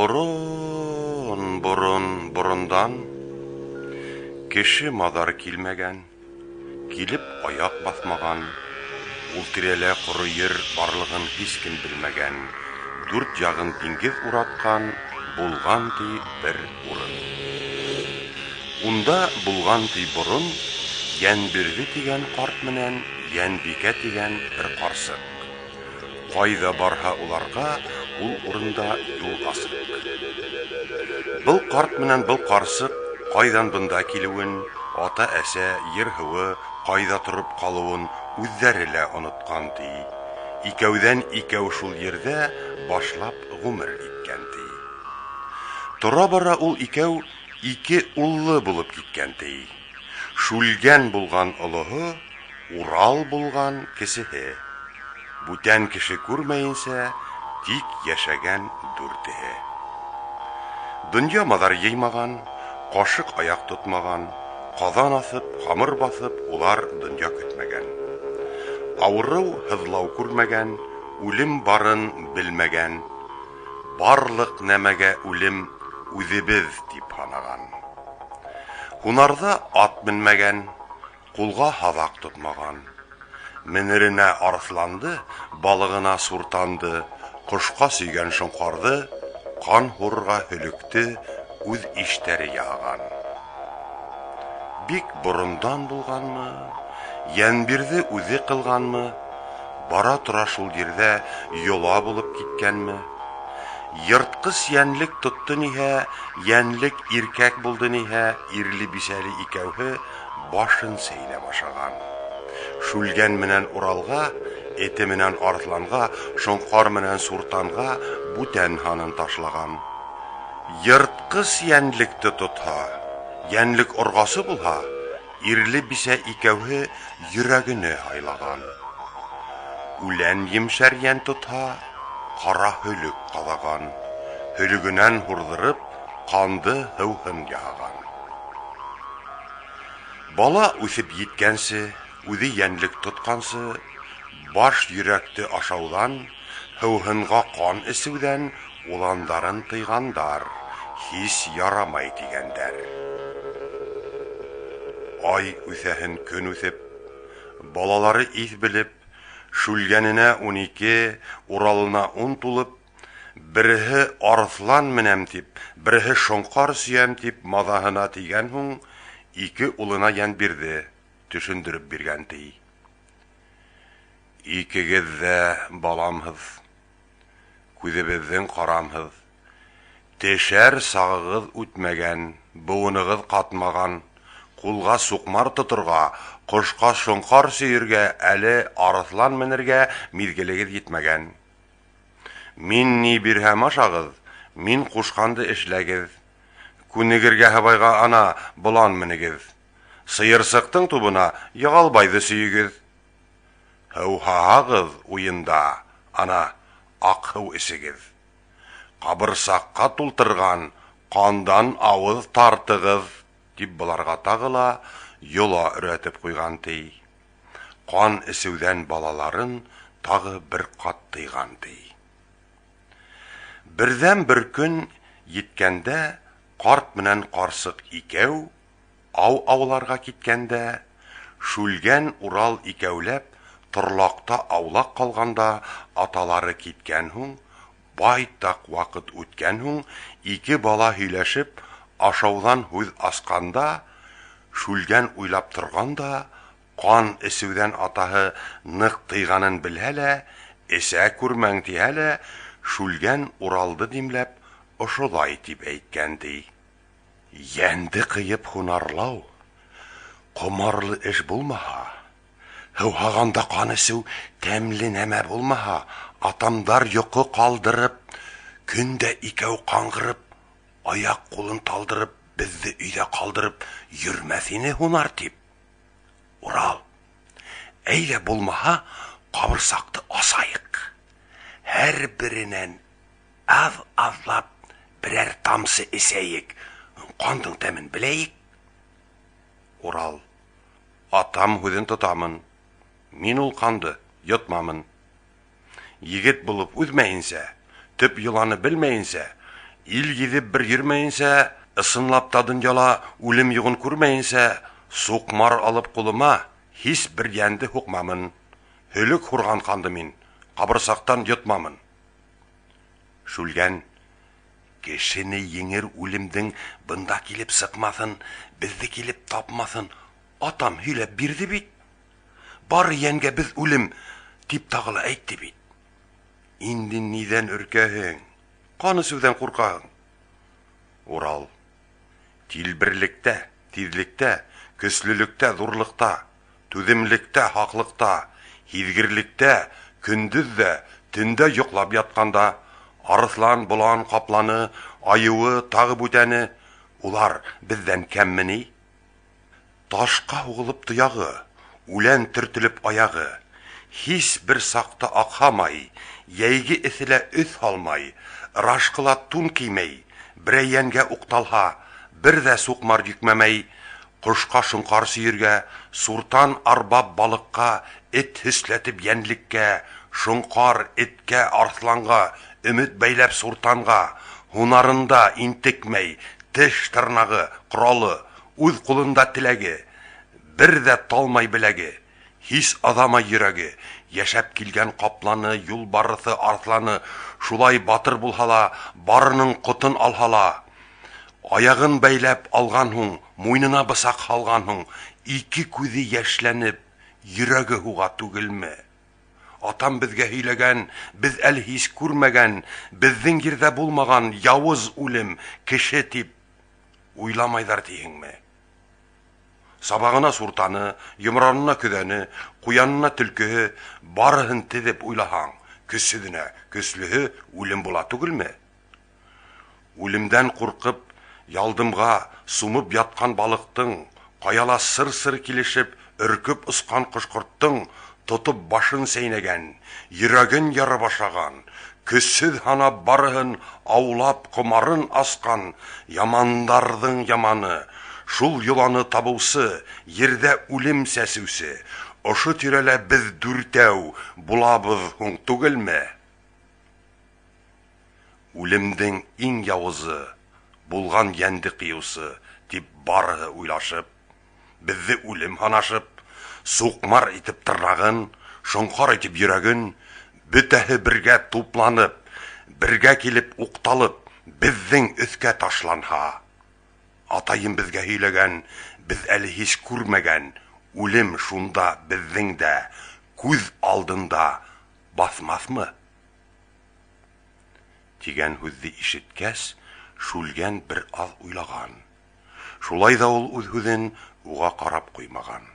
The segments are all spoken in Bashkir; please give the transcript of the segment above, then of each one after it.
Борон, борон, борондан кеше маҙар килмәгән, килеп аяҡ баҫмаған, ул тирәлә ҡоро ер барлығын һис кем белмәгән, дүрт яғын диңгеҙ уратҡан булған, ти, бер урын. Унда булған, ти, борон Йәнбирҙе тигән ҡарт менән Йәнбикә тигән бер ҡарсыҡ. Ҡайҙа барһа уларға, ул урында юл асыҡ. Был ҡарт менән был ҡарсыҡ ҡайҙан бында килеүен, ата-әсә, ер-һыуы ҡайҙа тороп ҡалыуын үҙҙәре лә онотҡан, ти. Икәүҙән-икәү шул ерҙә башлап ғүмер иткән, ти. Тора-бара ул икәү ике уллы булып киткән, ти. Шүлгән булған олоһо, Урал булған кесеһе. Бүтән кеше күрмәйенсә, тик йәшәгән дүртеһе. Донъя маҙар йыймаған, ҡашыҡ аяҡ тотмаған, ҡаҙан аҫып, ҡамыр баҫып, улар донъя көтмәгән. Ауырыу, һыҙлау күрмәгән, үлем барын белмәгән. Барлыҡ нәмәгә үлем үҙебеҙ тип һанаған. Һунарҙа ат менмәгән, ҡулға һаҙаҡ тотмаған. Менеренә арыҫланды, балығына суртанды, ҡошҡа сөйгән шоңҡарҙы, ҡан һурырға һөлөктө үҙ иштәре яһаған. Бик борондан булғанмы, Йәнбирҙе үҙе ҡылғанмы, бара-тора шул ерҙә йола булып киткәнме? Йыртҡыс йәнлек тотто ниһә, йәнлек иркәк булды ниһә, ирле-бисәле икәүһе башын сәйнәп ашаған. Шүлгән менән Уралға, эте менән арыҫланға, шоңҡар менән суртанға бүтән һанын ташлаған. Йыртҡыс йәнлекте тотһа, йәнлек орғасы булһа, Ирле-бисә икәүһе йөрәгене һайлаған. Үлән емшәр йән тотһа, ҡара һөлөк ҡаҙаған, һөлөгөнән һурҙырып, ҡанды һыуһын яһаған. Бала үҫеп еткәнсе, үҙе йәнлек тотҡансы, баш йөрәкте ашауҙан, һыуһынға ҡан эсеүҙән уландарын тыйғандар, һис ярамай тигәндәр. Ай үҫәһен көн үҫеп, балалары иҫ белеп, Шүлгәненә 12, Уралына 10 тулып, береһе арыҫлан менәм дип, береһе шоңҡар сөйәм дип маҙаһына тейгән һуң, ике улына Йәнбирҙе төшөндөрөп биргән, ти. Икегеҙ ҙә баламһыҙ, күҙебеҙҙең ҡарамһыҙ. Тешәр сағығыҙ үтмәгән, быуынығыҙ ҡатмаған. Ҡулға суҡмар тоторға, ҡошҡа шоңҡар сөйөргә, әле арыҫлан менергә миҙгелегеҙ етмәгән. Мин ни бирһәм ашағыҙ, мин ҡушҡанды эшләгеҙ. Күнегергә һыбайға ана болан менегеҙ. Сыйырсыҡтың тубына Яғалбайҙы сөйөгөҙ. Һыуһаһағыҙ уйында, ана, аҡ һыу эсегеҙ. Ҡабырсаҡҡа тултырған ҡандан ауыҙ тартығыҙ, тип быларға тағы ла йола өйрәтеп ҡуйған, ти. Ҡан эсеүҙән балаларын тағы бер ҡат тыйған, ти. Берҙән-бер көн еткәндә ҡарт менән ҡарсыҡ икәү Ау ауларға киткәндә, Шүлгән, Урал икәүләп торлаҡта аулаҡ ҡалғанда аталары киткән һуң, байтаҡ ваҡыт үткән һуң, ике бала һөйләшеп, ашауҙан һүҙ асҡанда, Шүлгән уйлап торған да, ҡан эсеүҙән атаһы ныҡ тыйғанын белһә лә, эсә күрмәң тиһә лә, Шүлгән Уралды димләп, ошолай тип әйткән, ти. Йәнде ҡыйып һунарлау ҡомарлы эш булмаһа, һыуһағанда ҡан эсеү тәмле нәмә булмаһа, атамдар йоҡо ҡалдырып, көн дә икәү ҡаңғырып, аяҡ-ҡулын талдырып, беҙҙе өйҙә ҡалдырып йөрөмәҫ ине һунар тип. Урал, әйҙә булмаһа, ҡабырсаҡты асайыҡ. Һәр беренән Аҙ-аҙлап берәр тамсы эсәйек, ҡандың тәмен беләйек. Урал. Атам һүҙен тотамын. Мин ул ҡанды йотмамын. Егет булып үҙмәйенсә, төп йоланы белмәйенсә, Ил гиҙеп бер йөрөмәйенсә, ысынлап та донъяла үлем юғын күрмәйенсә, суҡмар алып ҡулыма, һис бер йәнде һуҡмамын. Һөлөк һурған ҡанды мин ҡабырсаҡтан йотмамын. Шүлгән: Кешене еңер үлемдең бында килеп сыҡмаҫын, беҙҙе килеп тапмаҫын атам һөйләп бирҙе бит. Бары йәнгә беҙ үлем, тип тағы ла әйтте бит. Инде ниҙән өркәһең? Ҡан эсеүҙән ҡурҡаһың? Урал: Тилберлектә, тиҙлектә, көслөлөктә, ҙурлыҡта, түҙемлектә, һаҡлыҡта, һиҙгерлектә, көндөҙ ҙә, төндә йоҡлап ятҡанда, арыҫлан, болан, ҡапланы, айыуы, тағы бүтәне, улар беҙҙән кәмме ни? Ташҡа һуғылып тояғы, үлән төртөлөп аяғы, һис бер саҡта аҡһамай, йәйге эҫелә өҫ һалмай, ырашҡыла тун кеймәй, берәй йәнгә уҡталһа, бер ҙә суҡмар йөкмәмәй, ҡошҡа шоңҡар сөйөргә, суртан арбап балыҡҡа, эт һөсләтеп йәнлеккә, шоңҡар, эткә, арыҫланға, өмөт бәйләп суртанға, һунарында интекмәй, теш-тырнағы, ҡоралы, үҙ ҡулында теләге, бер ҙә талмай беләге, һис аҙамай йөрәге, йәшәп килгән ҡапланы, юлбарыҫы, арыҫланы, шулай батыр булһа ла, барының ҡотон алһа ла, аяғын бәйләп алған һуң, муйынына бысаҡ һалған һуң, ике күҙе йәшләнеп, йөрәге һуға түгелме? Атам беҙгә һөйләгән, беҙ әле һис күрмәгән, беҙҙең ерҙә булмаған яуыз үлем кеше тип уйламайҙар тиһеңме? Сабағына суртаны, йомранына көҙәне, ҡуянына төлкөһө, барыһын теҙеп уйлаһаң, көсһөҙөнә көслөһө үлем була түгелме? Үлемдән ҡурҡып, ялдымға сумып ятҡан балыҡтың, ҡаяла сыр-сыр килешеп, өркөп осҡан ҡош-ҡорттоң тотоп башын сәйнәгән, йөрәген ярып ашаған, көсһөҙ һанап барыһын аулап ҡомарын асҡан ямандарҙың яманы, шул йоланы табыусы, ерҙә үлем сәсеүсе, ошо тирәлә беҙ дүртәү булабыҙ һуң түгелме? Үлемдең иң яуызы булған йәнде ҡыйыусы, тип барыһы уйлашып, беҙҙе үлем һанашып, суҡмар итеп тырнағын, шоңҡар итеп йөрәген, бөтәһе бергә тупланып, бергә килеп уҡталып, беҙҙең өҫкә ташланһа, атайым беҙгә һөйләгән, беҙ әле һис күрмәгән үлем шунда беҙҙең дә күҙ алдында баҫмаҫмы? Тигән һүҙҙе ишеткәс, Шүлгән бер аҙ уйлаған. Шулай ҙа ул үҙ һүҙен уға ҡарап ҡуймаған.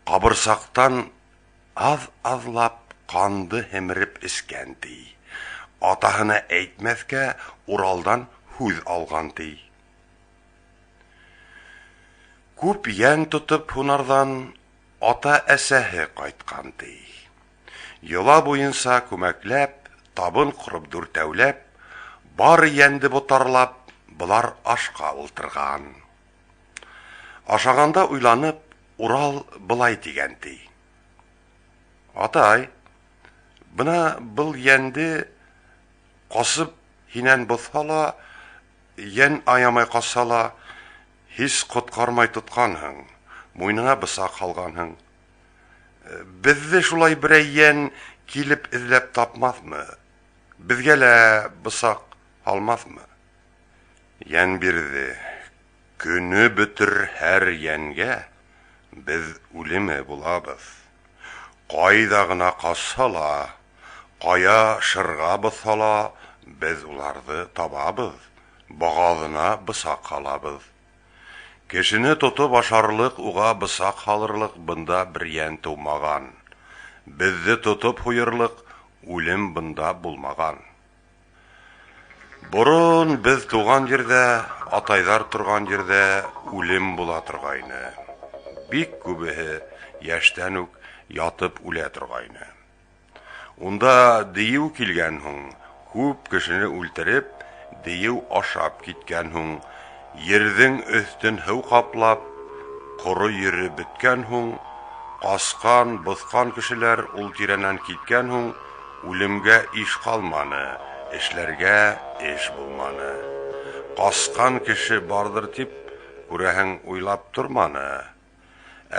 Ҡабырсаҡтан аҙ-аҙлап ҡанды һемереп эскән, ти. Атаһына әйтмәҫкә Уралдан һүҙ алған, ти. Күп йән тотоп һунарҙан ата-әсәһе ҡайтҡан, ти. Йола буйынса күмәкләп, табын ҡороп дүртәүләп, бар йәнде ботарлап, былар ашҡа ултырған. Ашағанда уйланып, Урал былай тигән, ти. Атай, бына был йәнде ҡасып һинән боҫһа ла, йән аямай ҡасһа ла, һис ҡотҡармай тотҡанһың, муйынына бысаҡ һалғанһың. Беҙҙе шулай берәй йән килеп эҙләп тапмаҫмы? Беҙгә лә бысаҡ һалмаҫмы? Йән бирҙе. Көнө бөтөр һәр йәнгә беҙ үлеме булабыҙ. Ҡайҙа ғына ҡасһа ла, ҡая шырға боҫһа ла, беҙ уларҙы табабыҙ, боғаҙына бысаҡ һалабыҙ. Кешене тотоп ашарлыҡ, уға бысаҡ һалырлыҡ бында бер йән тыумаған. Беҙҙе тотоп һуйырлыҡ үлем бында булмаған. Борон беҙ тыуған ерҙә, атайҙар торған ерҙә үлем була торғайны. Бик күбеһе йәштән үк ятып үлә торғайны. Унда дейеү килгән һуң, күп кешене үлтереп, дейеү ашап киткән һуң, ерҙең өҫтөн һыу ҡаплап, ҡоро ере бөткән һуң, ҡасҡан, боҫҡан кешеләр ул тирәнән киткән һуң, үлемгә иш ҡалманы, Эшләргә эш булманы. Ҡасҡан кеше барҙыр тип, күрәһең, уйлап торманы.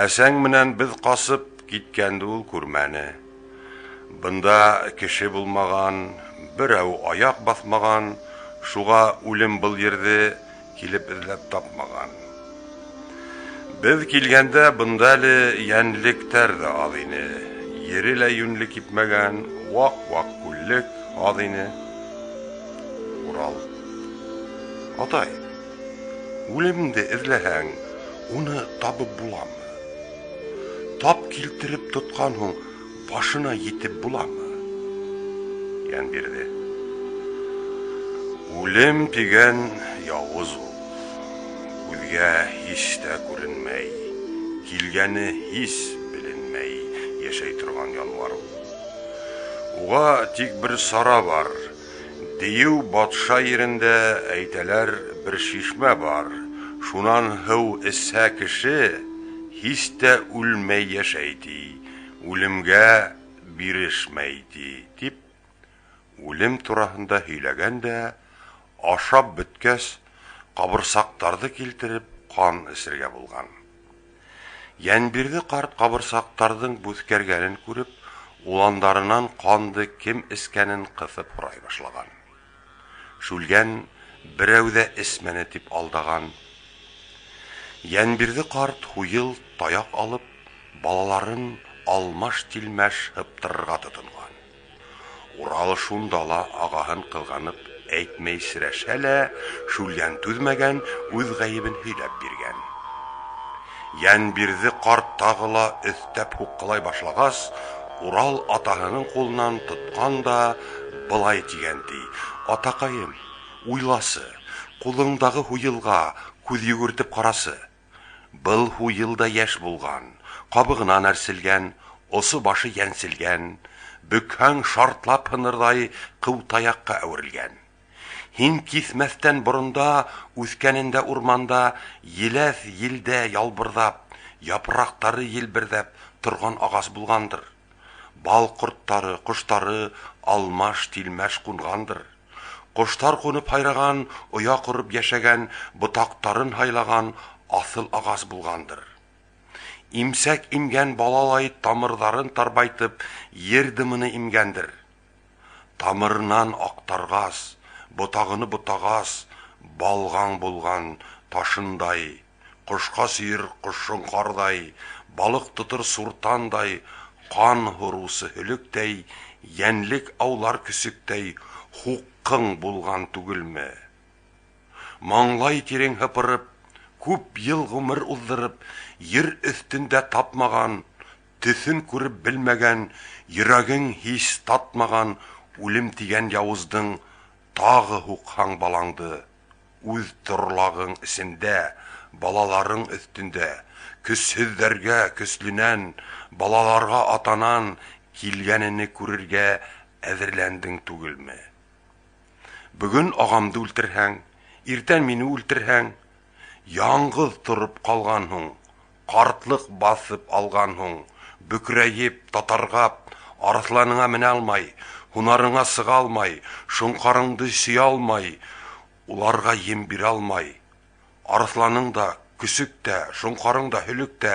Әсәң менән беҙ ҡасып киткәнде ул күрмәне. Бында кеше булмаған, берәү аяҡ баҫмаған, шуға үлем был ерҙе килеп эҙләп тапмаған. Беҙ килгәндә бында әле йәнлектәр ҙә аҙ ине, ере лә йүнле кипмәгән, ваҡ-ваҡ күллек аҙ ине. Урал. Атай, үлемде эҙләһәң, уны табып буламы? Тап килтереп тотҡан һуң, башына етеп буламы? Йәнбирҙе. Үлем тигән яуыз ул. Күҙгә һис тә күренмәй, килгәне һис беленмәй йәшәй торған януар ул. Уға тик бер сара бар. Дейеү батша ерендә, әйтәләр, бер шишмә бар. Шунан һыу эсһә кеше, һис тә үлмәй йәшәй, ти. Үлемгә бирешмәй, ти, тип, үлем тураһында һөйләгән дә, ашап бөткәс, ҡабырсаҡтарҙы килтереп, ҡан эсергә булған. Йәнбирҙе ҡарт ҡабырсаҡтарҙың бүҫкәргәнен күреп, уландарынан ҡанды кем эскәнен ҡыҫып һорай башлаған. Шүлгән берәү ҙә эсмәне тип алдаған. Йәнбирҙе ҡарт һуйыл таяҡ алып, балаларын алмаш-тилмәш һыптырырға тотонған. Урал шунда ла ағаһын ҡыҙғанып әйтмәй серәшһә лә, Шүлгән түҙмәгән, үҙ ғәйебен һөйләп биргән. Йәнбирҙе ҡарт тағы ла өҫтәп һуҡҡылай башлағас, Урал атаһының ҡулынан тотҡан да былай тигән, ти: Атаҡайым, уйласы, ҡулыңдағы һуйылға күҙ йүгертеп ҡарасы. Был һуйыл да йәш булған, ҡабығынан әрселгән, осо-башы йәнселгән, бөкһәң шартлап һынырҙай ҡыу таяҡҡа әүерелгән. Һин киҫмәҫтән боронда, үҫкәнендә урманда еләҫ елдә ялбырҙап, япраҡтары елберҙәп торған ағас булғандыр. Бал ҡорттары, ҡоштары алмаш-тилмәш ҡунғандыр. Ҡоштар ҡунып һайраған, оя ҡороп йәшәгән, ботаҡтарын һайлаған аҫыл ағас булғандыр. Имсәк имгән балалай тамырҙарын тарбайтып, ер дымыны имгәндер. Тамырынан аҡтарғас, ботағыны ботағас, балғаң булған ташындай, ҡошҡа сөйөр ҡошшоңҡарҙай, балыҡ тотор суртандай, ҡан һурыусы һөлөктәй, йәнлек аулар көсөктәй һуҡҡың булған түгелме? Маңлай тирең һыпырып, күп йыл ғүмер уҙҙырып, ер өҫтөндә тапмаған, төҫөн күреп белмәгән, йөрәгең һис татмаған үлем тигән яуыздың тағы һуҡһаң балаңды, үҙ торлағың эсендә, балаларың өҫтөндә, көсһөҙҙәргә көслөнән, балаларға атанан килгәнене күрергә әҙерләндең түгелме? Бөгөн ағамды үлтерһәң, иртән мине үлтерһәң, яңғыҙ тороп ҡалғанһың, ҡартлыҡ баҫып алғанһың, бөкрәйеп, татарғап, арыҫланыңа менә алмай, һунарыңа сыға алмай, шоңҡарыңды сөйә алмай, уларға ем бирә алмай. Арыҫланың да, көсөк тә, шоңҡарың да, һөлөк тә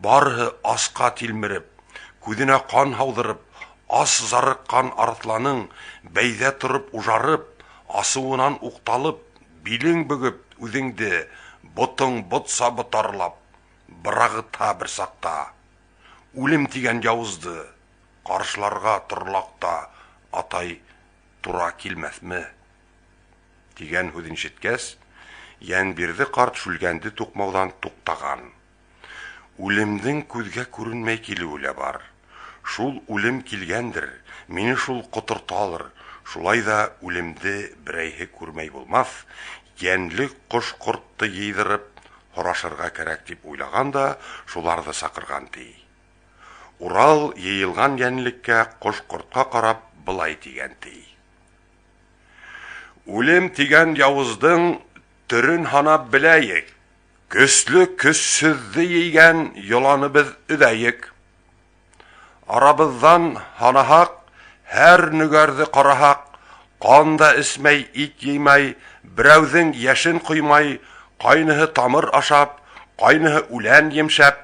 барыһы асҡа тилмереп, күҙенә ҡан һауҙырып, ас зарыҡҡан арыҫланың бәйҙә тороп ужарып, асыуынан уҡталып, билең бөгөп, үҙеңде ботоң ботса ботарлап, бырағыта бер саҡта. Үлем тигән яуызды ҡаршыларға торлаҡта, атай, тура килмәҫме? Тигән һүҙен ишеткәс, Йәнбирҙе ҡарт Шүлгәнде туҡмауҙан туҡтаған. Үлемдең күҙгә күренмәй килеүе лә бар. Шул үлем килгәндер, мине шул ҡоторталыр, шулай ҙа үлемде берәйһе күрмәй булмаҫ, йәнле ҡош-ҡортто йыйҙырып, һорашырға кәрәк тип уйлаған да шуларҙы саҡырған, ти. Урал йыйылған йәнлеккә, ҡош-ҡортҡа ҡарап былай тигән, ти. Үлем тигән яуыздың төрөн һанап беләйек. Көслө көсһөҙҙө ейгән йоланы беҙ өҙәйек. Арабыҙҙан һанаһаҡ, һәр нөгәрҙе ҡараһаҡ, Ҡан да эсмәй, ит йыймай, берәүҙең йәшен ҡоймай, ҡайныһы тамыр ашап, ҡайныһы үлән емшәп,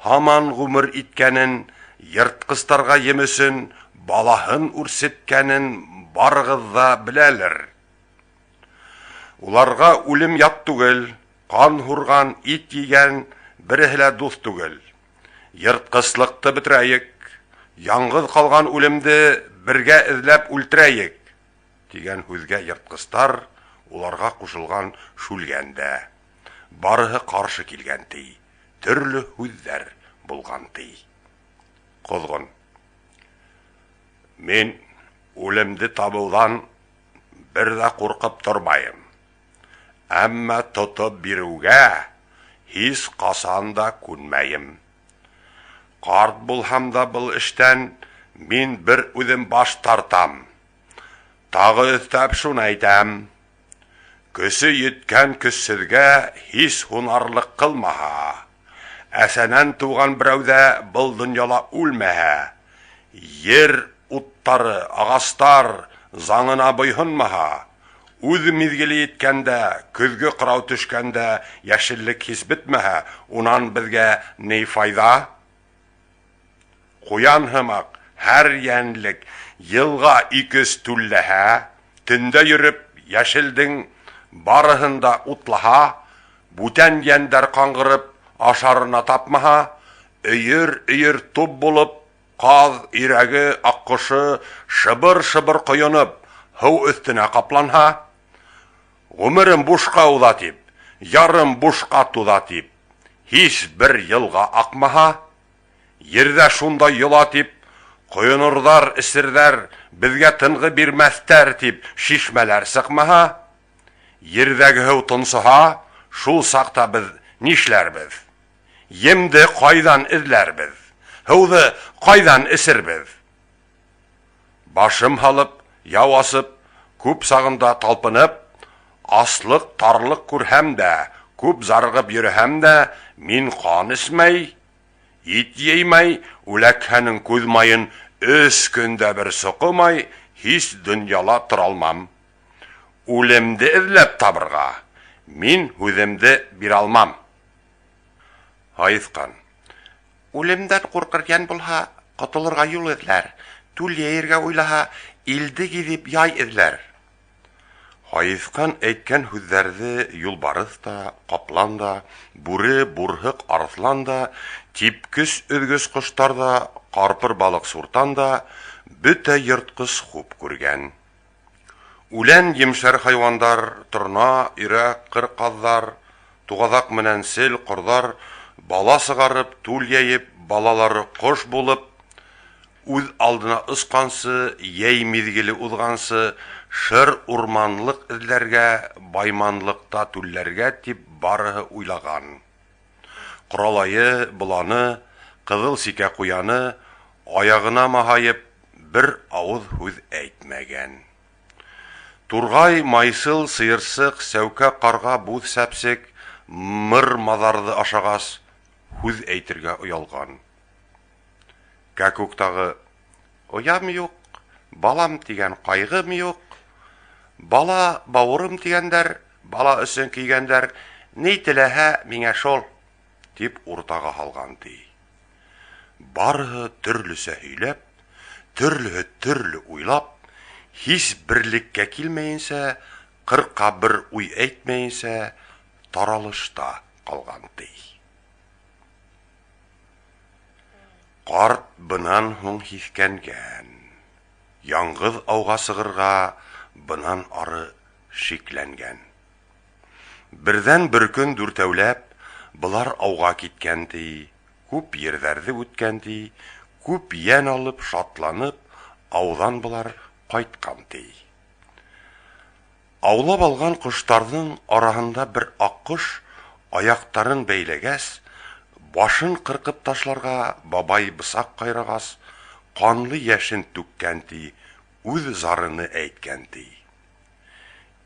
һаман ғүмер иткәнен, йыртҡыстарға ем өсөн балаһын үрсеткәнен барығыҙ ҙа беләлер. Уларға үлем ят түгел, ҡан һурған, ит ейгән береһе лә дуҫ түгел. Йыртҡыслыҡты бөтөрәйек, яңғыҙ ҡалған үлемде бергә эҙләп үлтерәйек, тигән һүҙгә йыртҡыстар, уларға ҡушылған Шүлгән дә, барыһы ҡаршы килгән, ти, төрлө һүҙҙәр булған, ти. Ҡоҙғон. Мин үлемде табыуҙан бер ҙә ҡурҡып тормайым. Әммә тотоп биреүгә һис ҡасан да күнмәйем. Ҡарт булһам да был эштән мин бер үҙем баш тартам. Тағы өҫтәп шуны әйтәм: көсө еткән көсһөҙгә һис һунарлыҡ ҡылмаһа, әсәнән тыуған берәү ҙә был донъяла үлмәһә, ер уттары, ағастар заңына буйһонмаһа, үҙ миҙгеле еткәндә, көҙгө ҡырау төшкәндә йәшеллек һис бөтмәһә, унан беҙгә ни файҙа? Ҡуян һымаҡ һәр йәнлек йылға ике-өс түлләһә, төндә йөрөп йәшелдең барыһын да утлаһа, бүтән йәндәр ҡаңғырып ашарына тапмаһа, өйөр-өйөр туп булып ҡаҙ, өйрәге, аҡҡошо шыбыр-шыбыр ҡойоноп һыу өҫтөнә ҡапланһа, ғүмерем бушҡа уҙа тип, ярым бушҡа туҙа тип, һис бер йылға аҡмаһа, ерҙә шундай йола тип, ҡойонорҙар, эсерҙәр, беҙгә тынғы бирмәҫтәр тип шишмәләр сыҡмаһа, ерҙәге һыу тонсоһа, шул саҡта беҙ нишләрбеҙ? Емде ҡайҙан эҙләрбеҙ? Һыуҙы ҡайҙан эсербеҙ? Башым һалып, яу асып, күп сағында талпынып, аслыҡ, тарлыҡ күрһәм дә, күп зарығып йөрөһәм дә, мин ҡан эсмәй, ит йыймай, үләкһәнең күҙ майын өс көндә бер соҡомай, һис донъяла торалмам. Үлемде эҙләп табырға мин һүҙемде бирә алмам. Һайыҫҡан. Үлемдән ҡурҡыр йән булһа, ҡотолорға юл эҙләр, түл йәйергә уйлаһа, илде гиҙеп яй эҙләр. Һайыҫҡан әйткән һүҙҙәрҙе юлбарыҫ та, ҡаплан да, бүре, бурһыҡ, арыҫлан да, типкес өҙгөс ҡоштар ҙа, ҡарпыр балыҡ суртан да, бөтә йыртҡыс хуп күргән. Үлән емшәр хайуандар, торна, өйрәк, ҡыр ҡаҙҙар, туғаҙаҡ менән сел ҡорҙар бала сығарып, түл йәйеп, балалары ҡош булып, үҙ алдына осҡансы, йәй миҙгеле уҙғансы, шыр урманлыҡ эҙләргә, байманлыҡта түлләргә тип барыһы уйлаған. Ҡоралайы, боланы, ҡыҙыл сикә ҡуяны аяғына маһайып, бер ауыҙ һүҙ әйтмәгән. Турғай, майсыл, сыйырсыҡ, сәүкә, ҡарға, буҙ сәпсек, мыр-маҙарҙы ашағас, һүҙ әйтергә оялған. Кәкүк тағы, Оям юҡ, балам тигән ҡайғым юҡ, бала бауырым тигәндәр, бала өсөн көйгәндәр, ни теләһә, миңә шул, тип уртаға һалған, ти. Барыһы төрлөсә һөйләп, төрлөһө төрлө уйлап, һис берлеккә килмәйенсә, ҡырҡа бер уй әйтмәйенсә, таралышта ҡалған, ти. Ҡарт бынан һуң һиҫкәнгән. Яңғыҙ ауға сығырға бынан ары шикләнгән. Берҙән бер көн дүртәүләп былар ауға киткән, ти, күп ерҙәрҙе үткән, ти, күп йән алып, шатланып, ауҙан былар ҡайтҡан, ти. Аулап алған ҡоштарҙың араһында бер аҡҡош аяҡтарын бәйләгәс, башын ҡырҡып ташларға бабай бысаҡ ҡайрағас, ҡанлы йәшен түккән, ти, үҙ зарыны әйткән, ти.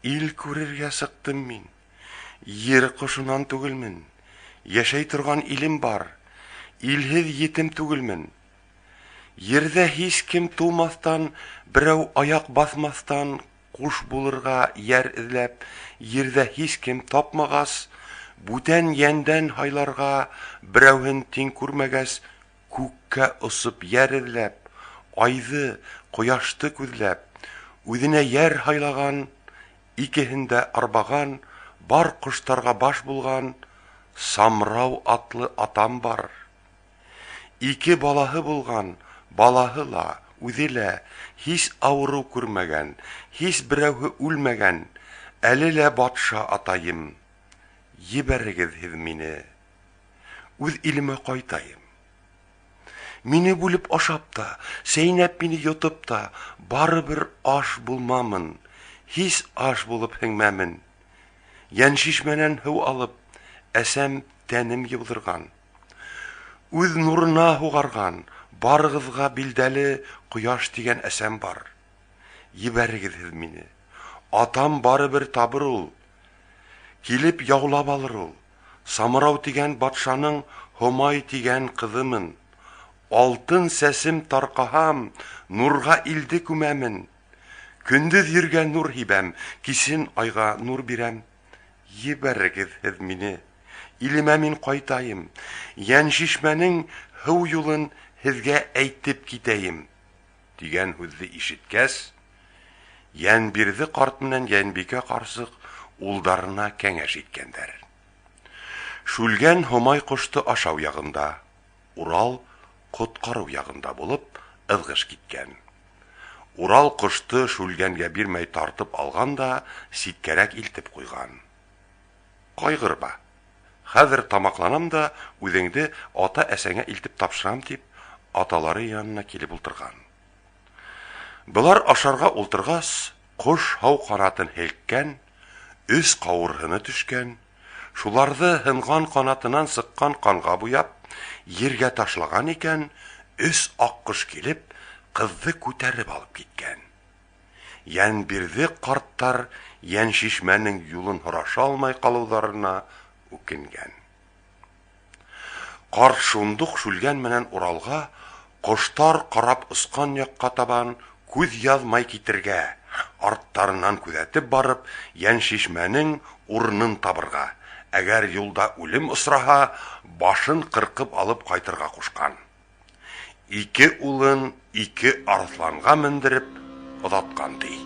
Ил күрергә сыҡтым мин, ер ҡошонан түгелмен, йәшәй торған илем бар, илһеҙ етем түгелмен. Ерҙә һис кем тыумаҫтан, берәү аяҡ баҫмаҫтан Ҡуш булырға йәр эҙләп, Ерҙә һис кем тапмағас, Бүтән йәндән һайларға Берәүһен тиң күрмәгәс, Күккә осоп йәр эҙләп, Айҙы, ҡояшты күҙләп, Үҙенә йәр һайлаған, Икеһен дә арбаған, Бар ҡоштарға баш булған Самрау атлы атам бар. Ике балаһы булған, Балаһы ла, үҙе лә Һис ауырыу күрмәгән, Һис берәүһе үлмәгән, Әле лә батша атайым. Ебәрегеҙ һеҙ мине, Үҙ илемә ҡайтайым. Мине бүлеп ашап та, Сәйнәп мине йотоп та, Барыбер аш булмамын, Һис аш булып һеңмәмен. Йәншишмәнән һыу алып, Әсәм тәнем йыуҙырған. Үҙ нурына һуғарған, Барығыҙға билдәле Ҡояш тигән әсәм бар. Ебәрегеҙ һеҙ мине. Атам барыбер табыр ул. Килеп яулап алыр ул. Самрау тигән батшаның Һомай тигән ҡыҙымын. Алтын сәсем тарҡаһам, Нурға илде күмәмен. Көндөҙ ергә нур һибәм, Кисен айға нур бирәм. Ебәрегеҙ һеҙ мине, Илемә мин ҡайтайым, Йәншишмәнең һыу юлын Һеҙгә әйтеп китәйем. Тигән һүҙҙе ишеткәс, Йәнбирҙе ҡарт менән Йәнбикә ҡарсыҡ улдарына кәңәш иткәндәр. Шүлгән Һомай ҡошто ашау яғында, Урал ҡотҡарыу яғында булып, ыҙғыш киткән. Урал ҡошто Шүлгәнгә бирмәй тартып алған да ситкәрәк илтеп ҡуйған. Ҡайғырма, хәҙер тамаҡланам да үҙеңде ата-әсәңә илтеп тапшырам, тип, аталары янына килеп ултырған. Былар ашарға ултырғас, ҡош һау ҡанатын һелккән, өс ҡауырһыны төшкән, шуларҙы һынған ҡанатынан сыҡҡан ҡанға буяп, ергә ташлаған икән, өс аҡҡош килеп, ҡыҙҙы күтәреп алып киткән. Йәнбирҙе ҡарттар Йәншишмәнең юлын һораша алмай ҡалыуҙарына үкенгән. Ҡарт шундуҡ Шүлгән менән Уралға ҡоштар ҡарап осҡан яҡҡа табан күҙ яҙмай китергә, арттарынан күҙәтеп барып, Йәншишмәнең урынын табырға, әгәр юлда үлем осраһа, башын ҡырҡып алып ҡайтырға ҡушҡан. Ике улын ике арыҫланға мендереп оҙатҡан, ти.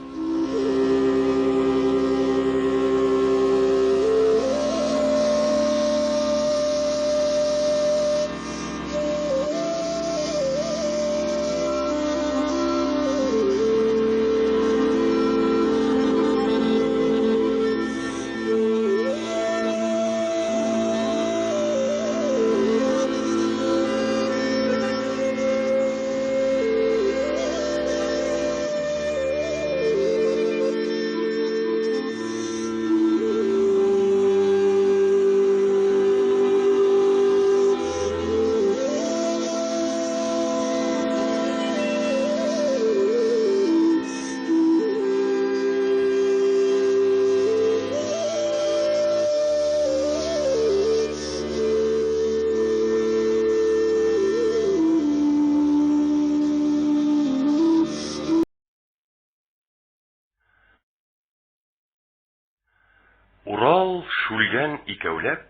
Урал, Шүлгән икәүләп,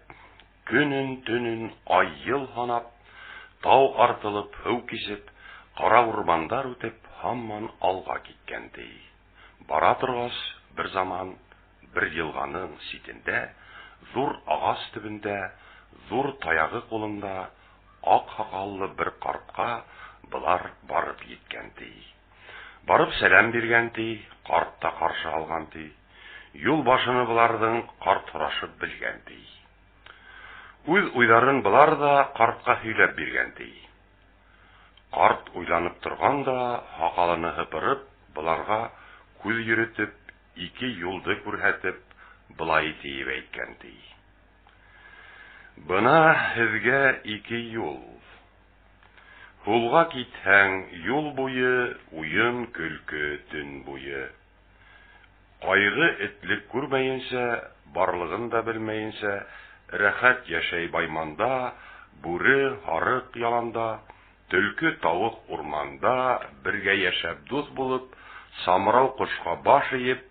көнөн-төнөн, ай-йыл һанап, тау артылып, һыу кисеп, ҡара урмандар үтеп, һаман алға киткән, ти. Бара торғас, бер заман бер йылғаның ситендә, ҙур ағас төбөндә, ҙур таяғы ҡулында аҡ һаҡаллы бер ҡартҡа былар барып еткән, ти. Барып сәләм биргән, ти, ҡарт та ҡаршы алған, ти. Юл башыны быларҙың ҡарт һорашып белгән, ти. Үҙ уйҙарын былар ҙа ҡартҡа һөйләп биргән, ти. Ҡарт уйланып торған да, һаҡалыны һыпырып, быларға күҙ йөрөтөп, ике юлды күрһәтеп, былай тиеп әйткән, ти. Бына һеҙгә ике юл. Һулға китһәң, юл буйы уйын-көлкө төн буйы. Ҡайғы-этлек күрмәйенсә, барлығын да белмәйенсә, рәхәт йәшәй байманда, бүре, һарыҡ яланда, төлкө, тауыҡ урманда бергә йәшәп дуҫ булып, Самрау ҡошҡа баш эйеп,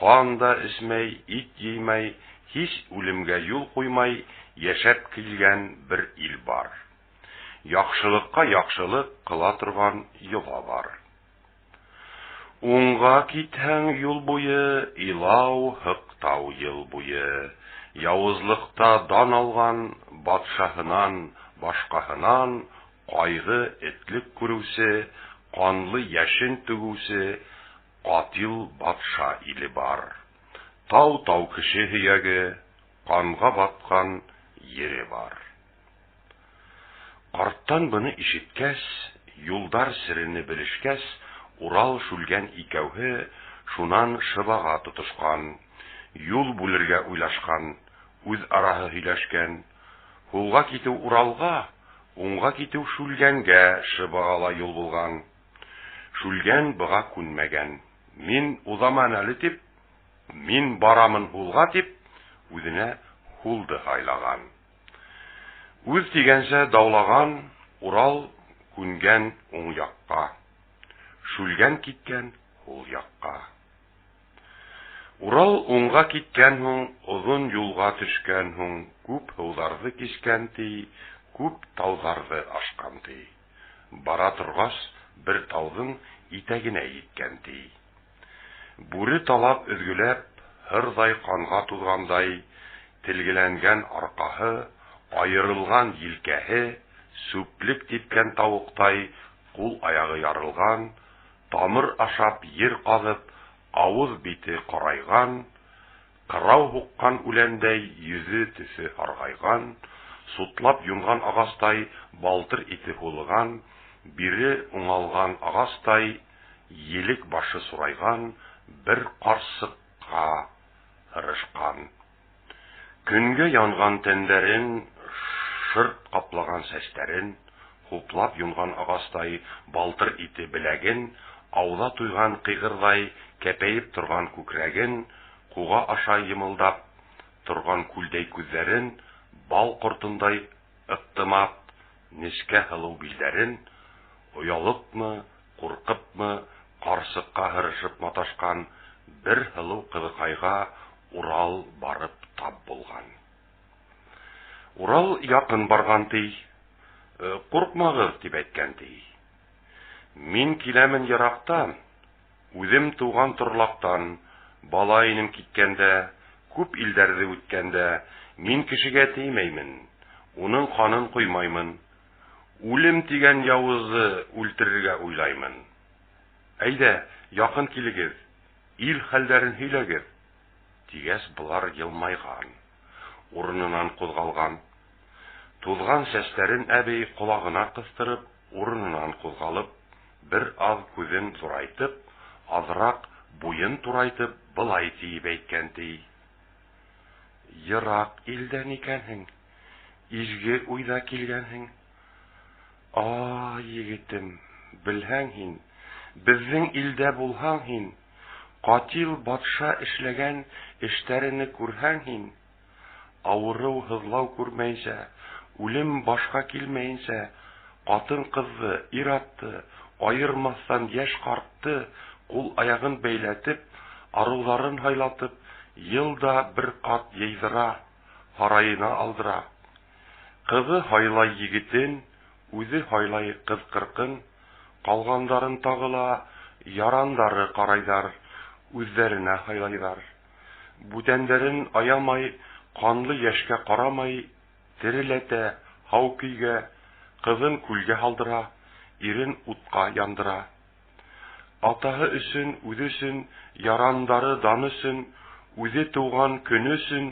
ҡан да эсмәй, ит еймәй, һис үлемгә юл ҡуймай йәшәп килгән бер ил бар. Яҡшылыҡҡа яҡшылыҡ ҡыла торған йола бар. Уңға китһәң юл буйы, илау, һыҡтау йыл буйы. Яуызлыҡта дан алған, батшаһынан, башҡаһынан ҡайғы, этлек күреүсе, ҡанлы йәшен түгеүсе ҡатил батша иле бар. Тау-тау кеше һөйәге, ҡанға батҡан ере бар. Ҡарттан быны ишеткәс, юлдар серене белешкәс, Урал Шүлгән икәүһе шунан шыбаға тотошҡан, юл бүлергә уйлашҡан, үҙ араһы һөйләшкән. Һулға китеү Уралға, уңға китеү Шүлгәнгә шыбаға ла юл булған. Шүлгән быға күнмәгән. Мин уҙаман әле тип, мин барамын һулға тип, үҙенә һулды һайлаған. Үҙ тигәнсә даулаған, Урал күнгән уң яҡҡа, Шүлгән киткән һул яҡҡа. Урал уңға киткән һуң, оҙон юлға төшкән һуң, күп һыуҙарҙы кискән, ти, күп тауҙарҙы ашҡан, ти. Бара торғас, бер тауҙың итәгенә еткән, ти. Бүре талап өҙгөләп, һырҙай ҡанға туҙғандай, телгеләнгән арҡаһы, айырылған елкәһе, сүплек типкән тауыҡтай ҡул-аяғы ярылған, тамыр ашап ер ҡаҙып, ауыҙ бите ҡарайған, ҡырау һуҡҡан үләндәй йөҙө-төҫө һарғайған, сутлап юнған ағастай балтыр ите һулыған, бире уңалған ағастай елек башы сурайған бер ҡарсыҡҡа һырышҡан. Көнгә янған тәндәрен, шырт ҡаплаған сәстәрен, хуплап юнған ағастай балтыр ите беләген, ауҙа туйған ҡиғырҙай кәпәйеп торған күкрәген, ҡуға аша йымылдап торған күлдәй күҙҙәрен, бал ҡортондай ыҡтымат, нескә һылыу билдәрен, оялыпмы, ҡурҡыпмы, ҡарсыҡҡа һырышып маташҡан бер һылыу ҡыҙыҡайға Урал барып тап булған. Урал яҡын барған, ти. Ҡурҡмағыҙ, тип әйткән, ти. Мин киләмен йыраҡтан, үҙем тыуған торлаҡтан, бала инем киткәндә, күп илдәрҙе үткәндә, мин кешегә теймәймен, уның ҡанын ҡоймаймын. Үлем тигән яуызды үлтерергә уйлаймын. Әйҙә, яҡын килегеҙ, ил хәлдәрен һөйләгеҙ, тигәс, былар йылмайған, урынынан ҡуҙғалған. Туҙған сәстәрен әбей ҡолағына ҡыҫтырып, урынынан ҡуҙғалып, бер аҙ күҙен ҙурайтып, аҙыраҡ буйын турайтып, былай тиеп әйткән, ти. Йыраҡ илдән икәнһең, изге уйҙа килгәнһең. А, егетем, белһәң һин, беҙҙең илдә булһаң һин, ҡатил батша эшләгән эштәрене күрһәң һин, ауырыу, һыҙлау күрмәйенсә, үлем башҡа килмәйенсә, ҡатын-ҡыҙҙы, ир-атты, айырмаҫтан йәш-ҡартты ҡул-аяғын бәйләтеп, арыуҙарын һайлатып, йыл да бер ҡат йыйҙыра, һарайына алдыра. Ҡыҙы һайлай егетен, үҙе һайлай ҡыҙ-ҡырҡын, ҡалғандарын тағы ла ярандары ҡарайҙар, үҙҙәренә һайлайҙар. Бүтәндәрен аямай, ҡанлы йәшкә ҡарамай, тереләтә, һау көйгә, ҡыҙын күлгә һалдыра, ирен утҡа яндыра. Атаһы өсөн, үҙе өсөн, ярандары даны өсөн, үҙе тыуған көнө өсөн,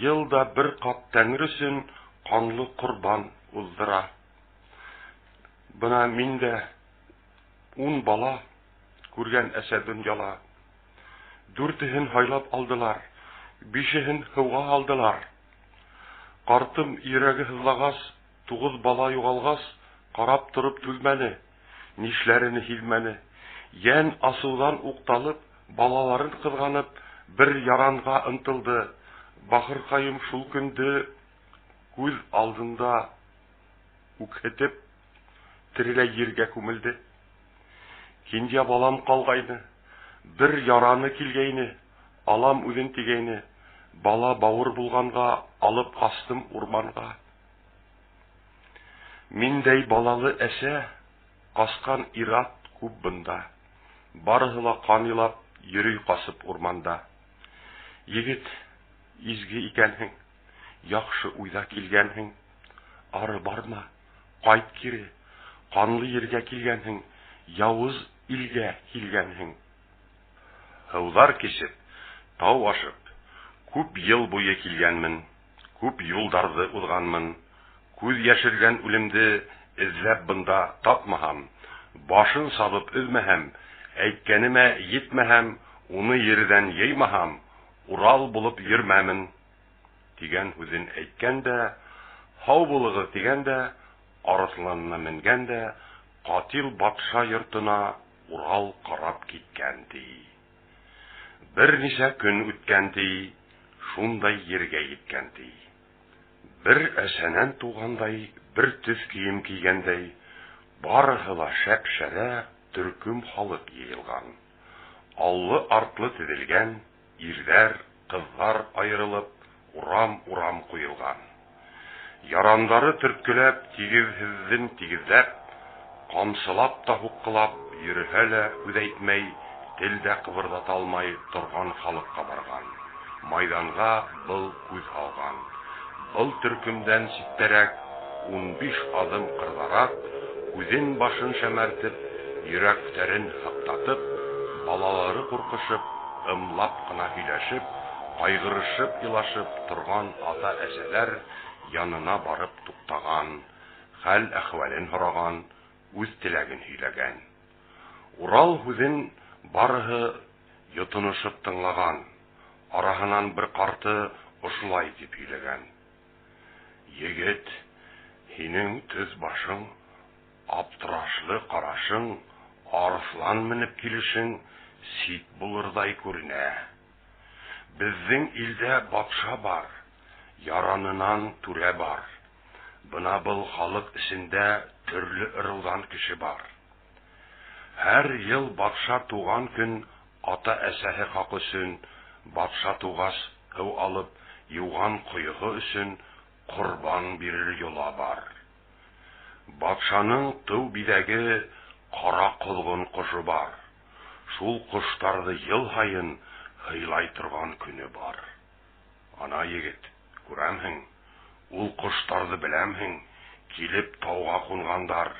йыл да бер ҡат тәңре өсөн ҡанлы ҡорбан уҙҙыра. Бына мин дә ун бала күргән әсә донъяла. Дүртеһен һайлап алдылар, бишеһен һыуға һалдылар. Ҡартым йөрәге һыҙлағас, туғыҙ бала юғалғас, ҡарап тороп түҙмәне, нишләрене һиҙмәне. Йән асыуҙан уҡталып, балаларын ҡыҙғанып, бер яранға ынтылды. Бахырҡайым шул көндө күҙ алдында үкһетеп, тереләй ергә күмелде. Кинйә балам ҡалғайны. Бер яраны килгәйне, алам үҙен тигәйне, бала бауыр булғанға алып ҡастым урманға. Миндәй балалы әсә ҡасҡан ир-ат күп бында. Барыһы ла ҡан илап йөрөй ҡасып урманда. Егет, изге икәнһең, яҡшы уйҙа килгәнһең. Ары барма, ҡайт кире, ҡанлы ергә килгәнһең, яуыз илгә килгәнһең. Һыуҙар кисеп, тау ашып, күп йыл буйы килгәнмен, күп юлдарҙы уҙғанмын. Күҙ йәшергән үлемде эҙләп бында тапмаһам, башын сабып өҙмәһәм, әйткәнемә етмәһәм, уны ерҙән йыймаһам, Урал булып йөрөмәмен, тигән һүҙен әйткән дә, һау булығыҙ тигән дә, арыҫланына менгән дә, ҡатил батша йортона Урал ҡарап киткән, ти. Бер нисә көн үткән, ти, шундай ергә еткән, ти. Бер әсәнән туғандай, бер төҫ кейем кейгәндәй, барыһы ла шәп-шәрә төркөм халыҡ йыйылған. Аллы-артлы теҙелгән, ирҙәр, ҡыҙҙар айырылып, урам-урам ҡуйылған. Ярандары төрткөләп, тигеҙһеҙҙен тигеҙләп, ҡамсылап та һуҡҡылап, йөрөһә лә һүҙ әйтмәй, тел дә ҡыбырҙата алмай торған халыҡҡа барған. Майҙанға был күҙ һалған. Был төркөмдән ситтәрәк, 15 аҙым ҡырҙараҡ, күҙен-башын шәмәртеп, йөрәктәрен һыҡтатып, балалары ҡурҡышып, ымлап ҡына һөйләшеп, ҡайғырышып илашып торған ата-әсәләр янына барып туҡтаған, хәл-әхүәлен һораған, үҙ теләген һөйләгән. Урал һүҙен барыһы йотоношоп тыңлаған. Араһынан бер ҡарты ошолай тип һөйләгән. Егет, һинең төҫ башың, аптырашлы ҡарашың, арыҫлан менеп килешең сит булырҙай күренә. Беҙҙең илдә батша бар, яранынан түрә бар. Бына был халыҡ эсендә төрлө ырыуҙан кеше бар. Һәр йыл батша туған көн ата-әсәһе хаҡ өсөн, батша туғас һыу алып йыуған ҡойоһо өсөн ҡорбан бирер йола бар. Батшаның тыу биҙәге ҡара ҡоҙғон ҡошо бар. Шул ҡоштарҙы йыл һайын һыйлай торған көнө бар. Ана, егет, күрәмһең, ул ҡоштарҙы беләмһең, килеп тауға ҡунғандар,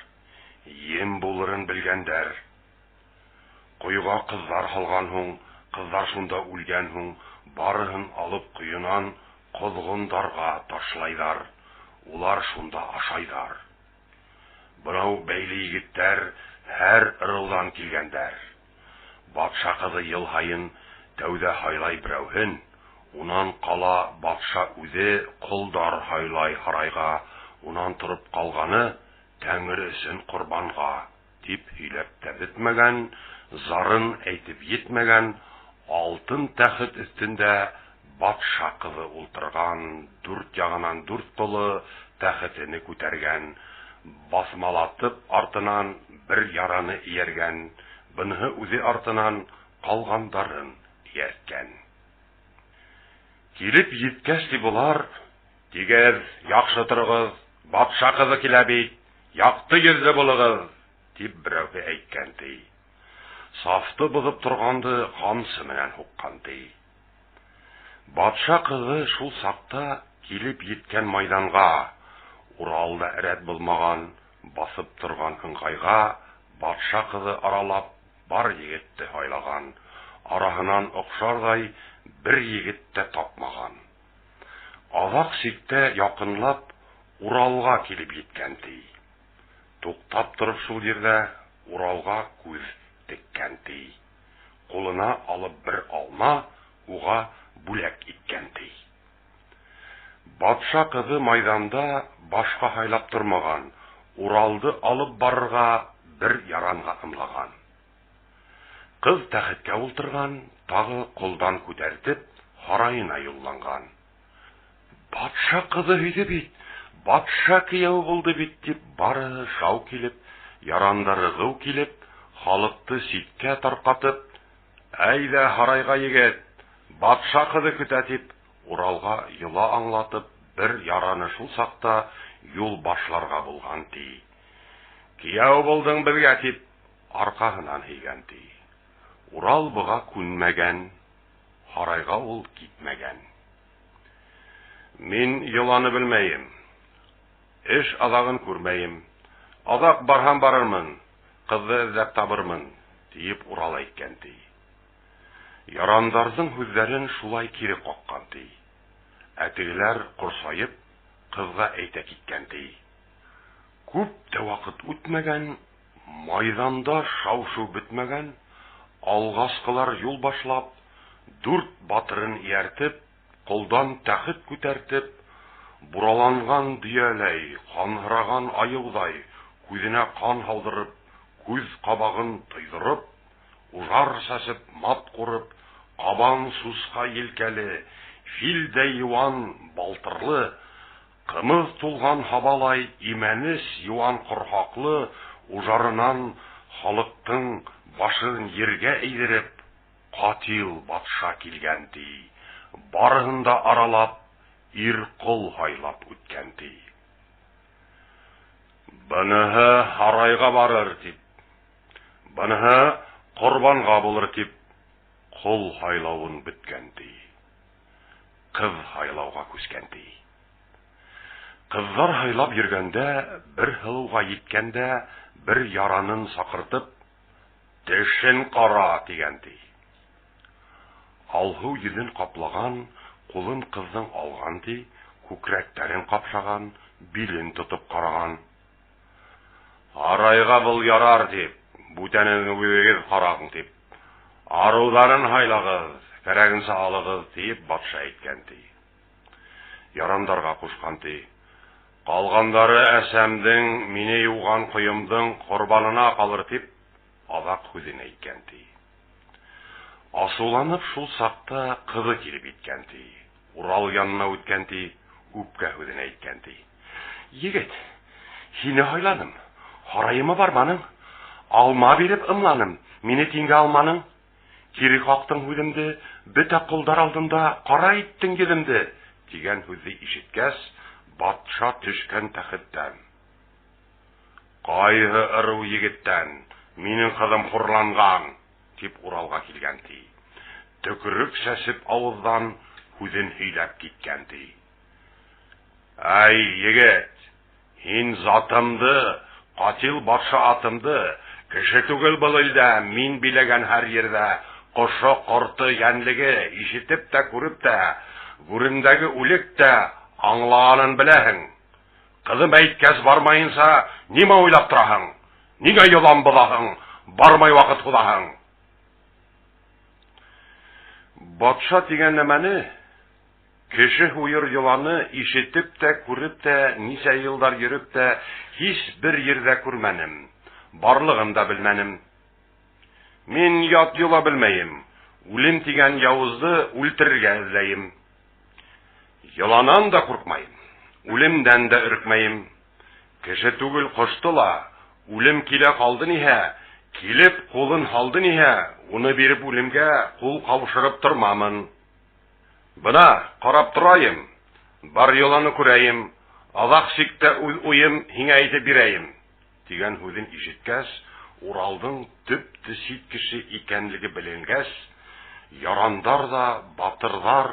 ем булырын белгәндәр. Ҡойоға ҡыҙҙар һалған һуң, ҡыҙҙар шунда үлгән һуң, барыһын алып ҡойонан ҡоҙғондарға ташлайҙар, улар шунда ашайҙар. Бынау бәйле егеттәр һәр ырыуҙан килгәндәр. Батша ҡыҙы йыл һайын тәүҙә һайлай берәүһен, унан ҡала батша үҙе ҡолдар һайлай һарайға, унан тороп ҡалғаны тәңре өсөн ҡорбанға, тип һөйләп тә бөтмәгән, зарын әйтеп етмәгән, алтын тәхет өҫтөндә батша ҡыҙы ултырған, дүрт яғынан дүрт ҡоло тәхетене күтәргән, баҫмалатып артынан бер яраны эйәргән, быныһы үҙе артынан ҡалғандарын эйәрткән. Килеп еткәс, ти былар, тигеҙ, яҡшы тороғоҙ, батша ҡыҙы килә бит, яҡты йөҙлө булығыҙ, тип берәүһе әйткән, ти. Сафты боҙоп торғанды ҡамсы менән һуҡҡан, ти. Батша ҡыҙы шул саҡта килеп еткән майҙанға, Урал да рәт булмаған, баҫып торған ыңғайға батша ҡыҙы аралап бар егетте һайлаған, араһынан оҡшарҙай бер егет тә тапмаған. Аҙаҡ сиктә яҡынлап Уралға килеп еткән, ти. Туҡтап тороп шул ерҙә Уралға күҙ теккән, ти. Ҡулына алып бер алма уға бүләк иткән, ти. Батша ҡыҙы майҙанда башҡа һайлап тормаған, Уралды алып барырға бер яранға ымлаған. Ҡыҙ тәхеткә ултырған, тағы ҡолдан күтәртеп, һарайына юлланған. Батша ҡыҙы һөйҙө бит, батша кейәүе булды бит, тип барыһы шау килеп, ярандары ғыу килеп, халыҡты ситкә тарҡатып, Әйҙә һарайға, егет, батша ҡыҙы көтә, тип, Уралға йола аңлатып, бер яраны шул саҡта юл башларға булған, ти. Кейәү булдың беҙгә, тип, арҡаһынан һөйгән, ти. Урал быға күнмәгән, һарайға ул китмәгән. Мин йоланы белмәйем, эш аҙағын күрмәйем. Аҙаҡ барһам барырмын, ҡыҙҙы эҙләп табырмын, тиеп Урал әйткән, ти. Ярандарҙың һүҙҙәрен шулай кире ҡаҡҡан, ти. Ә тегеләр ҡорсайып, ҡыҙға әйтә киткән, ти. Күп тә ваҡыт үтмәгән, майҙанда шау-шыу бөтмәгән, алғасҡылар юл башлап, дүрт батырын эйәртеп, ҡолдан тәхет күтәртеп, бураланған дөйәләй, ҡанһыраған айыуҙай, күҙенә ҡан һалдырып, күҙ ҡабағын тойҙороп, ужар сәсеп, мат ҡурып, ҡабан сусҡа елкәле, филдәй йыуан балтырлы, ҡымыҙ тулған һабалай имәнес йыуан ҡорһаҡлы ужарынан халыҡтың башын ергә эйҙереп, ҡатил батша килгән, ти. Барыһын да аралап, ир ҡол һайлап үткән, ти. Быныһы һарайға барыр, тип, быныһы ҡорбанға булыр, тип, ҡол һайлауын бөткән, ти. Ҡыҙ һайлауға күскән, ти. Ҡыҙҙар һайлап йөрөгәндә, бер һылыуға еткәндә, бер яранын саҡыртып, тешен ҡара, тигән, ти. Алһыу йөҙөн ҡаплаған, ҡулын ҡыҙҙың алған, ти, күкрәктәрен ҡапшаған, билен тотоп ҡараған. Һарайға был ярар, тип, бүтәнен үҙегеҙ ҡарағыҙ, тип, арыуҙарын һайлағыҙ, кәрәгенсә алығыҙ, тип батша әйткән, ти. Ярандарға ҡушҡан, ти. Ҡалғандары әсәмдең, мине йыуған ҡойомдоң ҡорбанына ҡалыр, тип, аҙаҡ һүҙен әйткән, ти. Асыуланып шул саҡта ҡыҙы килеп еткән, ти. Урал янына үткән, ти, үпкә һүҙен әйткән, ти. Егет, һине һайланым, һарайыма барманың, алма биреп ымланым, мине тиңгә алманың. Кире ҡаҡтың һүҙемде, бөтә ҡолдар алдында ҡара иттең йөҙөмдө, тигән һүҙҙе ишеткәс, батша төшкән тәхеттән. Ҡайһы ырыу егеттән минең ҡыҙым хурланған, тип Уралға килгән, ти. Төкөрөк сәсеп ауыҙҙан һүҙен һөйләп киткән, ти. Әй, егет, һин затымды, ҡатил батша атымды, кеше түгел был илдә, мин биләгән һәр ерҙә, ҡошо, ҡорто, йәнлеге, ишетеп тә, күреп тә, гүрендәге үлек тә аңлағанын беләһең. Ҡыҙым әйткәс бармайынса, нимә уйлап тораһың? Ниңә йолан боҙаһың, бармай ваҡыт һуҙаһың? Батша тигән нәмәне, кеше һуйыр йоланы ишетеп тә, күреп тә, нисә йылдар йөрөп тә, һис бер ерҙә күрмәнем, барлығын да белмәнем. Мин ят йола белмәйем, үлем тигән яуызды үлтерергә эҙләйем. Йоланан да ҡурҡмайым, үлемдән дә өркмәйем. Кеше түгел ҡошто ла, үлем килә ҡалды ниһә, килеп ҡулын һалды ниһә, уны биреп үлемгә ҡул ҡаушырып тормамын. Бына ҡарап торайым, бар йоланы күрәйем, аҙаҡ сиктә үҙ уйым һиңә әйтеп бирәйем, тигән һүҙен ишеткәс, Уралдың төптө сит кеше икәнлеге беленгәс, ярандар ҙа, батырҙар,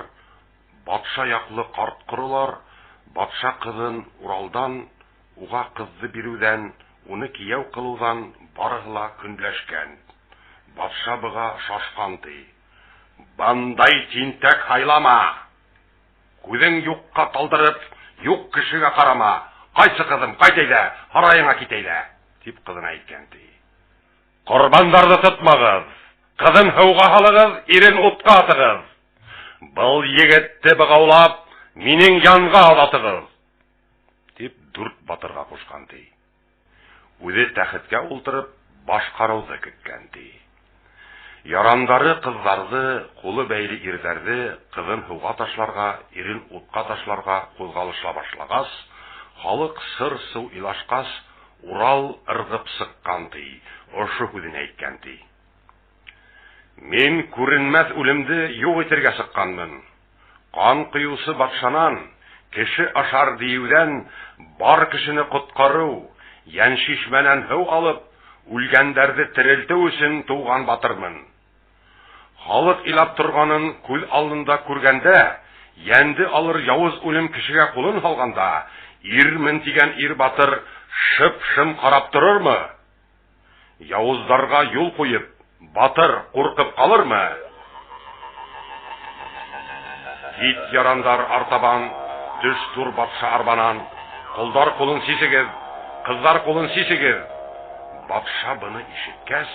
батша яҡлы ҡарт-ҡоролар, батша ҡыҙын Уралдан, уға ҡыҙҙы биреүҙән, уны кейәү ҡылыуҙан барыһы ла көнләшкән. Батша быға шашҡан, ти. Бындай тинтәк һайлама! Күҙең юҡҡа талдырып, юҡ кешегә ҡарама. Ҡайсы, ҡыҙым, ҡайт әйҙә, һарайыңа кит әйҙә, тип ҡыҙына әйткән, ти. Ҡорбандарҙы тотмағыҙ, ҡыҙын һыуға һалығыҙ, ирен утҡа атығыҙ. Был егетте бығаулап, минең янға оҙатығыҙ, тип дүрт батырға ҡушҡан, ти. Үҙе тәхеткә ултырып, башҡарыуҙы көткән, ти. Ярандары ҡыҙҙарҙы, ҡулы бәйле ирҙәрҙе ҡыҙын һыуға ташларға, ирен утҡа ташларға ҡуҙғалыша башлағас, халыҡ сыр-сыу илашҡас, Урал ырғып сыҡҡан, ти, ошо һүҙен әйткән, ти. Мин күренмәҫ үлемде юҡ итергә сыҡҡанмын. Ҡан ҡойоусы батшанан, кеше ашар дейеүҙән бар кешене ҡотҡарыу, йәншишмәнән һыу алып, үлгәндәрҙе терелтеү өсөн тыуған батырмын. Халыҡ илап торғанын күҙ алдында күргәндә, йәнде алыр яуыз үлем кешегә ҡулын һалғанда, ирмен тигән ир батыр шып-шым ҡарап торормо? Яуыздарға юл ҡуйып, батыр ҡурҡып ҡалырмы? Кит, ярандар, артабан, төш ҙур батша арбанан, ҡолдар ҡулын сисегеҙ, ҡыҙҙар ҡулын сисегеҙ! Батша быны ишеткәс,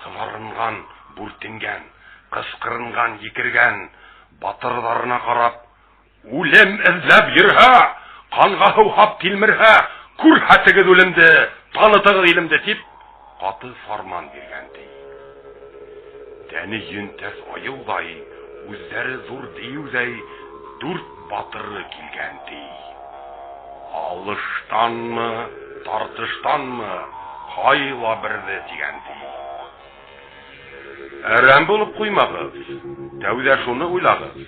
ҡыҙарынған, бүртенгән, ҡысҡырынған, екергән, батырҙарына ҡарап, үлем эҙләп йөрөһә, ҡанға һыуһап тилмерһә, күрһәтегеҙ үлемде, танытығыҙ илемде, тип ҡаты фарман биргән, ти. Тәне йөнтәҫ айыуҙай, үҙҙәре ҙур дейеүҙәй дүрт батыры килгән, ти. Алыштанмы, тартыштанмы, һайла берҙе, тигән, ти. Әрәм булып ҡуймағыҙ, тәүҙә шуны уйлағыҙ.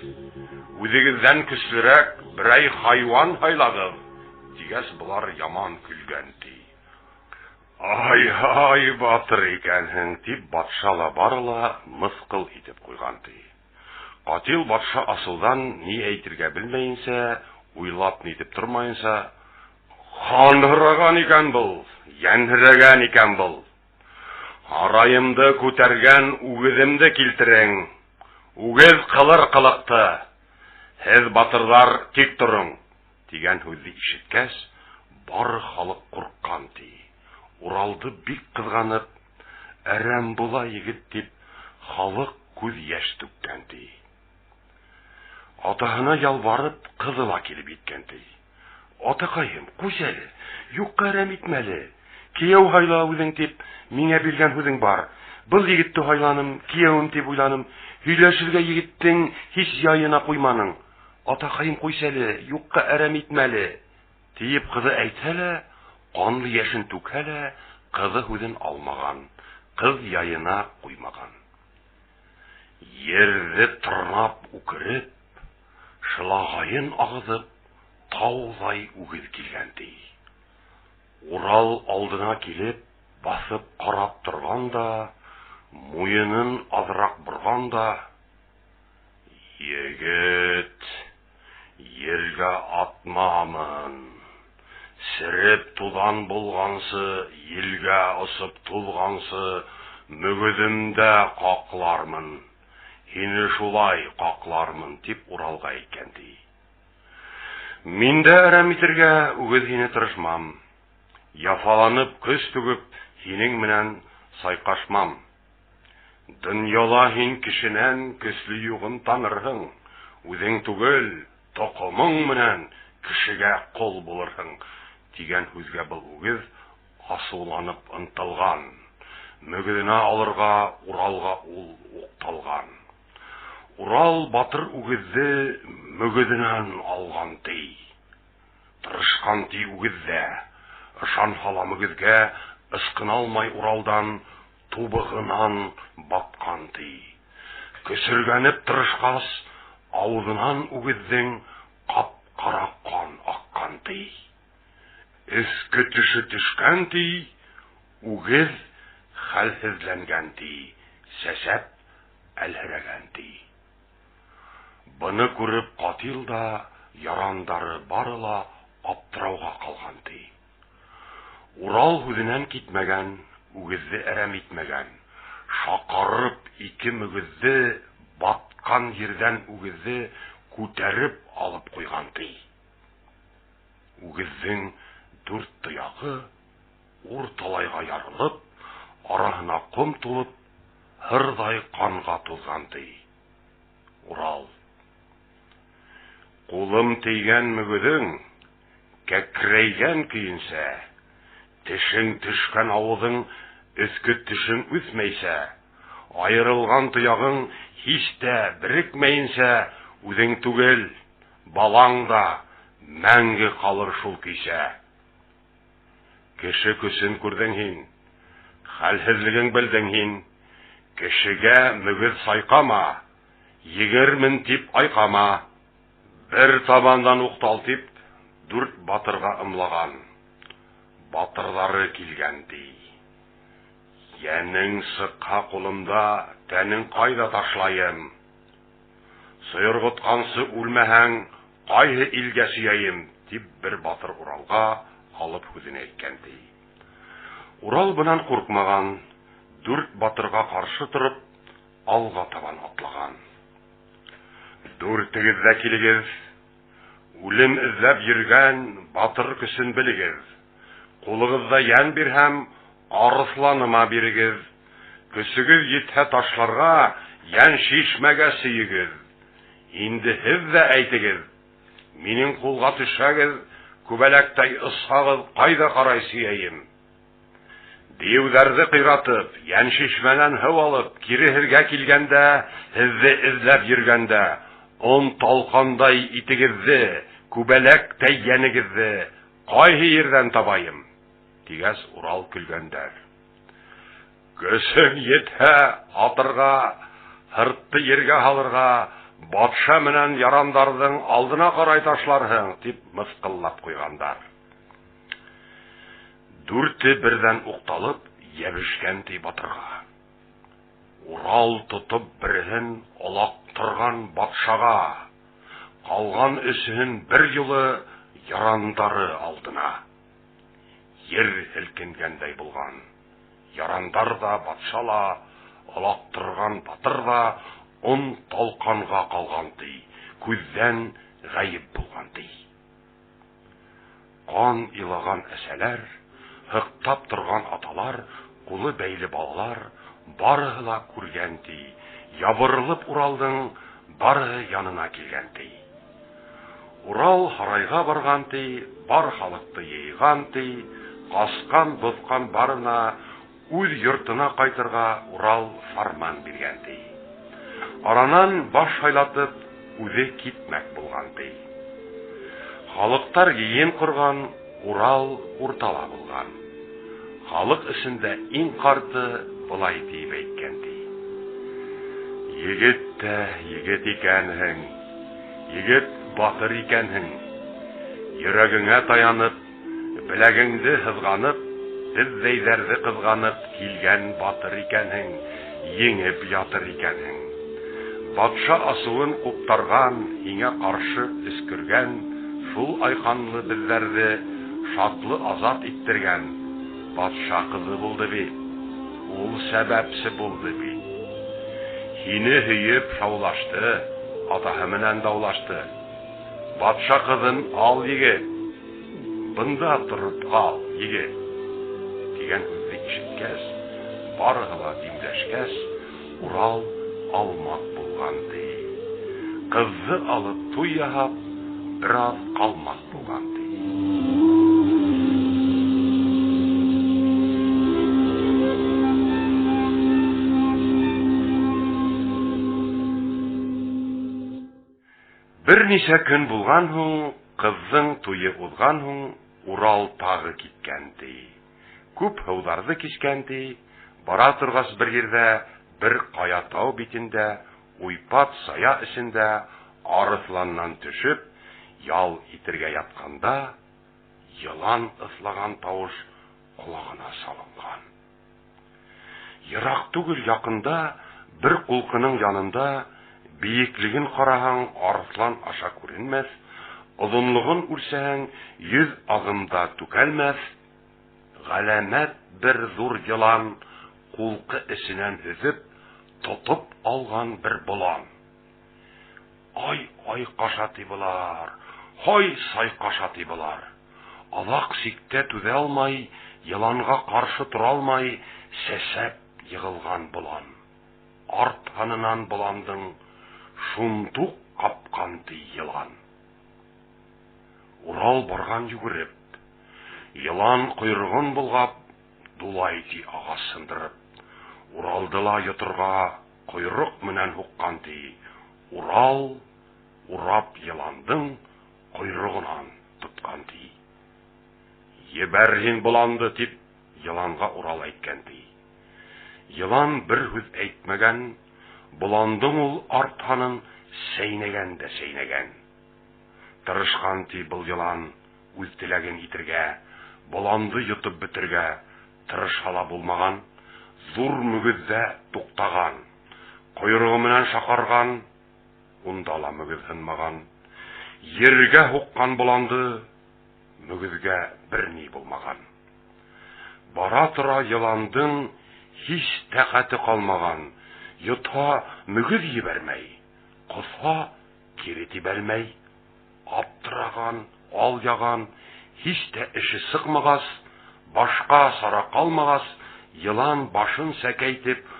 Үҙегеҙҙән көслөрәк берәй хайуан һайлағыҙ, тигәс, былар яман көлгән, ти. Ай-һай, батыр икәнһең, тип батша ла бары ла мыҫҡыл итеп ҡуйған, ти. Ҡатил батша асыуҙан ни әйтергә белмәйенсә, уйлап-нитеп тормайынса, Хан һораған икән был, йәнһерәгән икән был. Һарайымды күтәргән үгеҙемде килтерең, үгеҙ ҡылыр ҡылыҡты. Һеҙ, батырҙар, тик тороң, тигән һүҙҙе ишеткәс, бары халыҡ ҡурҡҡан, ти. Уралды бик ҡыҙғанып, әрәм була егет, тип, халыҡ күҙ йәш түккән, ти. Атаһына ялбарып, ҡыҙы ла килеп еткән, ти. Атаҡайым, ҡуйсы әле, юҡҡа әрәм итмә әле. Кейәү һайла үҙең тип, миңә биргән һүҙең бар. Был егетте һайланым, кейәүем тип уйланым. Һөйләшергә егеттең һис яйына ҡуйманың. Атаҡайым, ҡуйсы әле, юҡҡа әрәм итмә әле. Тиеп ҡыҙы әйтһә лә, ҡанлы йәшен түкһә лә, ҡыҙы һүҙен алмаған, ҡыҙ яйына ҡуймаған. Ерҙе тырнап үкереп, шылағайын ағыҙып, тауҙай үгеҙ килгән, ти. Урал алдына килеп, баҫып ҡарап торған да, муйынын аҙыраҡ борған да, Егет, ергә атмамын, сереп туҙан булғансы, елгә осоп туҙғансы, мөгөҙөмдә ҡаҡлармын, һине шулай ҡаҡлармын, тип Уралға әйткән, ти. Мин дә әрәм итергә үгеҙ һине тырышмам. Яфаланып, көс түгеп, һинең менән сайҡашмам. Донъяла һин кешенән көслө юғын танырһың, үҙең түгел, тоҡомоң менән кешегә ҡол булырһың, тигән һүҙгә был үгеҙ асыуланып ынтылған. Мөгөҙенә алырға Уралға ул уҡталған. Урал батыр үгеҙҙе мөгөҙөнән алған, ти. Тырышҡан, ти, үгеҙ ҙә. Ышанһа ла мөгөҙгә, ысҡына алмай Уралдан, тубығынан батҡан, ти. Көсөргәнеп тырышҡас, ауыҙынан үгеҙҙең ҡап-ҡара ҡан аҡҡан, ти. Өҫкө теше төшкән, ти, үгеҙ хәлһеҙләнгән, ти, сәсәп әлһерәгән, ти. Быны күреп Ҡатил да, ярандары бары ла аптырауға ҡалған, ти. Урал һүҙенән китмәгән, үгеҙҙе әрәм итмәгән. Шаҡарып ике мөгөҙҙе батҡан ерҙән үгеҙҙе күтәреп алып ҡуйған, ти. Үгеҙҙең дүрт тояғы урталайға ярылып, араһына ҡом тулып, һырҙай ҡанға туҙған, ти. Урал. Ҡулым тейгән мөгөҙөң кәкрәйгән көйөнсә, тешең төшкән ауыҙың өҫкө тешең үҫмәйсә, айырылған тояғың һис тә берекмәйенсә, үҙең түгел, балаң да мәңге ҡалыр шул көйсә. Кеше көсөн күрҙең һин, хәлһеҙлегең белдең һин. Кешегә мөгөҙ сайҡама, егермен тип айҡама. Бер табандан уҡтал тип, дүрт батырға ымлаған. Батырҙары килгән, ти. Йәнең сыҡһа ҡулымда, тәнең ҡайҙа ташлайым? Сойорғотҡансы үлмәһәң, ҡайһы илгә сөйәйем? Тип бер батыр Уралға алып һүҙен әйткән, ти. Урал бынан ҡурҡмаған, дүрт батырға ҡаршы тороп, алға табан атлаған. Дүртегеҙ ҙә килегеҙ, үлем эҙләп йөрөгән батыр көсөн белегеҙ. Ҡулығыҙҙа йән бирһәм, арыҫланыма бирегеҙ. Көсөгөҙ етһә ташларға, йән шишмәгә сөйөгөҙ. Инде һеҙ ҙә әйтегеҙ, минең ҡулға төшһәгеҙ, күбәләктәй осһағыҙ, ҡайҙа ҡарай сөйәйем? Дейеүҙәрҙе ҡыйратып, йән шишмәнән һыу алып, кире һеҙгә килгәндә, һеҙҙе эҙләп йөрөгәндә, он талҡандай итегеҙҙе, күбәләктәй йәнегеҙҙе ҡайһы ерҙән табайым? Тигәс, Урал көлгәндәр. Көсөң етһә, атырға, һыртты ергә һалырға, батша менән ярандарҙың алдына ҡарай ташларһың, тип мыҫҡыллап ҡуйғандар. Дүрте берҙән уҡталып, йәбешкән ти батырға. Урал тотоп береһен олаҡтырған батшаға, ҡалған өсөһөн бер юлы ярандары алдына. Ер һелкенгәндәй булған. Ярандар ҙа, батша ла, олаҡтырған батыр ҙа он талҡанға ҡалған ти, күҙҙән ғәйеп булған ти. Ҡан илаған әсәләр, һыҡтап торған аталар, ҡулы бәйле балалар барыһы ла күргән ти, ябырылып Уралдың барыһы янына килгән ти. Урал һарайға барған ти, бар халыҡты йыйған ти, ҡасҡан, боҫҡан барына үҙ йортона ҡайтырға Урал фарман биргән ти. Аранан баш һайлатып, үҙе китмәк булған ти. Халыҡтар йыйын ҡорған, Урал уртала булған. Халыҡ эсендә иң ҡарты былай тиеп әйткән ти. Егет тә егет икәнһең, егет батыр икәнһең. Йөрәгеңә таянып, беләгеңде һыҙғанып, беҙҙәйҙәрҙе ҡыҙғанып килгән батыр икәнһең, еңеп ятыр икәнһең. Батша асыуын ҡуптарған, һиңә ҡаршы өскөргән, шул айҡанлы беҙҙәрҙе шатлы азат иттергән батша ҡыҙы булды бит. Ул сәбәпсе булды бит. Һине һөйөп шаулашты, атаһы менән даулашты. Батша ҡыҙын ал, егет, бында тороп ҡал, егет. Тигән һүҙҙе ишеткәс, барыһы ла димләшкәс, Урал алмаҡ булған ти. Ҡыҙҙы алып туй яһап, бер аҙ ҡалмаҡ булған ти. Бер нисә көн булған һуң, ҡыҙҙың туйы уҙған һуң, Урал тағы киткән ти. Күп һыуҙарҙы кискән ти, бара торғас бер ерҙә, бер ҡая тау битендә, уйпат сая эсендә арыҫланнан төшөп, ял итергә ятҡанда, йылан ыҫлаған тауыш ҡолағына салынған. Йыраҡ түгел яҡында, бер ҡулҡының янында, бейеклеген ҡараһаң, арыҫлан аша күренмәҫ, оҙонлоғон үлсәһәң, 100 аҙым да түкәлмәҫ, ғәләмәт бер ҙур йылан ҡулҡы эсенән һөҙөп, тотоп алған бер болан. Ай-ай ҡаша ти былар, һай сайҡаша ти былар. Аҙаҡ сиктә түҙә алмай, йыланға ҡаршы тора алмай, сәсәп йығылған болан. Арт һанынан боландың шундуҡ ҡапҡан ти йылан. Урал барған йүгереп, йылан ҡойроғон болғап, дулай ти ағас һындырып. Уралды ла йоторға ҡойроҡ менән һуҡҡан ти. Урал урап йыландың ҡойроғонан тотҡан ти. Ебәр һин боланды, тип йыланға Урал әйткән ти. Йылан бер һүҙ әйтмәгән, боландың ул арт һанын сәйнәгән дә сәйнәгән. Тырышҡан ти был йылан үҙ теләген итергә, боланды йотоп бөтөргә, тырышһа ла булмаған, ҙур мөгөҙҙә туҡтаған. Ҡойроғо менән шаҡарған, унда ла мөгөҙ һынмаған. Ергә һуҡҡан боланды, мөгөҙгә бер ни булмаған. Бара-тора йыландың һис тәҡәте ҡалмаған, йотһа мөгөҙ ебәрмәй, ҡоҫһа кире тибәлмәй. Аптыраған, алъяған, һис тә эше сыҡмағас, башҡа сара ҡалмағас, йылан башын сәкәйтеп,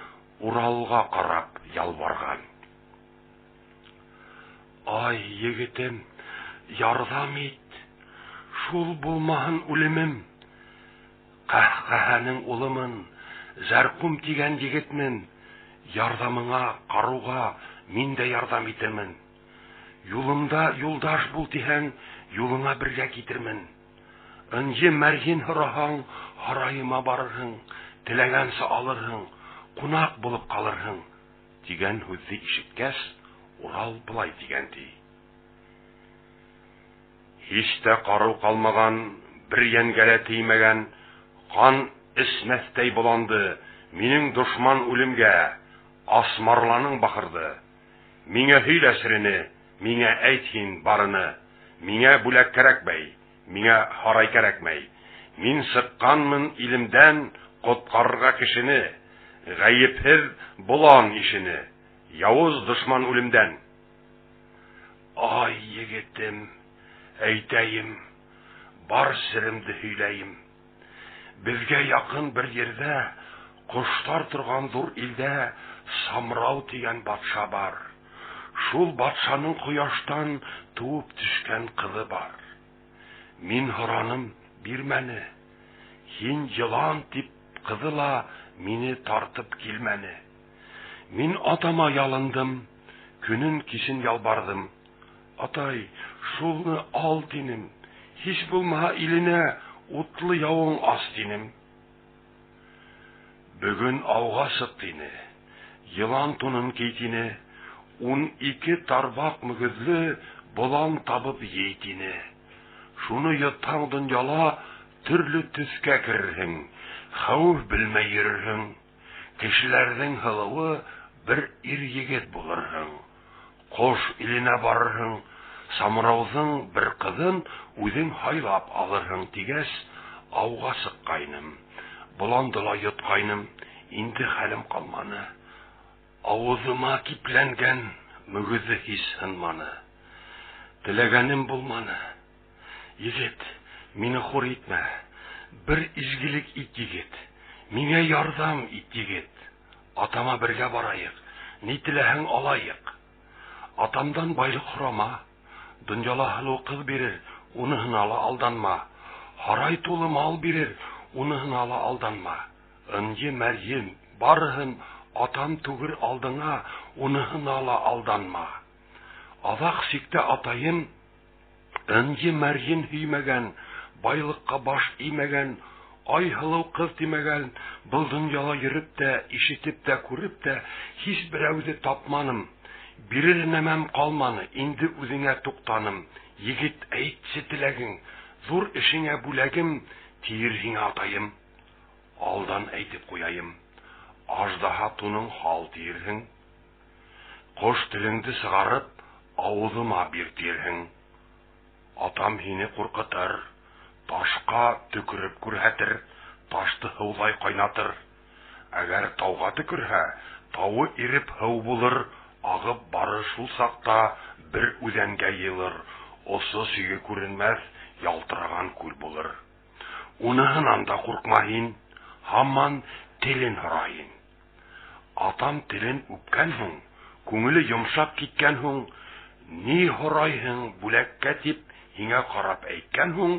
Уралға ҡарап ялбарған. Ай, егетем, ярҙам ит, шул булмаһын үлемем. Ҡәһҡәһәнең улымын, Зәрҡүм тигән егетмен, ярҙамыңа, ҡарыуға мин дә ярҙам итермен. Юлымда юлдаш бул тиһәң, юлыңа бергә китермен. Ынйы мәрйен һораһаң, һарайыма барырһың, теләгәнсә алырһың, ҡунаҡ булып ҡалырһың, тигән һүҙҙе ишеткәс, Урал былай тигән ти. Һис тә ҡарыу ҡалмаған, бер йәнгә лә теймәгән, ҡан эсмәҫтәй боланды, минең дошман үлемгә, асмарланың бахырҙы. Миңә һөйлә серене, миңә әйт һин барыны, миңә бүләк кәрәкмәй, миңә һарай кәрәкмәй. Мин сыҡҡанмын илемдән ҡотҡарырға кешене, ғәйепһеҙ болан ишене, яуыз дошман үлемдән. Ай, егетем, әйтәйем, бар серемде һөйләйем. Беҙгә яҡын бер ерҙә, ҡоштар торған ҙур илдә Самрау тигән батша бар. Шул батшаның ҡояштан тыуып төшкән ҡыҙы бар. Мин һораным, бирмәне. Һин йылан тип ҡыҙы ла мине тартып килмәне. Мин атама ялындым, көнөн кисен ялбарҙым. Атай, шулны ал тинем, һис булмаһа иленә утлы яуың ас тинем. Бөгөн ауға сыҡ тине, йылан тунын кей тине, 12 тарбаҡ мөгөҙлө болан табып ей тине. Шуны йотһаң донъяла төрлө төҫкә керерһең, хәүеф белмәй йөрөрһөң. Кешеләрҙең һылыуы бер ир егет булырһың. Ҡош иленә барырһың, Самрауҙың бер ҡыҙын үҙең һайлап алырһың тигәс, ауға сыҡҡайным. Боланды ла йотҡайным, инде хәлем ҡалманы. Ауыҙыма кипләнгән мөгөҙө һис һынманы. Теләгәнем булманы. Егет, мине хур итмә. Бер изгелек ит, егет. Миңә ярҙам ит, егет. Атама бергә барайыҡ, ни теләһәң алайыҡ. Атамдан байлыҡ һорама. Донъяла һылыу ҡыҙ бирер, уныһына ла алданма. Һарай тулы мал бирер, уныһына ла алданма. Ынйы мәрйен барыһын атам түгер алдыңа, уныһына ла алданма. Аҙаҡ сиктә атайым ынйы мәрйен һөймәгән, байлыҡҡа баш эймәгән, ай һылыу ҡыҙ тимәгән, был донъяла йөрөп тә, ишетеп тә, күреп тә һис берәүҙе тапманым. Бирер нәмәм ҡалманы, инде үҙеңә туҡтаным. Егет, әйтсе теләгең, ҙур эшеңә бүләгем, тиер һиңә атайым. Алдан әйтеп ҡуяйым, аждаһа тунын һал тиерһең. Ҡош телеңде сығарып, ауыҙыма бир тиерһең. Атам һине ҡурҡытыр, ташҡа төкөрөп күрһәтер, ташты һыуҙай ҡайнатыр. Әгәр тауға төкөрһә, тауы иреп һыу булыр, ағып барыр шул саҡта бер үҙәнгә йыйылыр, осо сиге күренмәҫ ялтыраған күл булыр. Уныһынан да ҡурҡма һин, һаман телен һора һин. Атам телен үпкән һуң, күңеле йомшап киткән һуң, ни һорайһың бүләккә тип һиңә ҡарап әйткән һуң,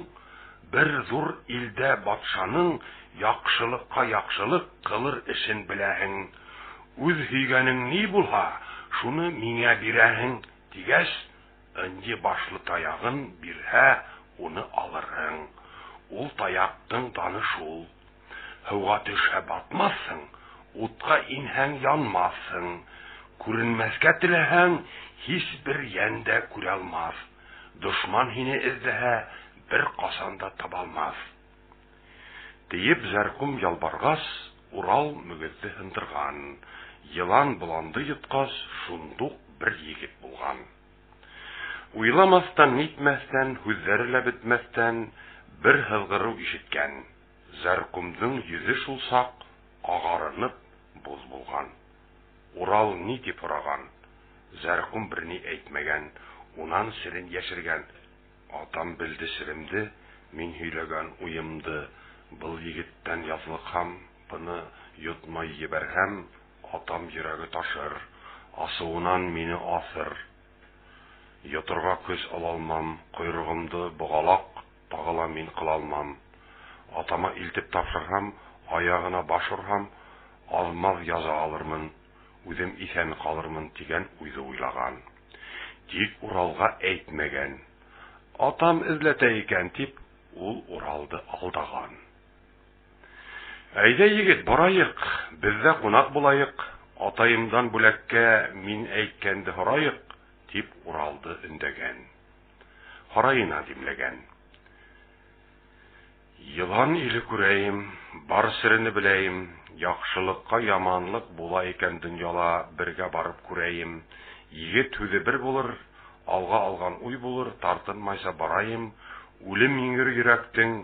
бер ҙур илдә батшаның яҡшылыҡҡа яҡшылыҡ ҡылыр эшен беләһең. Үҙ һөйгәнең ни булһа, шуны миңә бирәһең, тигәс, ынйы башлы таяғын бирһә, уны алырһың. Ул таяҡтың даны шул. Һыуға төшһә батмаҫһың, Утҡа инһәң янмаҫһың, күренмәҫкә теләһәң, һис бер йән дә күрә алмаҫ. Дошман һине эҙләһә, бер ҡасан да таба алмаҫ. Тейеп Зәрҡүм ялбарғас, Урал мөгөҙҙө һындырған. Йылан боланды йотҡас, шундуҡ бер егет булған. Уйламаҫтан, нитмәҫтән, һүҙҙәре лә бөтмәҫтән, бер һыҙғырыу ишеткән. Зәрҡүмдең йөҙө шул саҡ ағарынып боҙ булған. Урал ни тип һораған? Зәрҡүм бер ни әйтмәгән, унан серен йәшергән. Атам белде серемде, мин һөйләгән уйымды. Был егеттән яҙлыҡһам, быны йотмай ебәрһәм, атам йөрәге ташыр, асыуынан мине аҫыр. Йоторға көс алалмам, ҡойроғомдо боғалаҡ тағы ла мин ҡылалмам. Атама илтеп тапшырһам, аяғына баш урһам, аҙ-маҙ яза алырмын, үҙем иҫән ҡалырмын тигән уйҙы уйлаған. Тик Уралға әйтмәгән. Атам эҙләтә икән, тип, ул Уралды алдаған. Әйҙә, егет, барайыҡ, беҙҙә ҡунаҡ булайыҡ, атайымдан бүләккә мин әйткәнде һорайыҡ, тип Уралды өндәгән. Һарайына димләгән. Йылан иле күрәйем, бар серене беләйем, яҡшылыҡҡа яманлыҡ була икән донъяла, бергә барып күрәйем. Егет һүҙе бер булыр, алға алған уй булыр, тартынмайса барайым, үлем еңер йөрәктең,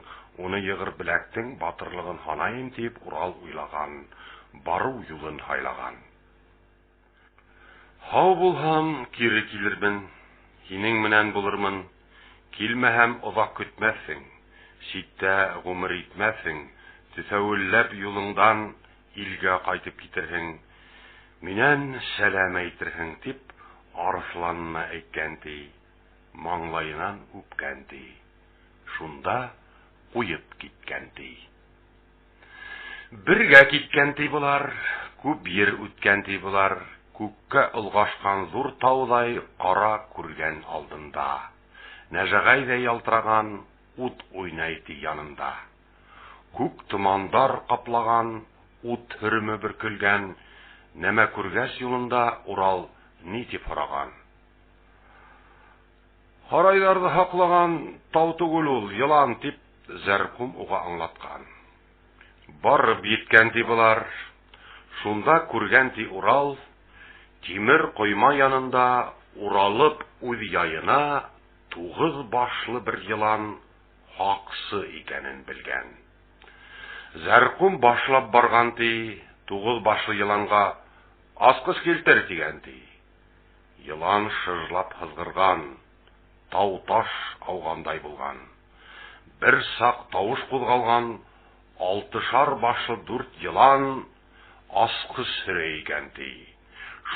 уны йығыр беләктең батырлығын һанайым, тип Урал уйлаған, барыу юлын һайлаған. Һау булһам, кире килермен, һинең менән булырмын, килмәһәм, оҙаҡ көтмәҫһең, ситтә ғүмер итмәҫһең, төҫәүелләп юлыңдан илгә ҡайтып китерһең, минән сәләм әйтерһең, тип арыҫланына әйткән, ти, маңлайынан үпкән, ти. Шунда ҡуйып киткән, ти. Бергә киткән, ти, былар, күп ер үткән, ти, былар, күккә олғашҡан ҙур тауҙай ҡара күргән алдында. Нәжәғәйҙәй ялтыраған ут уйнай, ти, янында. Күк томандар ҡаплаған, ут һөрөмө бөркөлгән нәмә күргәс юлында Урал ни тип һораған? Һарайҙарҙы һаҡлаған тау түгел ул, йылан, тип Зәрҡүм уға аңлатҡан. Барып еткән, ти, былар. Шунда күргән, ти, Урал, тимер ҡойма янында уралып үҙ яйына туғыҙ башлы бер йылан һаҡсы икәнен белгән. Зәрҡүм башлап барған, ти, туғыҙ башлы йыланға асҡыс килтер, тигән, ти. Йылан шыжлап һыҙғырған, тау-таш ауғандай булған. Бер саҡ тауыш ҡуҙғалған, алтышар башлы дүрт йылан асҡыс һөрә икән, ти.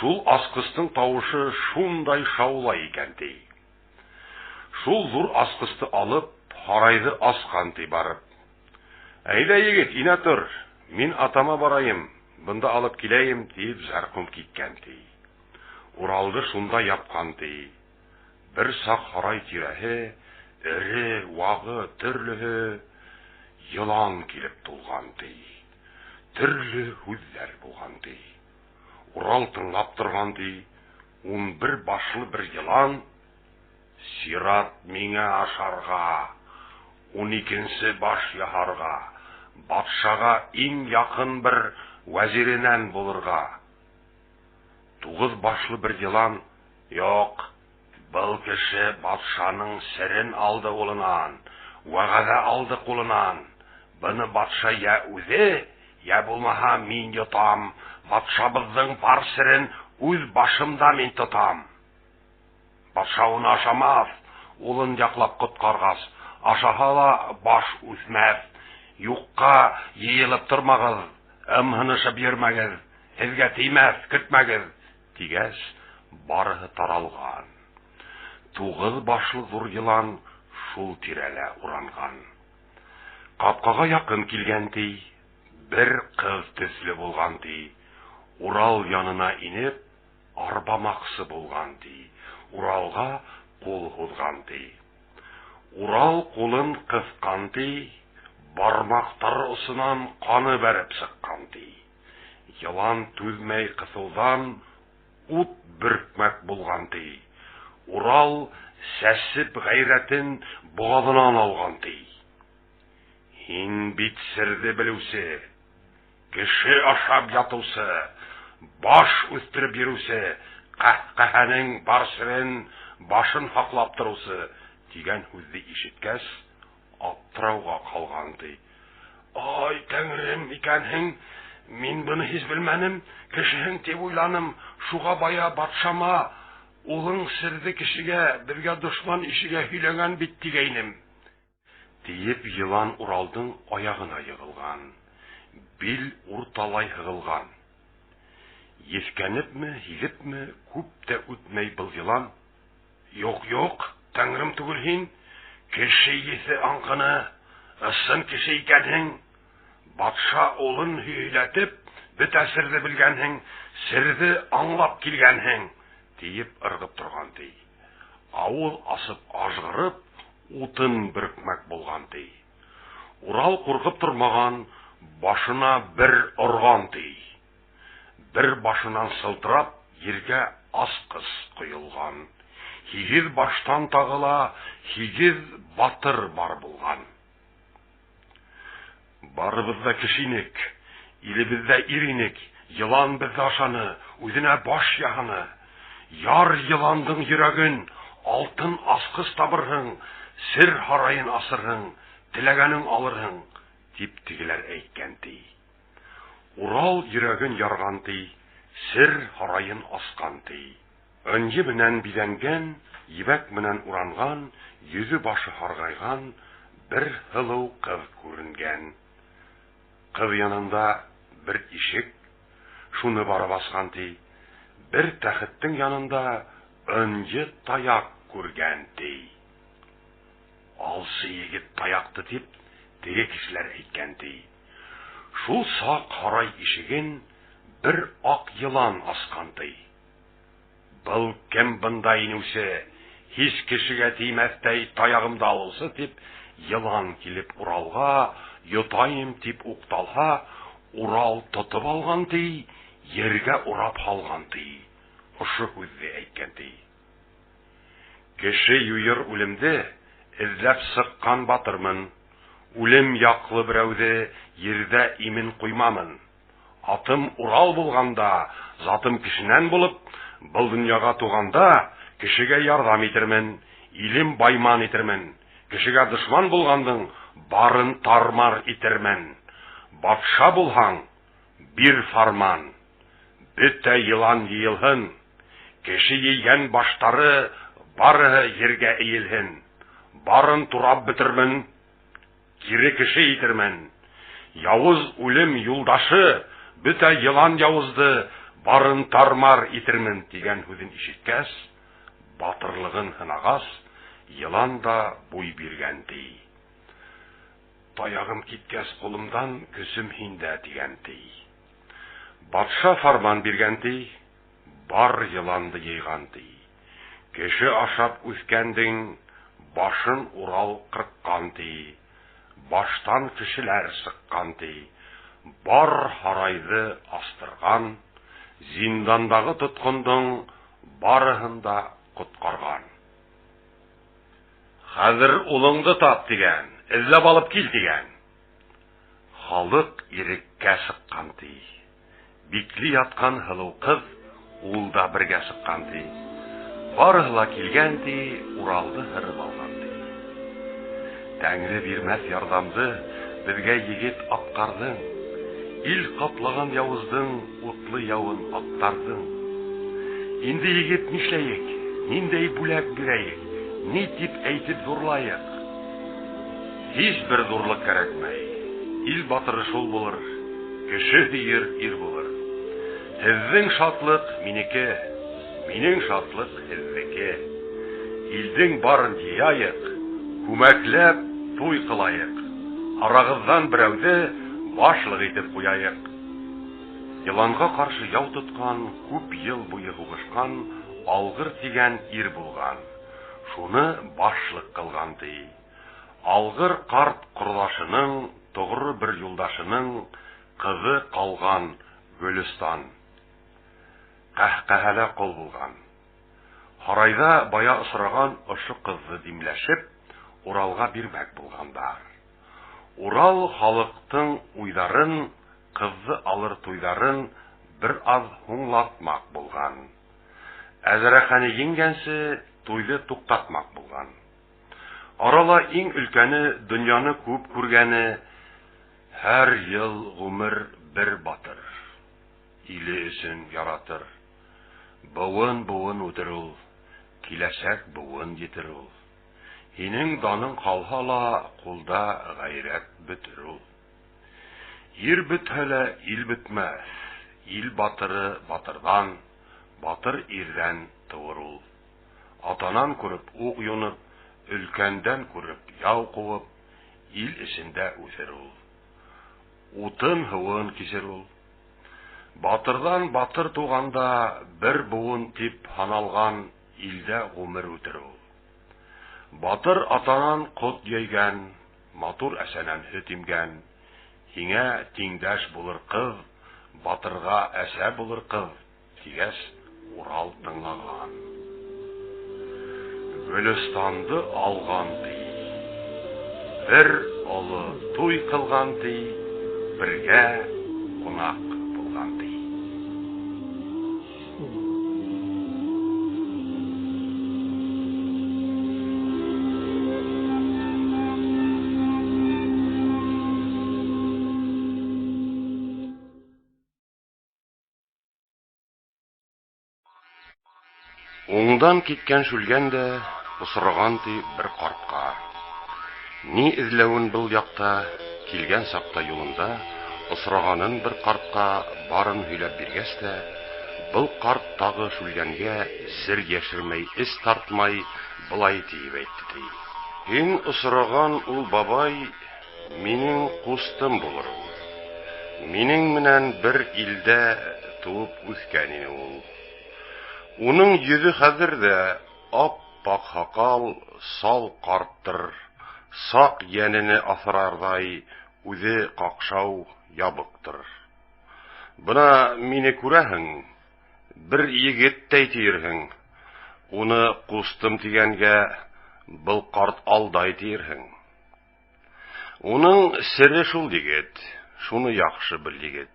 Шул асҡыстың тауышы шундай шаулай икән, ти. Шул ҙур асҡысты алып, һарайҙы асҡан, ти, барып. Әйҙә, егет, инә тор, мин атама барайым, бында алып киләйем, тип Зәрҡүм киткән, ти. Уралды шунда япҡан, ти. Бер саҡ һарай тирәһе эре, вағы, төрлөһө йылан килеп тулған, ти. Төрлө һүҙҙәр булған, ти. Урал тыңлап торған, ти. 11 башлы бер йылан: Сират миңә ашарға, 12-нсе баш яһарға, батшаға иң яҡын бер вәзиренән булырға. 9 башлы бер йылан: Юҡ, был кеше батшаның серен алды улынан, вәғәҙә алды ҡулынан. Быны батша йә үҙе, йә булмаһа мин йотам, батшабыҙҙың бар серен үҙ башымда мин тотам. Батша уны ашамаҫ, улын яҡлап ҡотҡарғас, ашаһа ла баш үҫмәҫ. Юҡҡа йыйылып тормағыҙ, ымһынышып йөрөмәгеҙ, һеҙгә теймәҫ, көтмәгеҙ, тигәс, барыһы таралған. 9 башлы ҙур йылан шул тирәлә уранған. Ҡапҡаға яҡын килгән, ти, бер ҡыҙ төҫлө булған, ти. Урал янына инеп, арбамаҡсы булған, ти. Уралға ҡул һуҙған, ти. Урал ҡулын ҡыҫҡан, ти, бармаҡтары осонан ҡаны бәреп сыҡҡан, ти. Йылан түҙмәй ҡыҫыуҙан ут бөркмәк булған, ти. Урал сәсеп ғәйрәтен боғаҙынан алған, ти. Һин бит серҙе белеүсе, кеше ашап ятыусы, баш үҫтереп йөрөүсе, ҡәһҡәһәнең бар серен башын һаҡлап тороусы, тигән һүҙҙе ишеткәс, аптырауға ҡалған, ти. Ай, тәңрем икәнһең, мин быны һис белмәнем, кешеһең тип уйланым, шуға бая батшама, улың серҙе кешегә, беҙгә дошман ишегә һөйләгән бит тигәйнем. Тиеп йылан Уралдың аяғына йығылған, бил урталай һығылған. Еҫкәнепме, һиҙепме, күп тә үтмәй был йылан: Юҡ, юҡ, тәңрем түгел һин, кеше еҫе аңҡыны, ысын кеше икәнһең. Батша улын һөйләтеп, бөтә серҙе белгәнһең, серҙе аңлап килгәнһең, тиеп ырғып торған, ти. Ауыҙ асып ажғырып, утын бөркмәк булған, ти. Урал ҡурҡып тормаған, башына бер орған, ти. Бер башынан сылтырап ергә асҡыс ҡойолған. Һигеҙ баштан тағы ла һигеҙ батыр бар булған. Барыбыҙ ҙа кеше инек, илебеҙҙә ир инек, йылан беҙҙе ашаны, үҙенә баш яһаны. Яр йыландың йөрәген, алтын асҡыс табырһың, сер һарайын асырһың, теләгәнең алырһың, тип тегеләр әйткән, ти. Урал йөрәген ярған, ти, сер һарайын асҡан, ти. Ынйы менән биҙәнгән, ебәк менән уранған, йөҙө-башы һарғайған бер һылыу ҡыҙ күренгән. Ҡыҙ янында бер ишек, шуны барып асҡан, ти. Бер тәхеттең янында ынйы таяҡ күргән, ти. Алсы егет таяҡты, тип теге кешеләр әйткән, ти. Шул саҡ һарай ишеген бер аҡ йылан асҡан, ти. Был кем бында инеүсе, һис кешегә теймәҫтәй таяғымды алыусы, тип йылан килеп Уралға йотайым тип уҡталһа, Урал тотоп алған, ти, ергә урап һалған, ти. Ошо һүҙҙе әйткән, ти. Кеше юйыр үлемде эҙләп сыҡҡан батырмын. Үлем яҡлы берәүҙе ерҙә имен ҡуймамын. Атым Урал булғанда, затым кешенән булып, был донъяға туғанда, кешегә ярҙам итермен, илем байман итермен. Кешегә дошман булғандың барын тармар итермен. Батша булһаң, бир фарман. Бөтә йылан йыйылһын. Кеше ейгән баштары барыһы ергә эйелһен. Барын турап бөтөрмөн, кире кеше итермен. Яуыз үлем юлдашы, бөтә йылан яуызды барын тармар итермен, тигән һүҙен ишеткәс, батырлығын һынағас, йылан да буй биргән, ти. Таяғым киткәс ҡулымдан, көсөм һиндә, тигән, ти. Батша фарман биргән, ти, бар йыланды йыйған, ти. Кеше ашап үҫкәндең башын Урал ҡырҡҡан, ти. Баштан кешеләр сыҡҡан, ти. Бар һарайҙы астырған, зиндандағы тотҡондоң барыһын да ҡотҡарған. Хәҙер улыңды тап, тигән, эҙләп алып кил, тигән. Халыҡ иреккә сыҡҡан, ти. Бикле ятҡан һылыу ҡыҙ ул да бергә сыҡҡан, ти. Барыһы ла килгән, ти, Уралды һырып алған, ти. Тәңре бирмәҫ ярҙамды беҙгә егет атҡарҙың. Ил ҡаплаған яуыздың утлы яуын аҡтарҙың. Инде егет нишләйек, ниндәй бүләк бирәйек, ни тип әйтеп ҙурлайыҡ? Һис бер ҙурлыҡ кәрәкмәй, ил батыры шул булыр, кеше һөйөр ир булыр. Һеҙҙең шатлыҡ минеке, минең шатлыҡ һеҙҙеке. Илдең барын йыяйыҡ, күмәкләп туй ҡылайыҡ. Арағыҙҙан берәүҙе башлыҡ итеп ҡуяйыҡ. Йыланға ҡаршы яу тотҡан, күп йыл буйы һуғышҡан Алғыр тигән ир булған. Шуны башлыҡ ҡылған, ти. Алғыр ҡарт ҡорҙашының, тоғро бер юлдашының ҡыҙы ҡалған Гөлөстан. Ҡәһҡәһәлә ҡол булған. Һарайҙа бая осраған ошо ҡыҙҙы димләшеп, Уралға бирмәк булғандар. Урал халыҡтың уйҙарын, ҡыҙҙы алыр туйҙарын бер аҙ һуңлатмаҡ булған. Әзрәҡәне еңгәнсе, туйҙы туҡтатмаҡ булған. Арала иң өлкәне, донъяны күп күргәне, һәр йыл ғүмер бер батыр. Иле өсөн яратыр. Быуын-быуын үтер ул, киләсәк быуын етер ул. Һинең даның ҡалһа ла, ҡулда ғәйрәт бөтөр ул. Ир бөтһә лә, ил бөтмәҫ. Ил батыры батырҙан, батыр ирҙән тыуыр ул. Атанан күреп уҡ юнып, өлкәндән күреп яу ҡыуып, ил эсендә үҫер ул. Утын-һыуын кисер ул. Батырҙан батыр туғанда, бер быуын тип һаналған илдә ғүмер үтер ул. Батыр атанан ҡот йәйгән, матур әсәнән һөт имгән. Һиңә тиңдәш булыр ҡыҙ, батырға әсә булыр ҡыҙ, тигәс, Урал тыңлаған. Гөлөстанды алған, ти. Бер оло туй ҡылған, ти, бергә ҡунаҡ булған, ти. Уңдан киткән Шүлгән дә осраған, ти, бер ҡартҡа. Ни эҙләүен был яҡта, килгән саҡта юлында осрағанын бер ҡартҡа барын һөйләп биргәс тә, был ҡарт тағы Шүлгәнгә сер йәшермәй, эс тартмай, былай тиеп әйтте, ти. Һин осраған ул бабай минең ҡустым булыр ул. Минең менән бер илдә тыуып үҫкән ине ул. Уның йөҙө хәҙер ҙә ап-аҡ һаҡал, сал ҡарттыр, саҡ йәнене аҫырарҙай, үҙе ҡаҡшау, ябыҡтыр. Бына мине күрәһең, бер егеттәй тиерһең, уны ҡустым тигәнгә, был ҡарт алдай тиерһең. Уның сере шул, егет, шуны яҡшы бел, егет.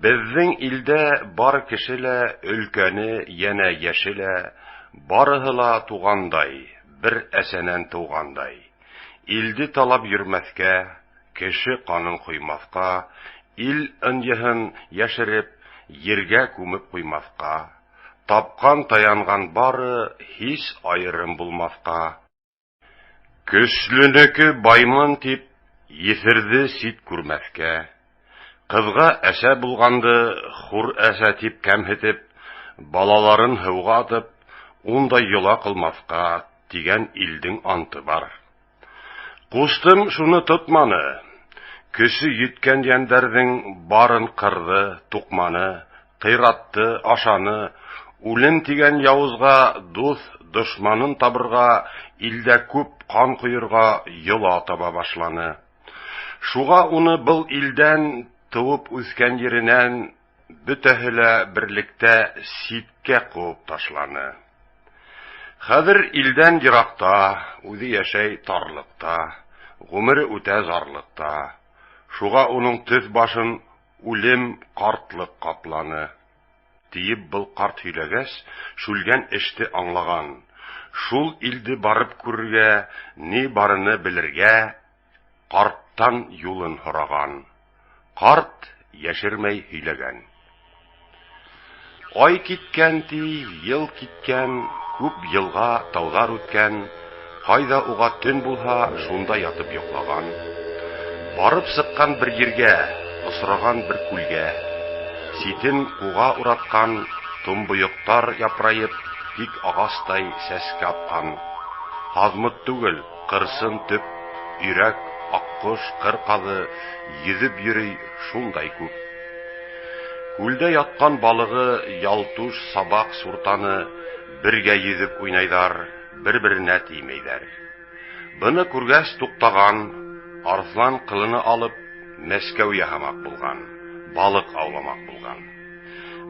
Беҙҙең илдә бар кеше лә, өлкәне, йәнә йәше лә, барыһы ла туғандай, бер әсәнән тыуғандай. Илде талап йөрөмәҫкә, кеше ҡанын ҡоймаҫҡа, ил ынйыһын йәшереп, ергә күмеп ҡуймаҫҡа, тапҡан-таянған бары һис айырым булмаҫҡа. Көслөнөкө байман тип, еҫерҙе сит күрмәҫкә, ҡыҙға әсә булғанды хур әсә тип кәмһетеп, балаларын һыуға атып, ундай йола ҡылмаҫҡа тигән илдең анты бар. Ҡустым шуны тотманы. Көсө еткән йәндәрҙең барын ҡырҙы, туҡманы, ҡыйратты, ашаны. Үлем тигән яуызға дуҫ, дошманын табырға, илдә күп ҡан ҡойорға йола таба башланы. Шуға уны был илдән, тыуып үҫкән еренән, бөтәһе лә берлектә ситкә ҡыуып ташланы. Хәҙер илдән йыраҡта, үҙе йәшәй тарлыҡта, ғүмере үтә зарлыҡта. Шуға уның төҫ башын үлем, ҡартлыҡ ҡапланы. Тиеп был ҡарт һөйләгәс, Шүлгән эште аңлаған. Шул илде барып күрергә, ни барыны белергә ҡарттан юлын һораған. Ҡарт йәшермәй һөйләгән. Ай киткән, ти, йыл киткән, күп йылға, тауҙар үткән, ҡайҙа уға төн булһа, шунда ятып йоҡлаған. Барып сыҡҡан бер ергә, осраған бер күлгә. Ситен ҡуға уратҡан, томбойоҡтар япрайып, тик ағастай сәскә атҡан. Һаҙмыт түгел, ҡырсын төп, өйрәк, аҡҡош, ҡыр ҡаҙы йөҙөп йөрөй шундай күп. Күлдә ятҡан балығы, ялтуш, сабаҡ, суртаны бергә йөҙөп уйнайҙар, бер-беренә теймәйҙәр. Быны күргәс, туҡтаған, арыҫлан ҡылыны алып, Мәскәү яһамаҡ булған. балыҡ ауламаҡ булған.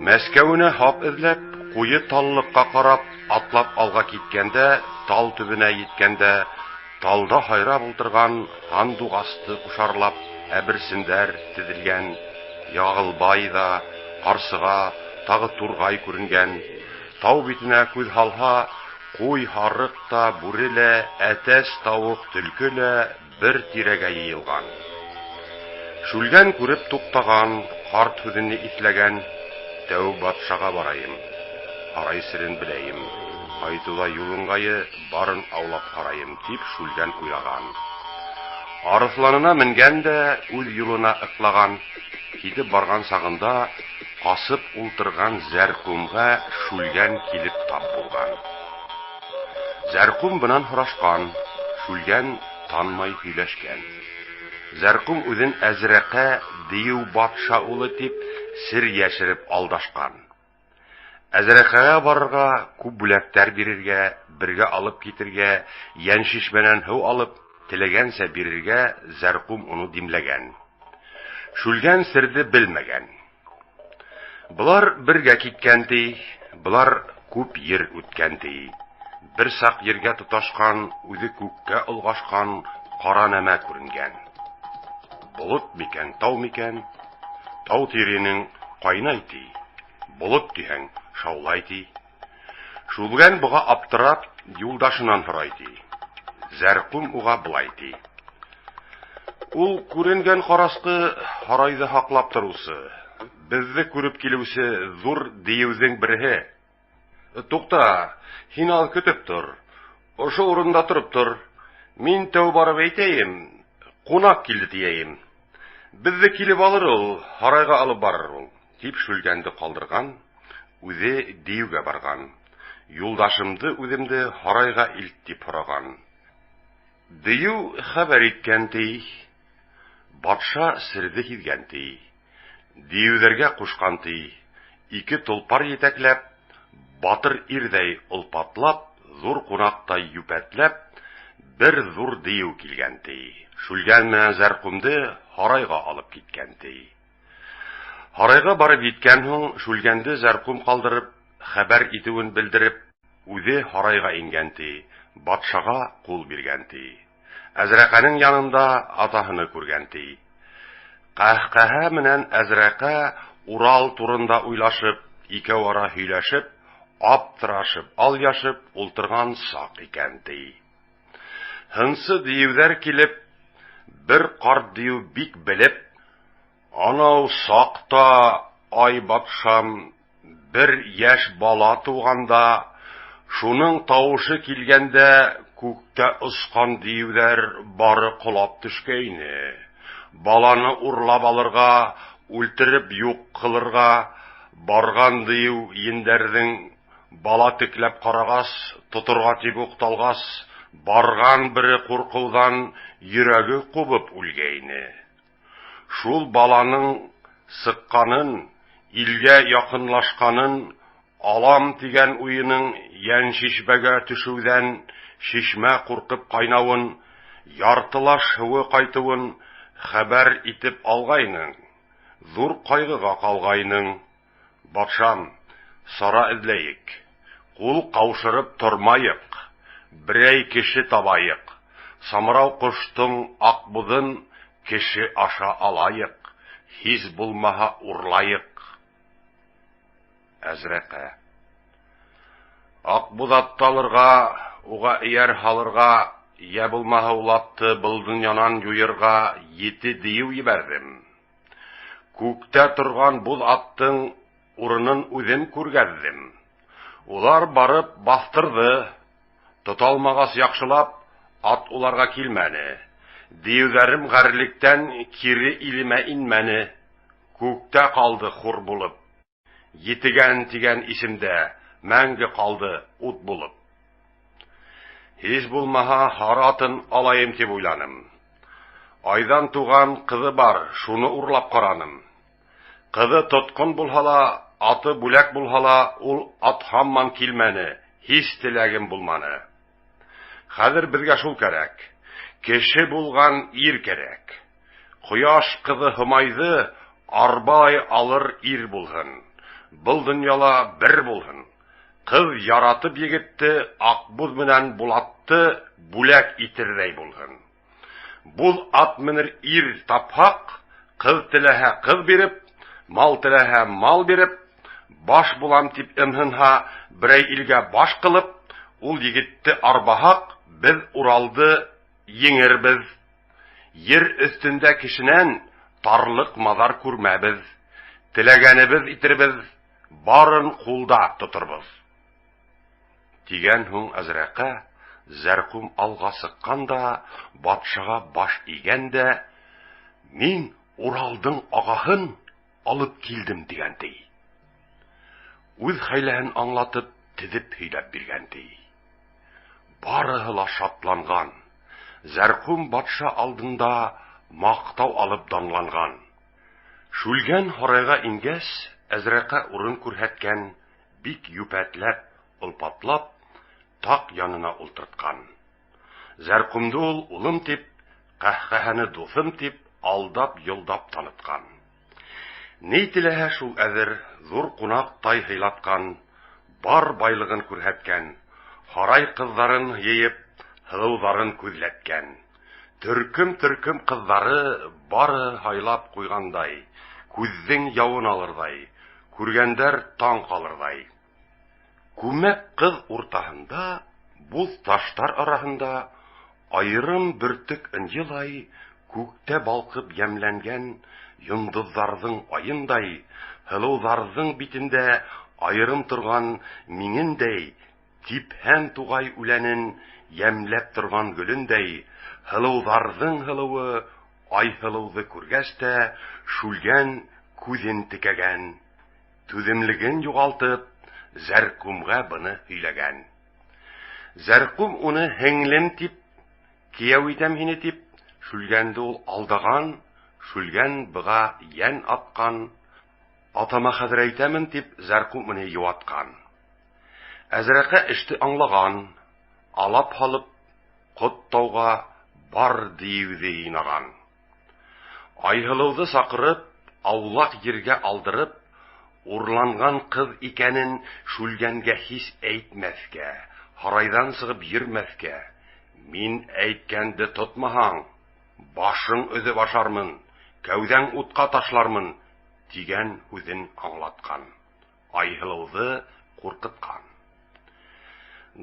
Мәскәүенә һап эҙләп, ҡуйы таллыҡҡа ҡарап, атлап алға киткәндә, тал төбөнә еткәндә, талда һайрап ултырған һандуғасты ҡушарлап, әберсендәр теҙелгән, Яғылбай ҙа, ҡарсыға, тағы турғай күренгән. Тау битенә күҙ һалһа, ҡуй, һарыҡ та, бүре лә, әтәс, тауыҡ, төлкө лә бер тирәгә йыйылған. Шүлгән күреп туҡтаған, ҡарт һүҙене иҫләгән: "Тәү батшаға барайым, һарай серен беләйем, ҡайтыуҙа юл ыңғайы барын аулап ҡарайым", тип Шүлгән уйлаған. Арыҫланына менгән дә үҙ юлына ыҡлаған. Китеп барған сағында ҡасып ултырған Зәрҡүмгә Шүлгән килеп тап булған. Зәрҡүм бынан һорашҡан, Шүлгән танмай һөйләшкән. Зәрҡүм үҙен Әзрәҡә дейеү батша улы тип сер йәшереп алдашҡан. Әзрәҡәгә барырға, күп бүләктәр бирергә, бергә алып китергә, йәншишмәнән һыу алып, теләгәнсә бирергә Зәрҡүм уны димләгән. Шүлгән серҙе белмәгән. Былар бергә киткән, ти, былар күп ер үткән, ти. Бер саҡ ергә тоташҡан, үҙе күккә олғашҡан ҡара нәмә күренгән. Болот микән, тау микән? Тау тиренең ҡайнай, ти, болот тиһәң, шаулай, ти. Шүлгән быға аптырап, юлдашынан һорай, ти. Зәрҡүм уға былай ти: Ул күренгән ҡарасҡы һарайҙы һаҡлап тороусы, беҙҙе күреп килеүсе ҙур дейеүҙең береһе. Туҡта, һин аҙ көтөп тор. Ошо урында тороп тор. Мин тәү барып әйтәйем, ҡунаҡ килде тиәйем. Беҙҙе килеп алыр ул, һарайға алып барыр ул, тип Шүлгәнде ҡалдырған, үҙе дейеүгә барған. Юлдашымды үҙемде һарайға илт тип һораған. Дейеү хәбәр иткән, ти. Батша серҙе һиҙгән, ти. Дейеүҙәргә ҡушҡан, ти. Ике толпар етәкләп, батыр ирҙәй олпатлап, ҙур ҡунаҡтай йүпәтләп, бер ҙур дейеү килгән, ти. Шүлгән менән Зәрҡүмде һарайға алып киткән, ти. Һарайға барып еткән һуң, Шүлгәнде Зәрҡүм ҡалдырып, хәбәр итеүен белдереп, Үҙе һарайға ингән, ти, батшаға ҡул биргән, ти. Әзрәҡәнең янында атаһыны күргән, ти. Ҡәһҡәһә менән Әзрәҡә Урал турында уйлашып, икәү ара һөйләшеп, аптырашып, алъяшып ултырған саҡ икән, ти. Һынсы диеүҙәр килеп, бер ҡарт диеү бик белеп, Анау саҡта, ай батшам, бер йәш бала туғанда, шуның тауышы килгәндә күктә осҡан диюҙәр бары ҡолап төшкәйне. Баланы урлап алырға, үлтереп юҡ ҡылырға барған дейеү ендәрҙең бала текләп ҡарағас, тоторға тип уҡталғас, барған бере ҡурҡыуҙан йөрәге ҡубып үлгәйне. Шул баланың сыҡҡанын, илгә яҡынлашҡанын, алам тигән уйының йәншишмәгә төшөүҙән шишмә ҡурҡып ҡайнауын, яртылаш һыуы ҡайтыуын хәбәр итеп алғайның, ҙур ҡайғыға ҡалғайның. Батшам, сара эҙләйек, ҡул ҡаушырып тормайыҡ, берәй кеше табайыҡ, Самрау ҡоштоң аҡбуҙын кеше аша алайыҡ, һис булмаһа урлайыҡ. Әзрәҡә. Аҡбуҙатты алырға, уға эйәр һалырға, йә булмаһа ул атты был донъянан юйырға ете дейеү ебәрҙем. Күктә торған буҙ аттың урынын үҙем күргәҙҙем. Улар барып баҫтырҙы. Тота алмағас яҡшылап, ат уларға килмәне. Дейеүҙәрем ғәрлектән кире илемә инмәне. Күктә ҡалды хур булып. Етегән тигән исемдә мәңге ҡалды ут булып. Һис булмаһа, һары атын алайым тип уйланым. Айҙан туған ҡыҙы бар, шуны урлап ҡараным. Ҡыҙы тотҡон булһа ла, аты бүләк булһа ла, ул ат һаман килмәне, һис теләгем булманы. Хәҙер беҙгә шул кәрәк. Кеше булған ир кәрәк. Ҡояш ҡыҙы Һомайҙы арбалай алыр ир булһын, был донъяла бер булһын. Ҡыҙ яратып егетте Аҡбуҙ менән Булатты бүләк итерҙәй булһын. Буҙ ат менер ир тапһаҡ, ҡыҙ теләһә ҡыҙ биреп, мал теләһә мал биреп, баш булам тип ымһынһа, берәй илгә баш ҡылып, ул егетте арбаһаҡ, беҙ Уралды еңербеҙ. Ер өҫтөндә кешенән тарлыҡ-маҙар күрмәбеҙ. Теләгәнебеҙ итербеҙ, барын ҡулда тоторбоҙ. Тигән һуң Әзрәҡә Зәрҡүм алға сыҡҡан да, батшаға баш эйгән дә, мин Уралдың ағаһын алып килдем, тигән ти. Үҙ хәйләһен аңлатып, теҙеп һөйләп биргән ти. Барыһы ла шатланған. Зәрҡүм батша алдында маҡтау алып данланған. Шүлгән һарайға ингәс, Әзрәҡә урын күрһәткән, бик йүпәтләп, олпатлап, таҡ янына ултыртҡан. Зәрҡүмде ул улым тип, Ҡәһҡәһәне дуҫым тип, алдап-йолдап танытҡан. Ни теләһә шул әҙер, ҙур ҡунаҡ тай һыйлатҡан, бар байлығын күрһәткән, һарай ҡыҙҙарын йыйып, һылыуҙарын күҙләткән. Төркөм-төркөм ҡыҙҙары бары һайлап ҡуйғандай, күҙҙең яуын алырҙай, күргәндәр таң ҡалырҙай. Күмәк ҡыҙ уртаһында, буҙ таштар араһында, айырым бөртөк ынйылай күктә балҡып йәмләнгән йондоҙҙарҙың айындай, һылыуҙарҙың битендә айырым торған миңендәй, типһән туғай үләнен йәмләп торған гөлөндәй, һылыуҙарҙың һылыуы Айһылыуҙы күргәс тә Шүлгән күҙен текәгән, түҙемлеген юғалтып, Зәрҡүмгә быны һөйләгән. Зәрҡүм уны һеңлем тип, кейәү итәм һине тип, Шүлгәнде ул алдаған, Шүлгән быға йән атҡан, атама хәҙер әйтәмен тип, Зәрҡүм уны йыуатҡан. Әзрәҡә эште аңлаған, алап һалып, Ҡот тауға бар дейеүҙе йыйнаған. Айһылыуҙы саҡырып, аулаҡ ергә алдырып, урланған ҡыҙ икәнен Шүлгәнгә һис әйтмәҫкә, һарайҙан сығып йөрөмәҫкә, мин әйткәнде тотмаһаң, башың өҙөп ашармын, кәүҙәң утҡа ташлармын, тигән һүҙен аңлатҡан. Айһылыуҙы ҡурҡытҡан.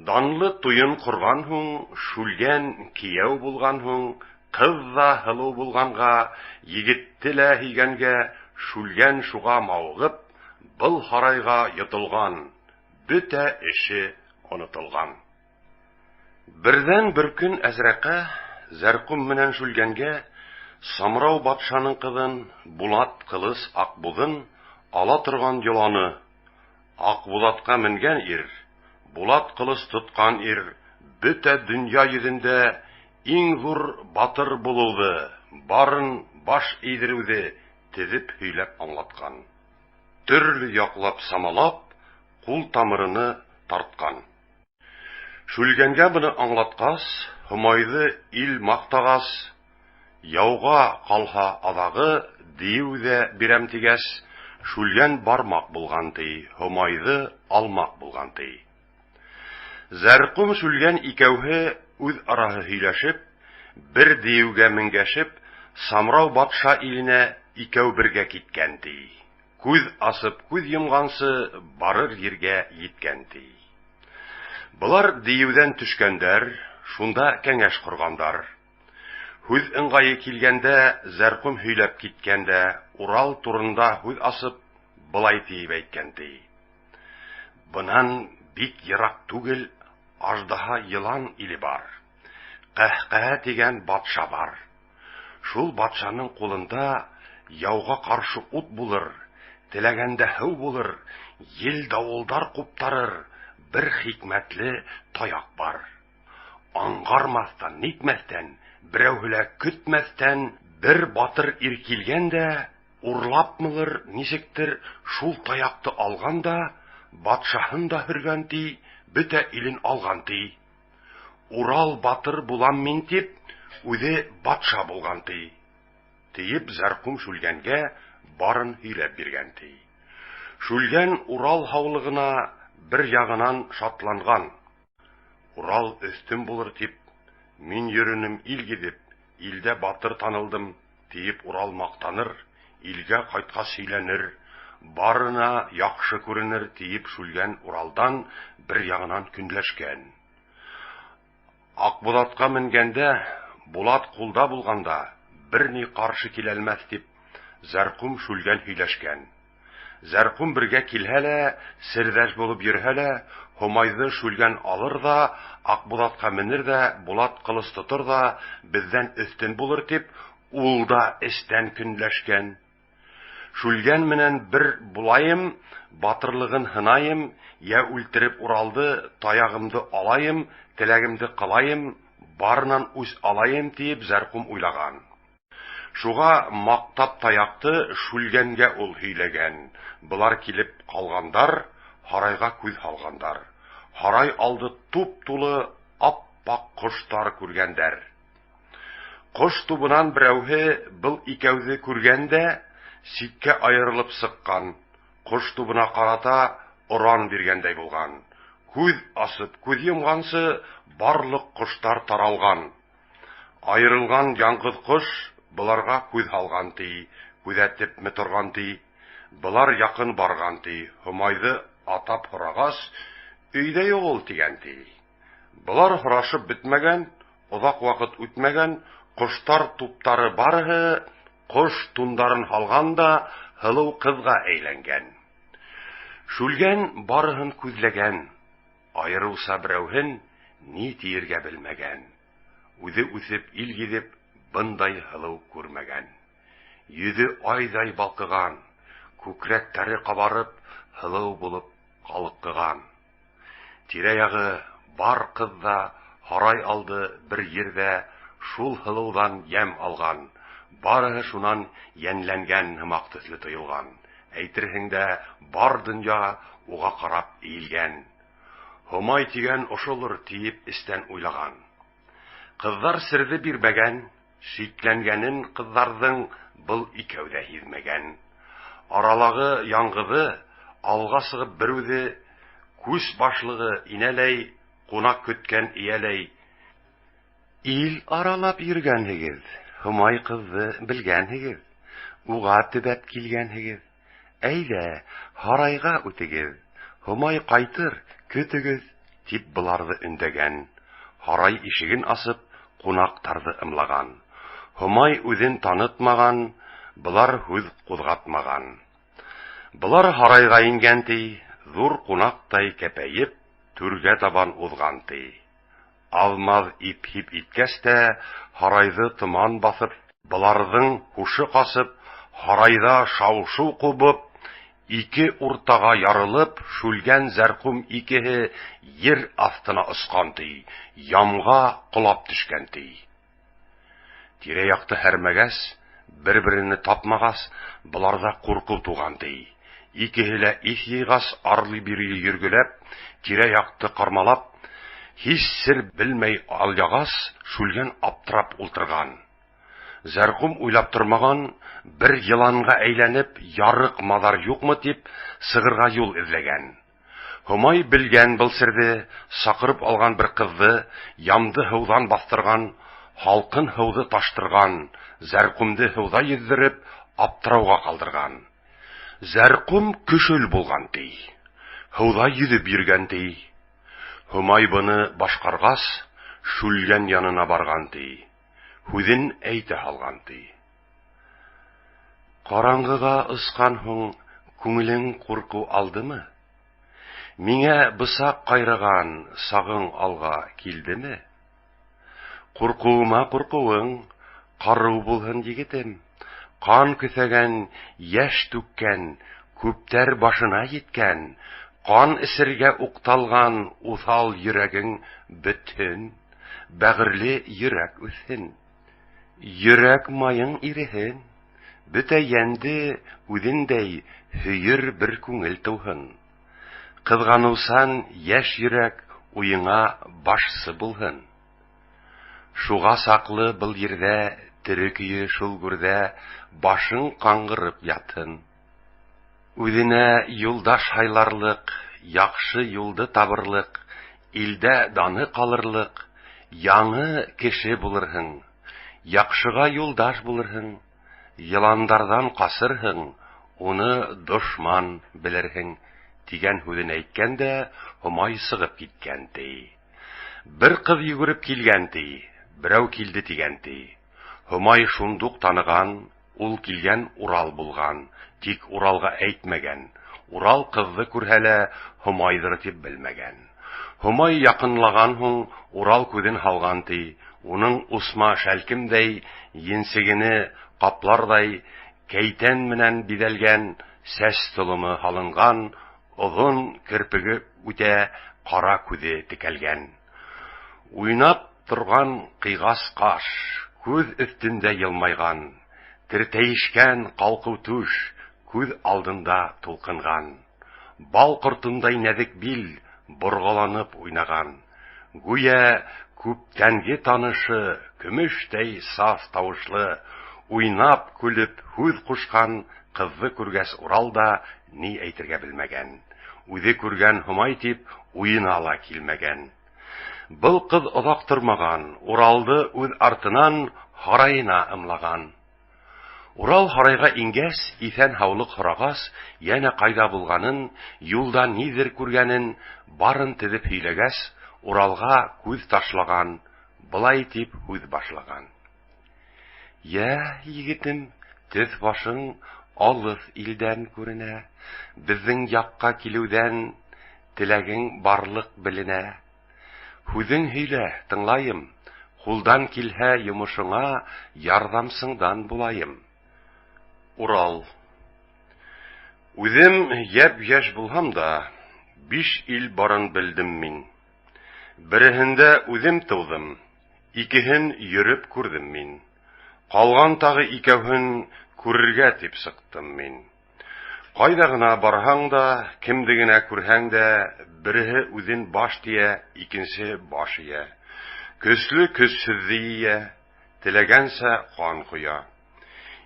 Данлы туйын ҡорған һуң, Шүлгән кейәү булған һуң, ҡыҙ ҙа һылыу булғанға, егетте лә һөйгәнгә, Шүлгән шуға мауығып, был һарайға йотолған, бөтә эше онотолған. Берҙән бер көн Әзрәҡә Зәрҡүм менән Шүлгәнгә Самрау батшаның ҡыҙын, Булат ҡылыс Аҡбуҙын ала торған йоланы, Аҡбуҙатҡа менгән ир, Булат ҡылыс тотҡан ир бөтә донъя йөҙөндә иң ҙур батыр булыуҙы, барын баш эйҙереүҙе теҙеп һөйләп аңлатҡан. Төрлө яҡлап самалап, ҡул тамырыны тартҡан. Шүлгәнгә быны аңлатҡас, Һомайҙы ил маҡтағас, яуға ҡалһа аҙағы дейеү ҙә бирәм тигәс, Шүлгән бармаҡ булған ти, Һомайҙы алмаҡ булған ти. Зәрҡүм Шүлгән икәүһе үҙ араһы һөйләшеп, бер дейеүгә менгәшеп, Самрау батша иленә икәү бергә киткән ти. Күҙ асып күҙ йомғансы барыр ергә еткән ти. Былар дейеүҙән төшкәндәр, шунда кәңәш ҡорғандар. Һүҙ ыңғайы килгәндә Зәрҡүм һөйләп киткән дә Урал турында һүҙ асып, былай тиеп әйткән ти. Бынан бик йыраҡ түгел аждаһа йылан иле бар. Ҡәһҡәһә тигән батша бар. Шул батшаның ҡулында яуға ҡаршы ут булыр, теләгәндә һыу булыр, ел-дауылдар ҡуптарыр бер хикмәтле таяҡ бар. Аңғармаҫтан, нитмәҫтән, берәүһе лә көтмәҫтән бер батыр ир килгән дә, урлапмылыр, нисектер, шул таяҡты алған да, батшаһын да һөргән ти, бөтә илен алған ти. Урал батыр булам мин тип, үҙе батша булған ти. Тиеп Зәрҡүм Шүлгәнгә барын һөйләп биргән, ти. Шүлгән Урал һаулығына бер яғынан шатланған. Урал өҫтөн булыр тип, мин йөрөнөм ил гиҙеп, илдә батыр танылдым, тиеп Урал маҡтаныр, илгә ҡайтҡас һөйләнер, барына яҡшы күренер, тиеп Шүлгән Уралдан бер яғынан көнләшкән. Аҡбуҙатҡа менгәндә, Булат ҡулда булғанда, бер ни ҡаршы киләлмәҫ, тип Зәрҡүм Шүлгән һөйләшкән. Зәрҡүм бергә килһә лә, серҙәш булып йөрөһә лә, Һомайҙы Шүлгән алыр ҙа, Аҡбуҙатҡа менер ҙә, Булат ҡылыс тотор ҙа, беҙҙән өҫтөн булыр, тип, ул да эстән көнләшкән. Шүлгән менән бер булайым, батырлығын һынайым, йә үлтереп Уралды, таяғымды алайым, теләгемде ҡылайым, барынан үс алайым, тиеп Зәрҡүм уйлаған. Шуға маҡтап таяҡты Шүлгәнгә ул һөйләгән. Былар килеп ҡалғандар, һарайға күҙ һалғандар. Һарай алды туп-тулы ап-аҡ ҡоштар күргәндәр. Ҡош тубынан берәүһе был икәүҙе күргән дә, ситкә айырылып сыҡҡан, ҡош тубына ҡарата оран биргәндәй булған. Күҙ асып күҙ йомғансы, барлыҡ ҡоштар таралған. Айырылған яңғыҙ ҡош быларға күҙ һалған, ти, күҙәтепме торған, ти. Былар яҡын барған, ти. Һомайҙы атап һорағас, өйҙә юҡ ул, тигән, ти. Былар һорашып бөтмәгән, оҙаҡ ваҡыт үтмәгән, ҡоштар туптары барыһы ҡош тундарын һалған да һылыу ҡыҙға әйләнгән. Шүлгән барыһын күҙләгән, айырыуса берәүһен ни тиергә белмәгән. Үҙе үҫеп ил гиҙеп, бындай һылыу күрмәгән. Йөҙө айҙай балҡыған, күкрәктәре ҡабарып, һылыу булып ҡалҡыған. Тирә-яғы бар ҡыҙ ҙа һарай алды бер ерҙә шул һылыуҙан йәм алған, барыһы шунан йәнләнгән һымаҡ төҫлө тойолған. Әйтерһең дә, бар донъя уға ҡарап эйелгән. Һомай тигән ошолор, тиеп эстән уйлаған. Ҡыҙҙар серҙе бирмәгән, шикләнгәнен ҡыҙҙарҙың был икәү ҙә һиҙмәгән. Аралағы яңғыҙы, алға сығып бер үҙе, күс башлығы инәләй, ҡунаҡ көткән эйәләй. Ил аралап йөрөгәнһегеҙ, Һомай ҡыҙҙы белгәнһегеҙ, уға төбәп килгәнһегеҙ. Әйҙә, һарайға үтегеҙ, Һомай ҡайтыр, көтөгөҙ, тип быларҙы өндәгән. Һарай ишеген асып, ҡунаҡтарҙы ымлаған. Һомай үҙен танытмаған, былар һүҙ ҡуҙғатмаған. Былар һарайға ингән, ти, ҙур ҡунаҡтай кәпәйеп, түргә табан уҙған, ти. Аҙ-маҙ ип-һип иткәс тә, һарайҙы томан баҫып, быларҙың һушы ҡасып, һарайҙа шау-шыу ҡубып, ике уртаға ярылып, Шүлгән Зәрҡүм икеһе ер аҫтына осҡан, ти, ямға ҡолап төшкән, ти. Тирә-яҡты һәрмәгәс, бер-берене тапмағас, быларҙа ҡурҡыу туған, ти. Икеһе лә иҫ йыйғас, арлы-бирле йөргөләп, тирә-яҡты ҡармалап, һис сер белмәй алъяғас, Шүлгән аптырап ултырған. Зәрҡүм уйлап тормаған, бер йыланға әйләнеп, ярыҡ-маҙар юҡмы тип, сығырға юл эҙләгән. Һомай белгән был серҙе, саҡырып алған бер ҡыҙҙы, ямды һыуҙан баҫтырған, һалҡын һыуҙы таштырған, Зәрҡүмде һыуҙа йөҙҙөрөп, аптырауға ҡалдырған. Зәрҡүм көшөл булған, ти. Һыуҙа йөҙөп йөрөгән, ти. Һомай быны башҡарғас, Шүлгән янына барған, ти. Һүҙен әйтә һалған, ти. Ҡараңғыға осҡан һуң күңелең ҡурҡыу алдымы? Миңә бысаҡ ҡайраған сағың алға килдеме? Ҡурҡыуыма ҡурҡыуың, ҡарыу булһын, егетем. Ҡан көҫәгән, йәш түккән, күптәр башына еткән, ҡан эсергә уҡталған уҫал йөрәгең бөтһөн, бәғерле йөрәк үҫһен. Йөрәк майың иреһен, бөтә йәнде үҙеңдәй һөйөр бер күңел тыуһын. Ҡыҙғаныусан йәш йөрәк уйыңа башсы булһын. Шуға саҡлы был ерҙә Тере көйө шул гүрҙә башың ҡаңғырып ятһын. Үҙенә юлдаш һайларлыҡ, яҡшы юлды табырлыҡ, илдә даны ҡалырлыҡ яңы кеше булырһың, яҡшыға юлдаш булырһың, йыландарҙан ҡасырһың, уны дошман белерһең, тигән һүҙен әйткән дә Һомай сығып киткән, ти. Бер ҡыҙ йүгереп килгән, ти, берәү килде тигән, ти. Һомай шундуҡ таныған, ул килгән Урал булған, тик Уралға әйтмәгән. Урал ҡыҙҙы күрһә лә Һомайҙыр тип белмәгән. Һомай яҡынлаған һуң Урал күҙен һалған, ти, уның усма шәлкемдәй енсегене ҡапларҙай кәйтән менән биҙәлгән сәс толомо һалынған, оҙон керпеге үтә ҡара күҙе текәлгән. Уйнап торған ҡыйғас ҡаш, күҙ өҫтөндә йылмайған, тертәйешкән ҡалҡыу түш, күҙ алдында тулҡынған. Бал ҡортондай нәҙек бил борғаланып уйнаған. Гүйә күптәнге танышы, көмөштәй саф тауышлы, уйнап көлөп һүҙ ҡушҡан ҡыҙҙы күргәс Урал да ни әйтергә белмәгән. Үҙе күргән Һомай тип уйына ла килмәгән. Был ҡыҙ оҙаҡ тормаған, Уралды үҙ артынан һарайына ымлаған. Урал һарайға ингәс, иҫән-һаулыҡ һорағас, йәнә ҡайҙа булғанын, юлда ниҙер күргәнен, барын теҙеп һөйләгәс, Уралға күҙ ташлаған, былай тип һүҙ башлаған. Йә, егетем, төҫ башың алыҫ илдән күренә, беҙҙең яҡҡа килеүҙән теләгең барлыҡ беленә. Һүҙең һөйлә, тыңлайым, ҡулдан килһә йомошоңа ярҙамсыңдан булайым. Урал. Үҙем йәп-йәш булһам да, биш ил барын белдем мин. Береһендә үҙем тыуҙым, икеһен йөрөп күрҙем мин. Ҡалған тағы икәүһен күрергә тип сыҡтым мин. Ҡайҙа ғына барһаң да, кемде генә күрһәң дә, береһе үҙен баш тиә, икенсеһе баш эйә. Көслө көсһөҙҙө ейә, теләгәнсә ҡан ҡоя.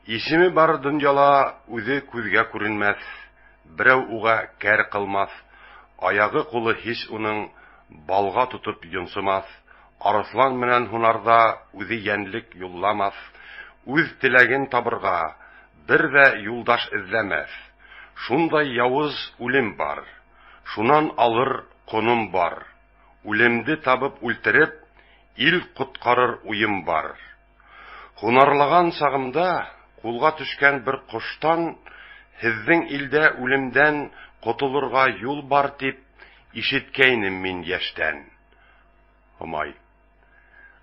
Исеме бар донъяла үҙе күҙгә күренмәҫ, берәү уға кәр ҡылмаҫ, аяғы ҡулы һис уның балға тотоп йонсомаҫ, арыҫлан менән һунарҙа үҙе йәнлек юлламаҫ, үҙ теләген табырға бер ҙә юлдаш эҙләмәҫ. Шундай яуыз үлем бар, шунан алыр ҡоном бар. Үлемде табып үлтереп, ил ҡотҡарыр уйым бар. Һунарлаған сағымда ҡулға төшкән бер ҡоштан һеҙҙең илдә үлемдән ҡотолорға юл бар тип ишеткәйнем мин йәштән. Һомай.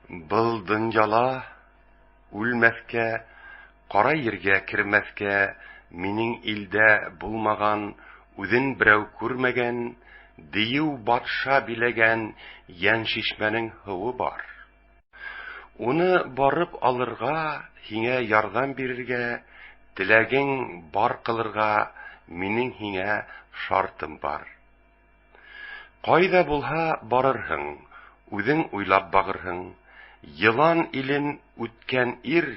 Был донъяла үлмәҫкә, ҡара ергә кермәҫкә минең илдә булмаған, үҙен берәү күрмәгән, дейеү батша биләгән йәншишмәнең һыуы бар. Уны барып алырға, һиңә ярҙам бирергә, теләгең бар ҡылырға минең һиңә шартым бар. Ҡайҙа булһа барырһың, үҙең уйлап бағырһың. Йылан илен үткән ир,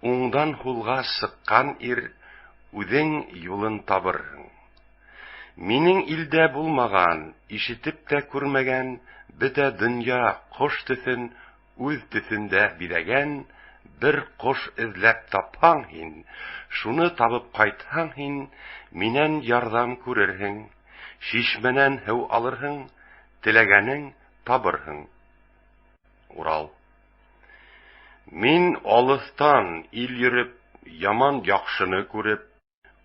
уңдан һулға сыҡҡан ир, үҙең юлын табырһың. Минең илдә булмаған, ишетеп тә күрмәгән, бөтә донъя ҡош төҫөн үҙ төҫөндә биҙәгән бер ҡош эҙләп тапһаң һин, шуны табып ҡайтһаң һин, минән ярҙам күрерһең, шишмәнән һыу алырһың, теләгәнең табырһың. Урал. Мин алыҫтан ил йөрөп, яман яҡшыны күреп,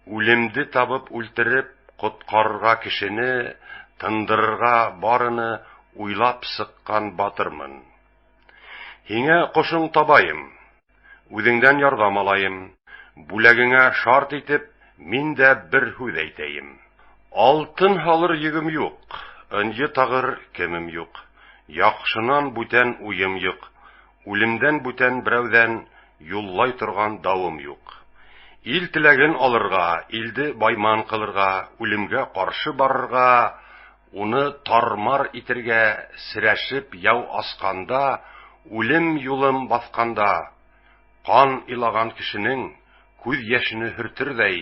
үлемде табып үлтереп, ҡотҡарырға кешене, тындырырға барыны уйлап сыҡҡан батырмын. Һиңә ҡошоң табайым, үҙеңдән ярҙам алайым, бүләгеңә шарт итеп, мин дә бер һүҙ әйтәйем. Алтын һалыр йөгөм юҡ, ынйы тағыр кемем юҡ, яҡшынан бүтән уйым юҡ, үлемдән бүтән берәүҙән юллай торған дауым юҡ. Ил теләген алырға, илде байман ҡылырға, үлемгә ҡаршы барырға, уны тармар итергә серәшеп яу асҡанда, үлем юлым баҫҡанда, Ҡан илаған кешенең күҙ йәшене һөртөрҙәй,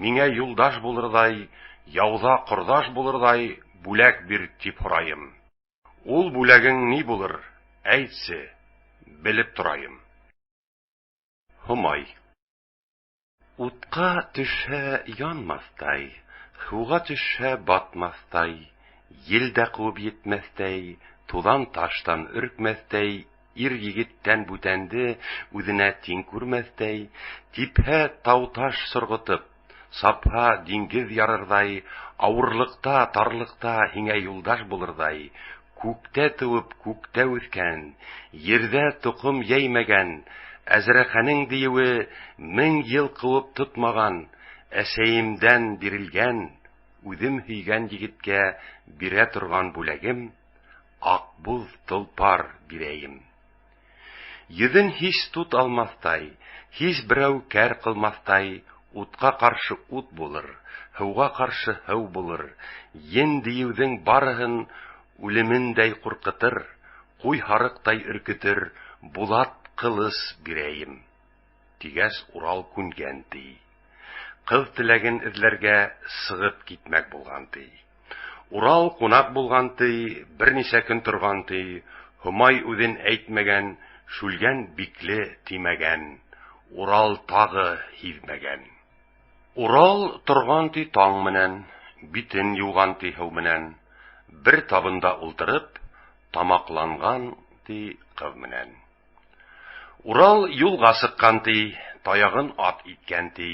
миңә юлдаш булырҙай, яуҙа ҡорҙаш булырҙай бүләк бир, тип һорайым. Ул бүләгең ни булыр, әйтсе, белеп торайым. Һомай. Утҡа төшһә янмаҫтай, һыуға төшһә батмаҫтай, ел дә ҡыуып етмәҫтәй, туҙан-таштан өркмәҫтәй, ир-егеттән бүтәнде үҙенә тиң күрмәҫтәй, типһә тау-таш сорғотоп, сапһа диңгеҙ ярырҙай, ауырлыҡта, тарлыҡта һиңә юлдаш булырҙай, күктә тыуып, күктә үҫкән, ерҙә тоҡом йәймәгән, Әзрәҡәнең дейеүе 1000 йыл ҡыуып тотмаған, әсәйемдән бирелгән, үҙем һөйгән егеткә бирә торған бүләгем аҡбуҙ толпар бирәйем. Йөҙөн һис тут алмаҫтай, һис берәү кәр ҡылмаҫтай, утҡа ҡаршы ут булыр, һыуға ҡаршы һыу булыр, ен-дейеүҙең барыһын үлемендәй ҡурҡытыр, ҡуй-һарыҡтай өркөтөр булат ҡылыс бирәйем. Тигәс, Урал күнгән, ти. Ҡыҙ теләген эҙләргә сығып китмәк булған, ти. Урал ҡунаҡ булған, ти, бер нисә көн торған, ти. Һомай үҙен әйтмәгән, Шүлгән бикле тимәгән. Урал тағы һиҙмәгән. Урал торған, ти, таң менән, битен йыуған, ти, һыу менән. Бер табында ултырып, тамаҡланған, ти, ҡыҙ менән. Урал юлға сыҡҡан, ти, таяғын ат иткән, ти,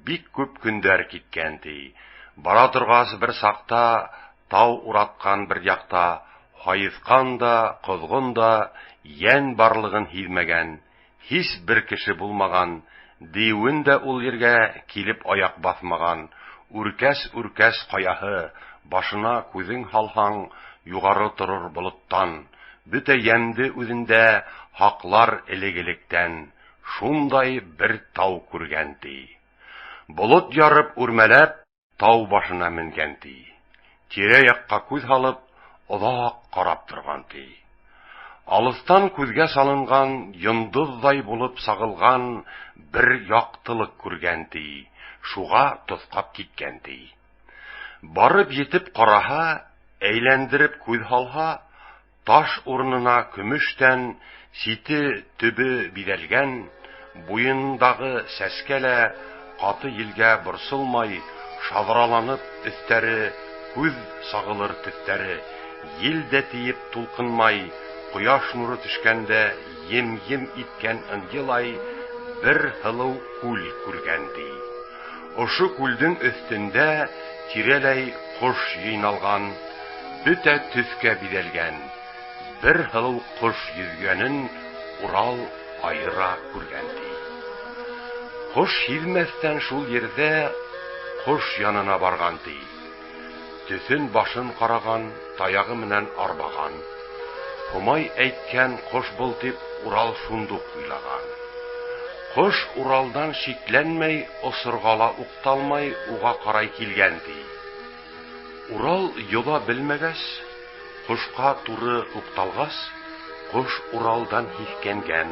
бик күп көндәр киткән, ти. Бара торғас, бер саҡта тау уратҡан бер яҡта һайыҫҡан да, ҡоҙғон да йән барлығын һиҙмәгән, һис бер кеше булмаған, дейеүен дә ул ергә килеп аяҡ баҫмаған, үркәс-үркәс ҡаяһы, башына күҙең һалһаң, юғары торор болоттан, бөтә йәмде үҙендә һаҡлар элек-электән, шундай бер тау күргән, ти. Болот ярып үрмәләп, тау башына менгән, ти. Тирә-яҡҡа күҙ һалып, оҙаҡ ҡарап торған, ти. Алыҫтан күҙгә салынған, йондоҙҙай булып сағылған бер яҡтылыҡ күргән, ти, шуға тоҫҡап киткән, ти. Барып етеп ҡараһа, әйләндереп күҙ һалһа, таш урынына көмөштән сите төбө биҙәлгән, буйындағы сәскә лә ҡаты елгә борсолмай, шаҙраланып өҫтәре, күҙ сағылыр төҫтәре, ел дә тейеп тулҡынмай, ҡояш нуры төшкәндә ем-ем иткән ынйылай бер һылыу күл күргән, ти. Ошо күлдең өҫтөндә тирәләй ҡош йыйналған, бөтә төҫкә биҙәлгән бер һылыу ҡош йөҙгәнен Урал айыра күргән, ти. Ҡош һиҙмәҫтән шул ерҙә ҡош янына барған, ти. Төҫөн-башын ҡараған, таяғы менән арбаған. Һомай әйткән ҡош был тип Урал шундуҡ уйлаған. Ҡош Уралдан шикләнмәй, осорға ла уҡталмай, уға ҡарай килгән, ти. Урал йоҙа белмәгәс, ҡошҡа туры уҡталғас, ҡош Уралдан һиҫкәнгән,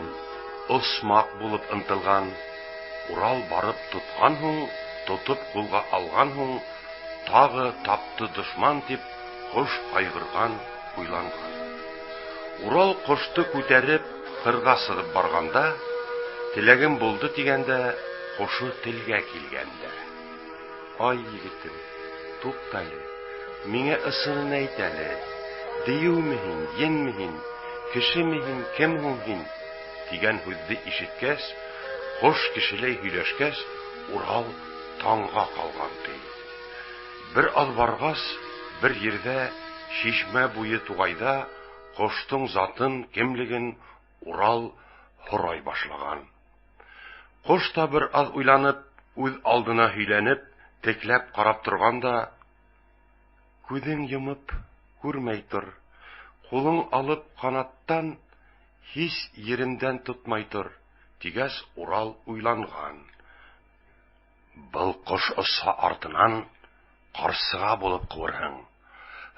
осмаҡ булып ынтылған. Урал барып тотҡан һуң, тотоп ҡулға алған һуң, тағы тапты дошман тип, ҡош ҡайғырған, уйланған. Урал ҡошто күтәреп, ҡырға сығып барғанда, теләгем булды тигәндә, ҡошо телгә килгән дә. Ай, егетем, туҡта әле, миңә ысынын әйт әле, дейеүме һин, енме һин, кешеме һин, кем һуң һин? Тигән һүҙҙе ишеткәс, ҡош кешеләй һөйләшкәс, Урал таңға ҡалған, ти. Бер аҙ барғас, бер ерҙә, шишмә буйы туғайҙа ҡоштоң затын, кемлеген Урал һорай башлаған. Ҡош та бер аҙ уйланып, үҙ алдына һөйләнеп, текләп ҡарап торған да, күҙең йомоп күрмәй тор, ҡулың алып ҡанаттан, һис еремдән тотмай тор, тигәс, Урал уйланған. Был ҡош осһа артынан ҡарсыға булып ҡыуырһың,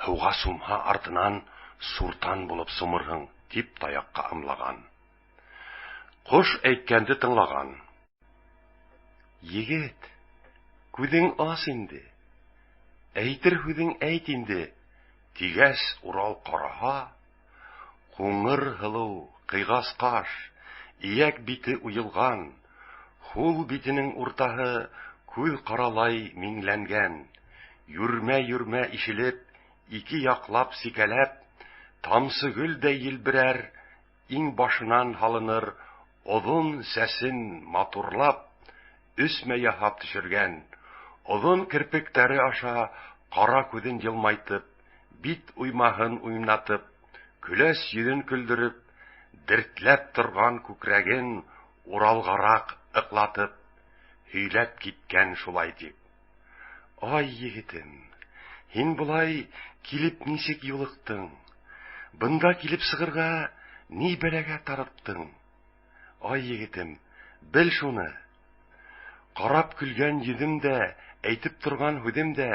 һыуға сумһа артынан суртан булып сумырһың, тип таяҡҡа ымлаған. Ҡош әйткәнде тыңлаған. Егет, күҙең ас инде, әйтер һүҙең әйт инде, тигәс, Урал ҡараһа, Ҡуңыр һылыу, ҡыйғас ҡаш, эйәк бите уйылған, һул битенең уртаһы күҙ ҡаралай миңләнгән, йүрмә-йүрмә ишелеп, ике яҡлап сикәләп, тамсы гөлдәй елберәр, иңбашынан һалыныр оҙон сәсен матурлап, өсмә яһап төшөргән, оҙон керпектәре аша ҡара күҙен йылмайтып, бит уймаһын уйнатып, көләс йөҙөн көлдөрөп, дертләп торған күкрәген Уралғараҡ ыҡлатып, һөйләп киткән шулай тип: Ай, егетем, һин былай килеп нисек юлыҡтың? Бында килеп сығырға ни бәләгә тарыптың? Ай, егетем, бел шуны: ҡарап көлгән йөҙөм дә, әйтеп торған һүҙем дә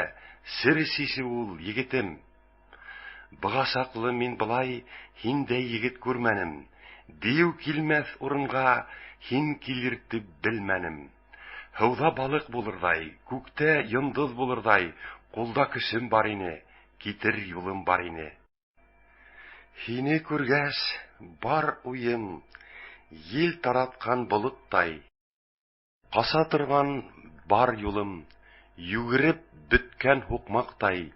сер сисеү ул, егетем. Быға саҡлы мин былай һиндәй егет күрмәнем, дейеү килмәҫ урынға һин килер тип белмәнем. Һыуҙа балыҡ булырҙай, күктә йондоҙ булырҙай, ҡулда көсөм бар ине, китер юлым бар ине. Һине күргәс, бар уйым ел таратҡан болоттай, ҡаса торған бар юлым йүгереп бөткән һуҡмаҡтай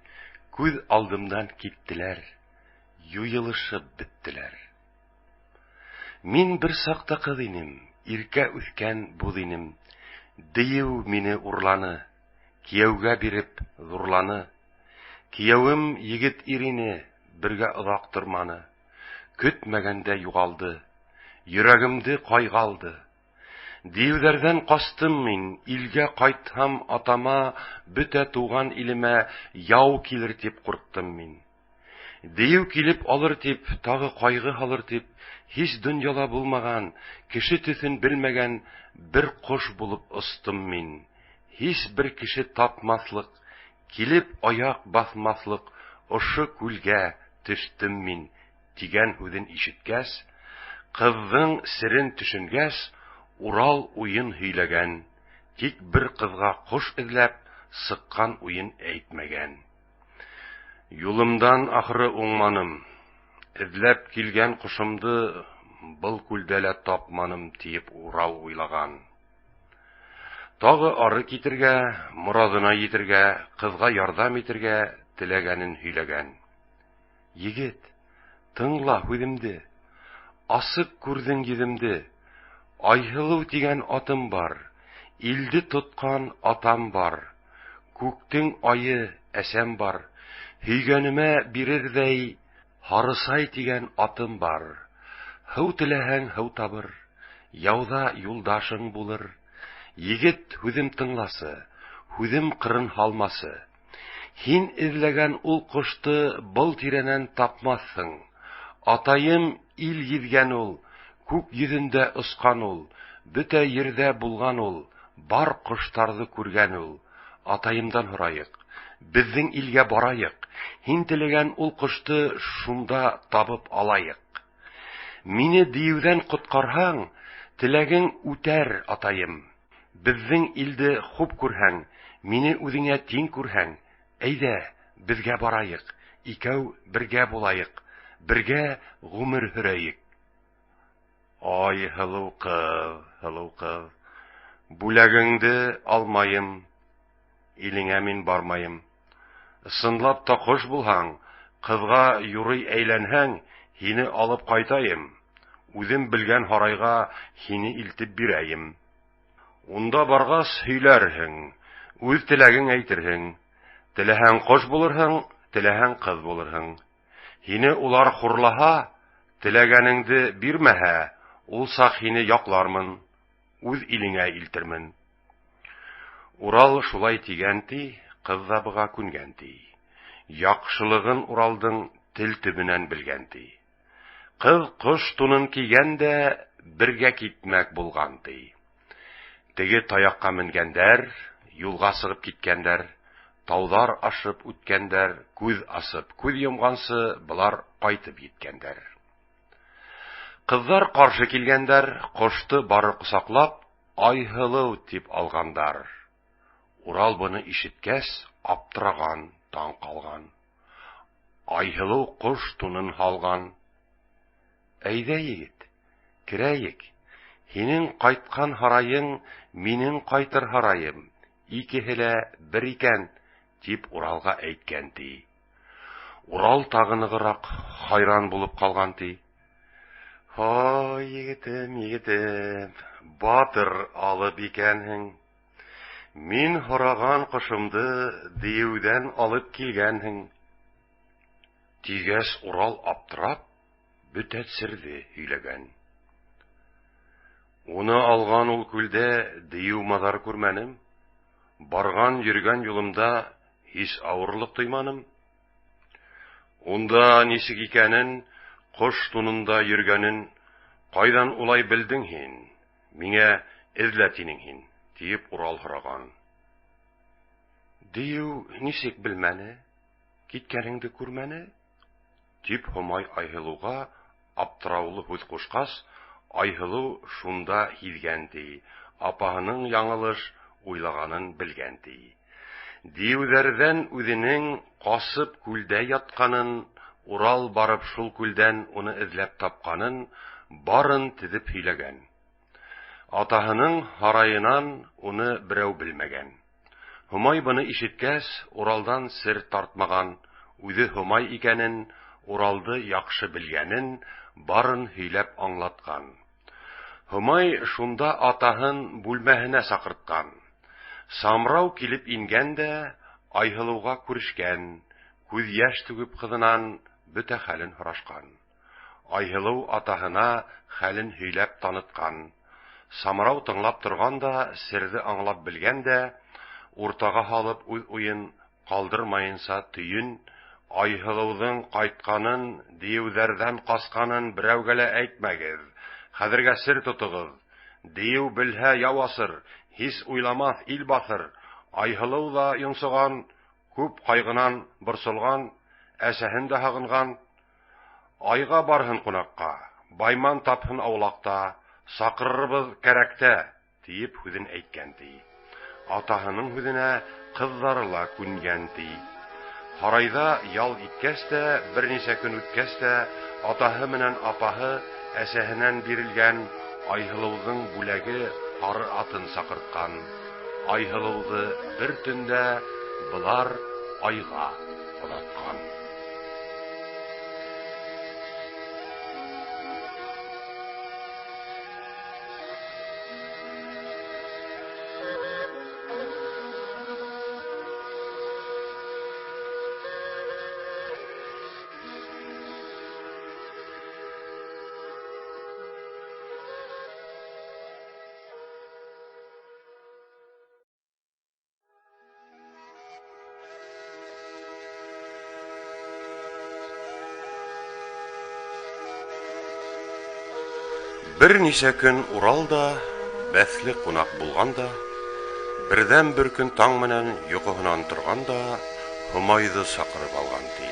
күҙ алдымдан киттеләр, юйылышып бөттөләр. Мин бер саҡта ҡыҙ инем, иркә үҫкән буҙ инем. Дейеү мине урланы, кейәүгә биреп ҙурланы. Кейәүем егет ир ине, бергә оҙаҡ торманы. Көтмәгәндә юғалды, йөрәгемде ҡайғы алды. Дейеүҙәрҙән ҡастым мин, илгә ҡайтһам атама, бөтә тыуған илемә яу килер тип ҡурҡтым мин. Дейеү килеп алыр тип, тағы ҡайғы һалыр тип, һис донъяла булмаған, кеше төҫөн белмәгән бер ҡош булып остом мин. Һис бер кеше тапмаҫлыҡ, килеп аяҡ баҫмаҫлыҡ ошо күлгә төштөм мин, тигән һүҙен ишеткәс, ҡыҙҙың серен төшөнгәс, Урал уйын һөйләгән, тик бер ҡыҙға ҡош эҙләп сыҡҡан уйын әйтмәгән. Юлымдан ахыры уңманым, эҙләп килгән ҡошомдо был күлдә лә тапманым, тиеп Урал уйлаған. Тағы ары китергә, морадына етергә, ҡыҙға ярҙам итергә теләгәнен һөйләгән. Егет, тыңла һүҙемде, асыҡ күрҙең йөҙөмдө. Айһылыу тигән атым бар, илде тотҡан атам бар, күктең айы әсәм бар, һөйгәнемә бирерҙәй Һарысай тигән атым бар. Һыу теләһәң, һыу табыр, яуҙа юлдашың булыр. Егет, һүҙем тыңласы, һүҙем ҡырын һалмасы. Һин эҙләгән ул ҡошто был тирәнән тапмаҫһың. Атайым ил гиҙгән ул, күк йөҙөндә осҡан ул, бөтә ерҙә булған ул, бар ҡоштарҙы күргән ул. Атайымдан һорайыҡ, беҙҙең илгә барайыҡ, һин теләгән ул ҡошто шунда табып алайыҡ. Мине дейеүҙән ҡотҡарһаң, теләгең үтәр, атайым. Беҙҙең илде хуп күрһәң, мине үҙеңә тиң күрһәң, әйҙә, беҙгә барайыҡ, икәү бергә булайыҡ, бергә ғүмер һөрәйек. Ай, һылыу ҡыҙ, һылыу ҡыҙ, бүләгеңде алмайым, илеңә мин бармайым. Ысынлап та ҡош булһаң, ҡыҙға юрый әйләнһәң, һине алып ҡайтайым, үҙем белгән һарайға һине илтеп бирәйем. Унда барғас һөйләрһең, үҙ теләгең әйтерһең. Теләһәң ҡош булырһың, теләһәң ҡыҙ булырһың. Һине улар хурлаһа, теләгәнеңде бирмәһә, ул саҡ һине яҡлармын, үҙ илеңә илтермен. Урал шулай тигән ти, ҡыҙ ҙа быға күнгән ти. Яҡшылығын Уралдың тел төбөнән белгән ти. Ҡыҙ ҡош тунын кейгән дә бергә китмәк булған ти. Теге таяҡҡа менгәндәр, юлға сығып киткәндәр, тауҙар ашып үткәндәр, күҙ асып, күҙ йомғансы былар ҡайтып еткәндәр. Ҡыҙҙар ҡаршы килгәндәр, ҡошто бары ҡосаҡлап, Айһылыу тип алғандар. Урал быны ишеткәс, аптыраған, таң ҡалған. Айһылыу ҡош тунын һалған. Әйҙә, егет, керәйек. Һинең ҡайтҡан һарайың, минең ҡайтыр һарайым, икеһе лә бер икән, тип Уралға әйткән, ти. Урал тағы нығыраҡ хайран булып ҡалған, ти. Һай, егетем, егетем, батыр алып икәнһең. Мин һораған ҡошомдо дейеүҙән алып килгәнһең. Тигәс, Урал аптырап, бөтә серҙе һөйләгән. Уны алған ул күлдә дейеү-маҙар күрмәнем. Барған-йөрөгән юлымда һис ауырлыҡ тойманым. Унда нисек икәнен, ҡош тунында йөрөгәнен ҡайҙан улай белдең һин? Миңә эҙлә тинең һин, тиеп Урал һораған. Дейеү нисек белмәне, киткәнеңде күрмәне? Тип Һомай Айһылыуға аптыраулы һүҙ ҡушҡас, Айһылыу шунда һиҙгән, ти, апаһының яңылыш уйлағанын белгән, ти. Дейеүҙәрҙән үҙенең ҡасып күлдә ятҡанын, Урал барып шул күлдән уны эҙләп тапҡанын барын теҙеп һөйләгән. Атаһының һарайынан уны берәү белмәгән. Һомай быны ишеткәс, Уралдан сер тартмаған, үҙе Һомай икәнен, Уралды яҡшы белгәнен барын һөйләп аңлатҡан. Һомай шунда атаһын бүлмәһенә саҡыртҡан. Самрау килеп ингән дә Айһылыуға күрешкән, күҙ йәш түгеп ҡыҙынан бөтә хәлен һорашҡан. Айһылыу атаһына хәлен һөйләп танытҡан. Самрау тыңлап торған да, серҙе аңлап белгән дә, уртаға һалып үҙ уйын ҡалдырмайынса төйөн, Айһылыуҙың ҡайтҡанын, дейеүҙәрҙән ҡасҡанын берәүгә лә әйтмәгеҙ. Хәҙергә сер тотоғоҙ. Дейеү белһә яу асыр, һис уйламаҫ ил баҫыр. Айһылыу ҙа йонсоған, күп ҡайғынан борсолған, әсәһен дә һағынған. Айға барһын ҡунаҡҡа, байман тапһын аулаҡта, саҡырырбыҙ кәрәктә, тиеп һүҙен әйткән, ти. Атаһының һүҙенә ҡыҙҙары ла күнгән, ти. Һарайҙа ял иткәс тә, бер нисә көн үткәс тә, атаһы менән апаһы әсәһенән бирелгән Айһылыуҙың бүләге һары атын саҡыртҡан. Айһылыуҙы бер төндә былар айға оҙатҡан. Бер нисә көн Урал да бәҫле ҡунаҡ булған да, берҙән бер көн таң менән йоҡоһонан торған да Һомайҙы саҡырып алған, ти.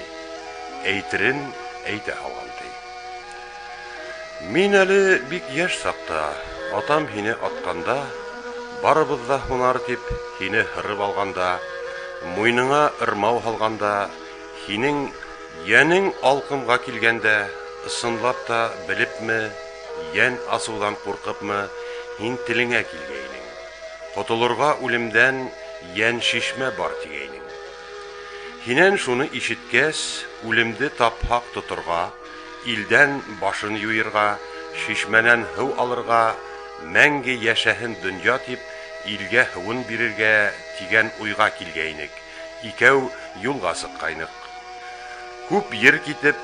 Әйтерен әйтә һалған, ти. Мин әле бик йәш саҡта, атам һине атҡанда, барыбыҙ ҙа һунар тип һине һырып алғанда, муйыныңа ырмау һалғанда, һинең йәнең алҡымға килгәндә, ысынлап та белепме, йән асыуҙан ҡурҡыпмы, һин телеңә килгәйнең. Ҡотолорға үлемдән йән шишмә бар тигәйнең. Һинән шуны ишеткәс, үлемде тапһаҡ тоторға, илдән башын юйырға, шишмәнән һыу алырға, мәңге йәшәһен донъя тип, илгә һыуын бирергә тигән уйға килгәйнек, икәү юлға сыҡҡайныҡ. Күп ер китеп,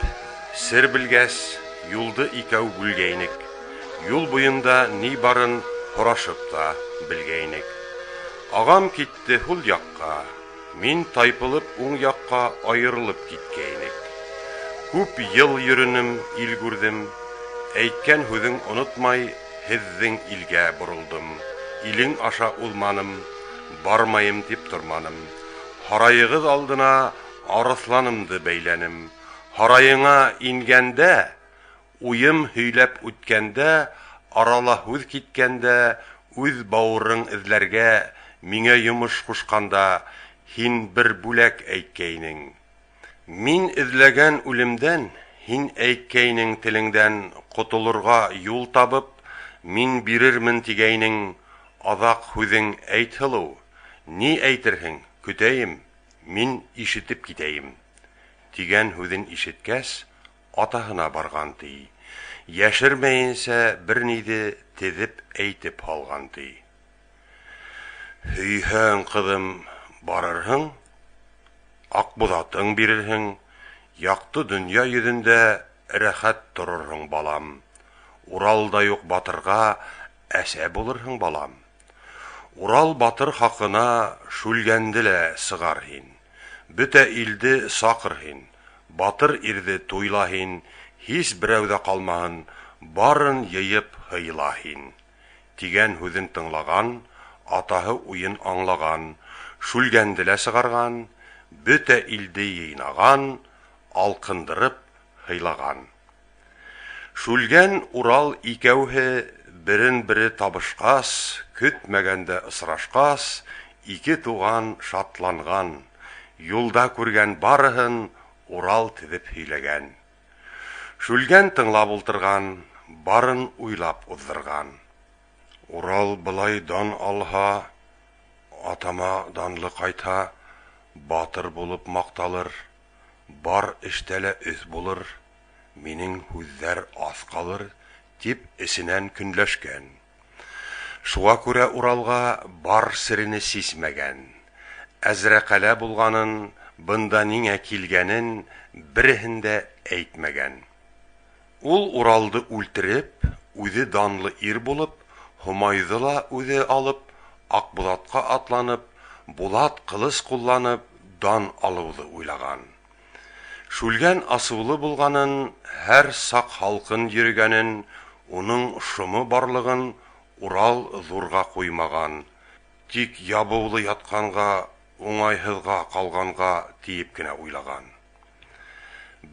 сер белгәс, юлды икәү бүлгәйнек. Юл буйында ни барын һорашып та белгәйнек. Ағам китте һул яҡҡа, мин тайпылып уң яҡҡа айырылып киткәйнек. Күп йыл йөрөнөм, ил күрҙем. Әйткән һүҙең онотмай, һеҙҙең илгә боролдом. Илең аша уҙманым, бармайым тип торманым. Һарайығыҙ алдына арыҫланымды бәйләнем. Һарайыңа ингәндә, Уйым һөйләп үткәндә, Арала һүҙ киткәндә, Үҙ бауырың эҙләргә Миңә йомош ҡушҡанда, Һин бер бүләк әйткәйнең. Мин эҙләгән үлемдән, Һин әйткәйнең телеңдән Ҡотолорға юл табып, Мин бирермен тигәйнең. Аҙаҡ һүҙең әйт, һылыу, Ни әйтерһең, көтәйем, Мин ишетеп китәйем. Тигән һүҙен ишеткәс, Атаһына барған, ти. Йәшермәйенсә бер ниҙе Теҙеп әйтеп һалған, ти. Һөйһәң, ҡыҙым, барырһың, Аҡбуҙатың бирерһең, Яҡты донъя йөҙөндә Рәхәт торорһоң, балам. Уралдай уҡ батырға Әсә булырһың, балам. Урал батыр хаҡына Шүлгәнде лә сығар һин. Бөтә илде саҡыр һин, Батыр ирҙе туйла һин, Һис берәү ҙә ҡалмаһын, Барын йыйып һыйла һин. Тигән һүҙен тыңлаған, Атаһы уйын аңлаған, Шүлгәнде лә сығарған, Бөтә илде йыйнаған, Алҡындырып һыйлаған. Шүлгән, Урал икәүһе Берен-бере табышҡас, Көтмәгәндә осрашҡас, Ике туған шатланған. Юлда күргән барыһын Урал теҙеп һөйләгән. Шүлгән тыңлап ултырған, Барын уйлап уҙҙырған. Урал былай дан алһа, Атама данлы ҡайтһа, Батыр булып маҡталыр, Бар эштә лә өҫ булыр, Минең һүҙҙәр аҫ ҡалыр, Тип эсенән көнләшкән. Шуға күрә Уралға Бар серене сисмәгән. Әзрәҡәлә булғанын, Бында ниңә килгәнен Береһен дә әйтмәгән. Ул Уралды үлтереп, Үҙе данлы ир булып, Һомайҙы ла үҙе алып, Аҡбуҙатҡа атланып, Булат ҡылыс ҡулланып, Дан алыуҙы уйлаған. Шүлгән асыулы булғанын, Һәр саҡ һалҡын йөрөгәнен, Уның шомо барлығын Урал ҙурға ҡуймаған. Тик ябыулы ятҡанға, Уңайһыҙға ҡалғанға Тиеп кенә уйлаған.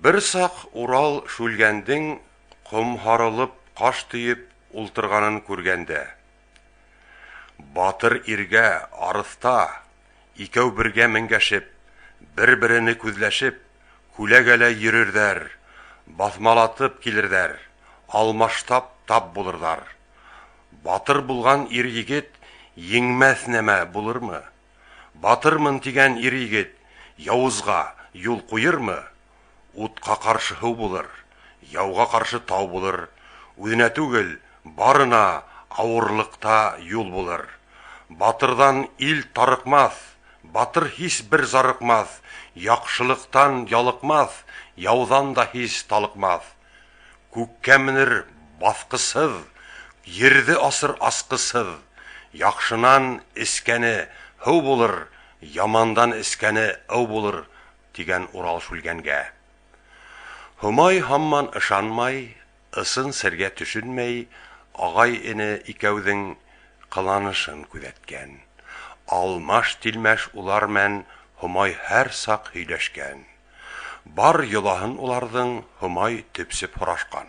Бер саҡ Урал Шүлгәндең Ҡомһарылып, ҡаш төйөп Ултырғанын күргәндә. Батыр иргә арыҫта Икәү бергә менгәшеп, Бер-берене күҙләшеп, Күләгәлә йөрөрҙәр, Баҫмалатып килерҙәр, Алмаштап тап булырҙар. Батыр булған ир-егет Еңмәҫ нәмә булырмы? Батырмын тигән ир-егет Яуызға юл ҡуйырмы? Утҡа ҡаршы һыу булыр, Яуға ҡаршы тау булыр, Үҙенә түгел, барына Ауырлыҡта юл булыр. Батырҙан ил тарыҡмаҫ, Батыр һис бер зарыҡмаҫ, Яҡшылыҡтан ялыҡмаҫ, Яуҙан да һис талыҡмаҫ. Күккә менер баҫҡысһыҙ, Ерҙе асыр асҡысһыҙ. Яҡшынан эскәне һыу булыр, Ямандан эскәне ыу булыр, Тигән Урал Шүлгәнгә. Һомай һаман ышанмай, Ысын сергә төшөнмәй, Ағай-эне икәүҙең Ҡыланышын күҙәткән. Алмаш-тилмәш улар мән Һомай һәр саҡ һөйләшкән. Бар йолаһын уларҙың Һомай төпсөп һорашҡан.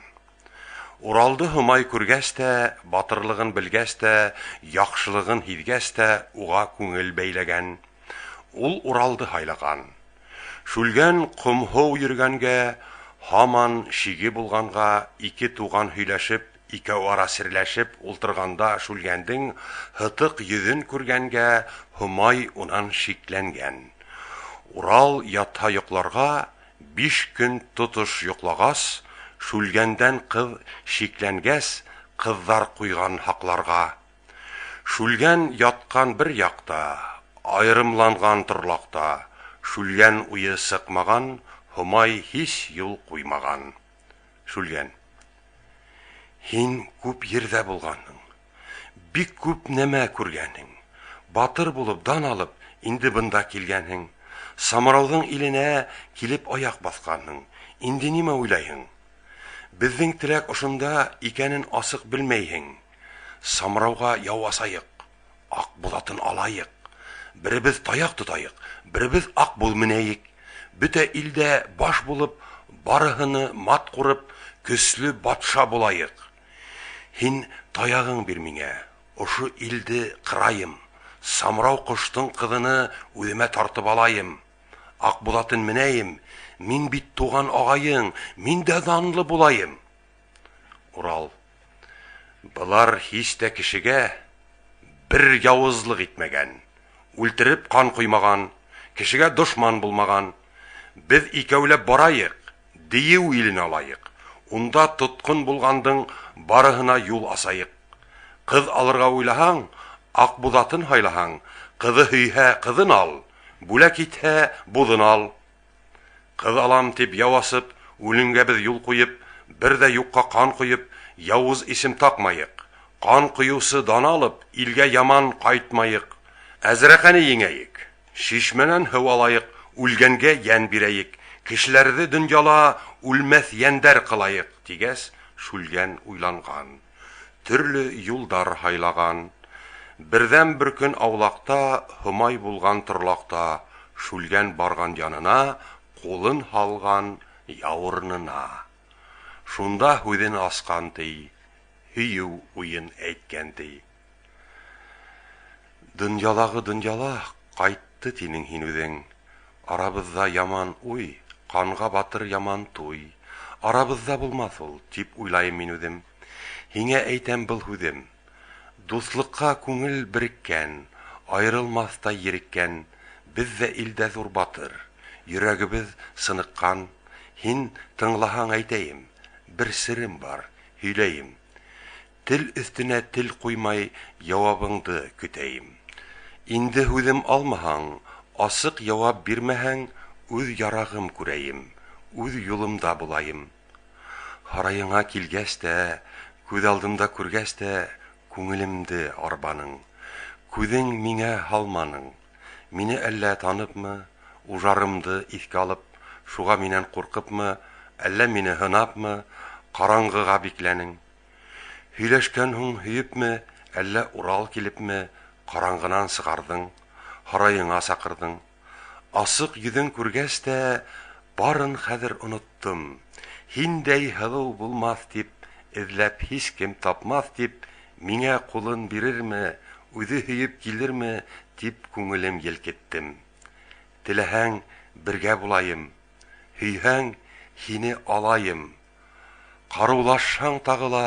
Уралды Һомай күргәс тә, Батырлығын белгәс тә, Яҡшылығын һиҙгәс тә Уға күңел бәйләгән. Ул Уралды һайлаған. Шүлгән ҡомһоу йөрөгәнгә, Һаман шиге булғанға Ике туған һөйләшеп, Икәү ара серләшеп Ултырғанда Шүлгәндең Һытыҡ йөҙөн күргәнгә Һомай унан шикләнгән. Урал ятһа йоҡларға, Биш көн тотош йоҡлағас, Шүлгәндән ҡыҙ шикләнгәс, Ҡыҙҙар ҡуйған һаҡларға. Шүлгән ятҡан бер яҡта, Айырымланған торлаҡта, Шүлгән уйы сыҡмаған, Һомай һис юл ҡуймаған. Шүлгән. Һин күп ерҙә булғанһың, Бик күп нәмә күргәнһең. Батыр булып, дан алып, Инде бында килгәнһең. Самрауҙың иленә Килеп аяҡ баҫҡанһың. Инде нимә уйлайһың? Беҙҙең теләк ошонда Икәнен асыҡ белмәйһең. Самрауға яу асайыҡ, Аҡбуҙатын алайыҡ. Беребеҙ таяҡ тотайыҡ, Беребеҙ аҡбуҙ менәйек. Бөтә илдә баш булып, Барыһыны мат ҡурып, Көслө батша булайыҡ. Һин таяғың бир миңә, Ошо илде ҡырайым, Самрау ҡоштоң ҡыҙыны Үҙемә тартып алайым. Аҡбуҙатын менәйем, Мин бит туған ағайың, Мин дә данлы булайым. Урал. Былар һис тә кешегә Бер яуызлыҡ итмәгән, Үлтереп ҡан ҡоймаған, Кешегә дошман булмаған. Беҙ икәүләп барайыҡ, Дейеү илен алайыҡ, Унда тотҡон булғандың Барыһына юл асайыҡ. Ҡыҙ алырға уйлаһаң, Аҡбуҙатын һайлаһаң, Ҡыҙы һөйһә, ҡыҙын ал, Бүләк итһә, буҙын ал. Ҡыҙ алам тип яу асып, Үлемгә беҙ юл ҡуйып, Бер ҙә юҡҡа ҡан ҡойоп, Яуыз исем таҡмайыҡ. Ҡан ҡойоусы дан алып, Илгә яман ҡайтмайыҡ. Әзрәҡәне еңәйек, Шишмәнән һыу алайыҡ, Үлгәнгә йән бирәйек, Кешеләрҙе донъяла Үлмәҫ йәндәр ҡылайыҡ, тигәс, Шүлгән уйланған. Төрлө юлдар һайлаған. Берҙән бер көн аулаҡта Һомай булған торлаҡта Шүлгән барған янына, Ҡулын һалған яурынына. Шунда һүҙен асҡан, ти, Һөйөү уйын әйткән, ти. Донъялағы донъяла Ҡайтты тинең һин үҙең. Арабыҙҙа яман уй, Ҡанға батыр яман туй. Арабыҙҙа булмаҫ ул, Тип уйлайым мин үҙем. Һиңә әйтәм был һүҙем. Дуҫлыҡҡа күңел береккән, Айырылмаҫтай ереккән. Беҙ ҙә илдә ҙур батыр, Йөрәгебеҙ сыныҡҡан. Һин тыңлаһаң әйтәйем, Бер серем бар, һөйләйем. Тел өҫтөнә тел ҡуймай Яуабыңды көтәйем. Инде һүҙем алмаһаң, Асыҡ яуап бирмәһәң, Үҙ ярағым күрәйем, Үҙ юлымда булайым. Һарайыңа килгәс тә, Күҙ алдымда күргәс тә, Күңелемде арбаның. Күҙең миңә һалманың. Мине әллә таныпмы, Ужарымды иҫкә алып, Шуға минән ҡурҡыпмы, Әллә мине һынапмы, Ҡараңғыға бикләнең. Һөйләшкән һуң һөйөпме, Әллә Урал килепме, Ҡараңғынан сығарҙың, Һарайыңа саҡырҙың. Асыҡ йөҙөң күргәс тә, Барын хәҙер оноттом. Һиндәй һылыу булмаҫ тип, Эҙләп һис кем тапмаҫ тип, Миңә ҡулын бирерме, Үҙе һөйөп килерме, Тип күңелем елкеттем. Теләһәң, бергә булайым, Һөйһәң, һине алайым. Ҡарыулашһаң тағы ла,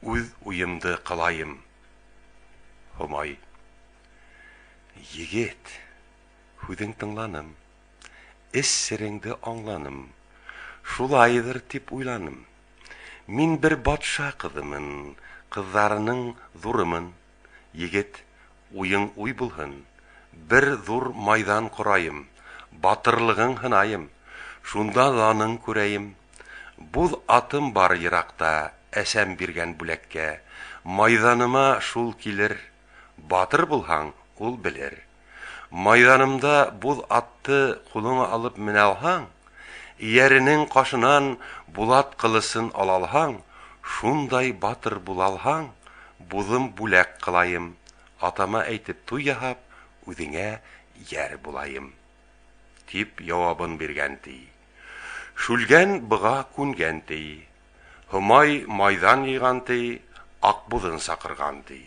Үҙ уйымды ҡылайым. Һомай. Егет, һүҙең тыңланым, Эс сереңде аңланым, Шулайҙыр тип уйланым. Мин бер батша ҡыҙымын, Ҡыҙҙарының ҙурымын. Егет, уйың уй булһын, Бер ҙур майҙан ҡорайым, Батырлығың һынайым, Шунда даның күрәйем. Буҙ атым бар йыраҡта, Әсәм биргән бүләккә. Майҙаныма шул килер, Батыр булһаң, ул белер. Майҙанымда буҙ атты Ҡулыңа алып менә алһаң, Эйәренең ҡашынан Булат ҡылысын алалһаң, Шундай батыр булалһаң, Буҙым бүләк ҡылайым, Атама әйтеп туй яһап, Үҙеңә йәр булайым. Тип яуабын биргән, ти. Шүлгән быға күнгән, ти. Һомай майҙан йыйған, ти, Аҡбуҙын саҡырған, ти.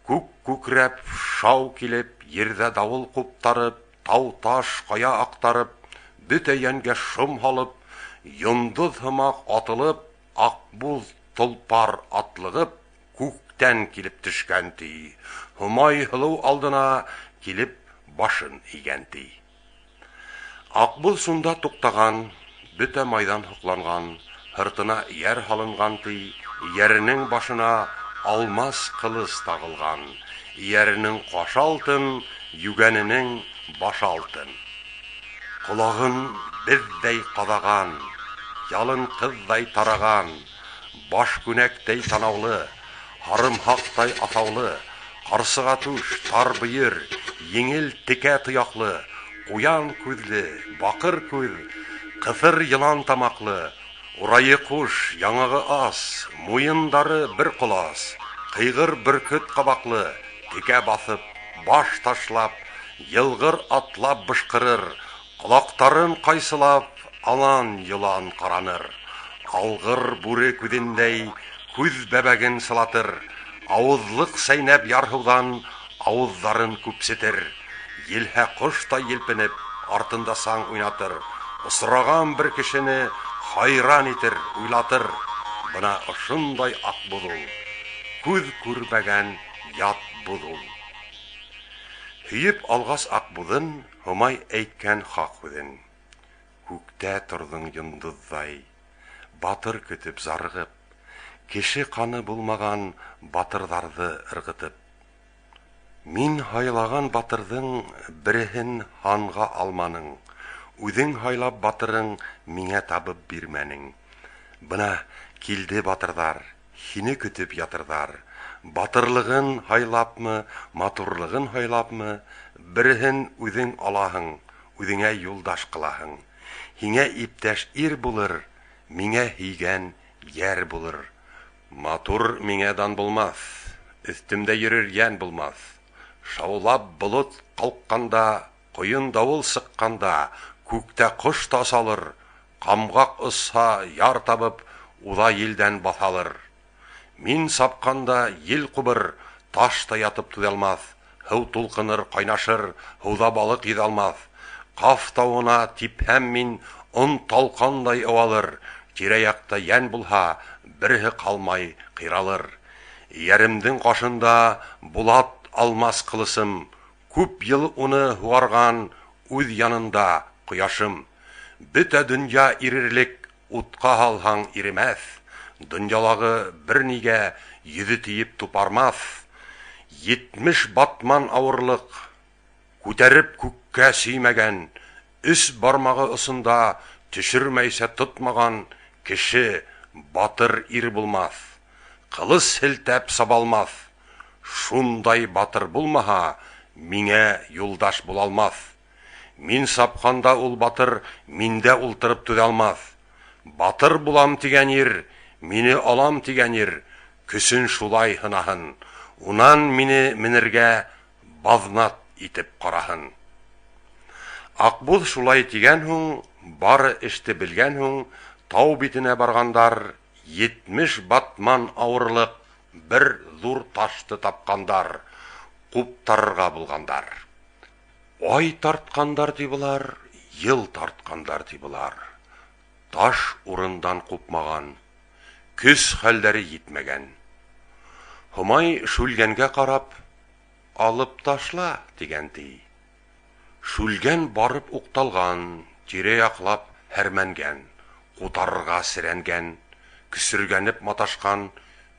Күк күкрәп, шау килеп, Ерҙә дауыл ҡуптарып, Тау-таш, ҡая аҡтарып, Бөтә йәнгә шом һалып, Йондоҙ һымаҡ атылып, Аҡбуҙ толпар атлығып, Күктән килеп төшкән, ти. Һомай һылыу алдына Килеп башын эйгән, ти. Аҡбуҙ шунда туҡтаған, Бөтә майҙан һоҡланған, Һыртына эйәр һалынған, ти, Эйәренең башына алмас ҡылыс тағылған, Эйәренең ҡашы алтын, Йүгәненең башы алтын. Ҡолағын беҙҙәй ҡаҙаған, Ялын ҡыҙҙай тараған, Баш күнәктәй танаулы, Һарымһаҡтай аҫаулы, Ҡарсыға түш, тар бөйөр, Еңел текә тояҡлы, Ҡуян күҙле, баҡыр күҙ, Ҡыҫыр йылан тамаҡлы, Урайы ҡуш, яңағы ас, Муйындары бер ҡолас, Ҡыйғыр бөркөт ҡабаҡлы, Текә баҫып, баш ташлап, Йылғыр атлап бышҡырыр, Ҡолаҡтарын ҡайсылап, Алан-йолан ҡараныр. Алғыр бүре күҙендәй күҙ бәбәген сылатыр, ауыҙлыҡ сәйнәп ярһыуҙан ауыҙҙарын күпсетер. Елһә ҡоштай елпенеп, артында саң уйнатыр, осраған бер кешене хайран итер, уйлатыр. Бына ошондай Аҡбуҙ ул, күҙ күрмәгән ят буҙ ул. Һөйөп алғас Аҡбуҙын, Һомай әйткән хаҡ һүҙен. Күктә торҙоң йондоҙҙай, батыр көтөп зарығып, кеше ҡаны булмаған батырҙарҙы ырғытып. Мин һайлаған батырҙың береһен һанға алманың, үҙең һайлап батырың миңә табып бирмәнең. Бына килде батырҙар, һине көтөп ятырҙар. Батырлығын һайлапмы, матурлығын һайлапмы, береһен үҙең алаһың, үҙеңә юлдаш ҡылаһың. Һиңә иптәш ир булыр, миңә һөйгән йәр булыр. Матур миңә дан булмаҫ, өҫтөмдә йөрөр йән булмаҫ. Шаулап болот ҡалҡҡанда, ҡойон дауыл сыҡҡанда, күктә ҡош та осалыр, ҡамғаҡ осһа, яр табып, уҙа елдән баҫалыр. Мин сапҡанда ел ҡубыр, таш та ятып түҙә алмаҫ, һыу тулҡыныр, ҡайнашыр, һыуҙа балыҡ йөҙә алмаҫ. Ҡаф тауына типһәм мин, он талҡандай ыуалыр, тирә-яҡта йән булһа, береһе ҡалмай ҡыйралыр. Йәремдең ҡашында булат алмас ҡылысым, күп йыл уны һуғарған үҙ янында ҡояшым. Бөтә донъя ирерлек утҡа һалһаң иремәҫ, донъялағы бер нигә йөҙө тейеп тупармаҫ. 70 батман ауырлыҡ күтәреп күккә сөймәгән, өс бармағы осонда төшөрмәйсә тотмаған кеше батыр ир булмаҫ, ҡылыс һелтәп сабалмаҫ. Шундай батыр булмаһа, миңә юлдаш була алмаҫ. Мин сапҡанда ул батыр миндә ултырып түҙә алмаҫ. Батыр булам тигән ир, мине алам тигән ир, көсөн шулай һынаһын, унан мине менергә баҙнат итеп ҡараһын. Аҡбуҙ шулай тигән һуң, бары эште белгән һуң, тау битенә барғандар, 70 батман ауырлыҡ бер ҙур ташты тапҡандар, ҡуптарырға булғандар. Ай тартҡандар ти былар, йыл тартҡандар ти былар. Таш урындан ҡупмаған, көс хәлдәре етмәгән. Һомай Шүлгәнгә ҡарап, алып ташла, тигән ти. Шүлгән барып уҡталған, тирә-яҡлап һәрмәнгән, ҡутарырға серәнгән, көсөргәнеп маташҡан,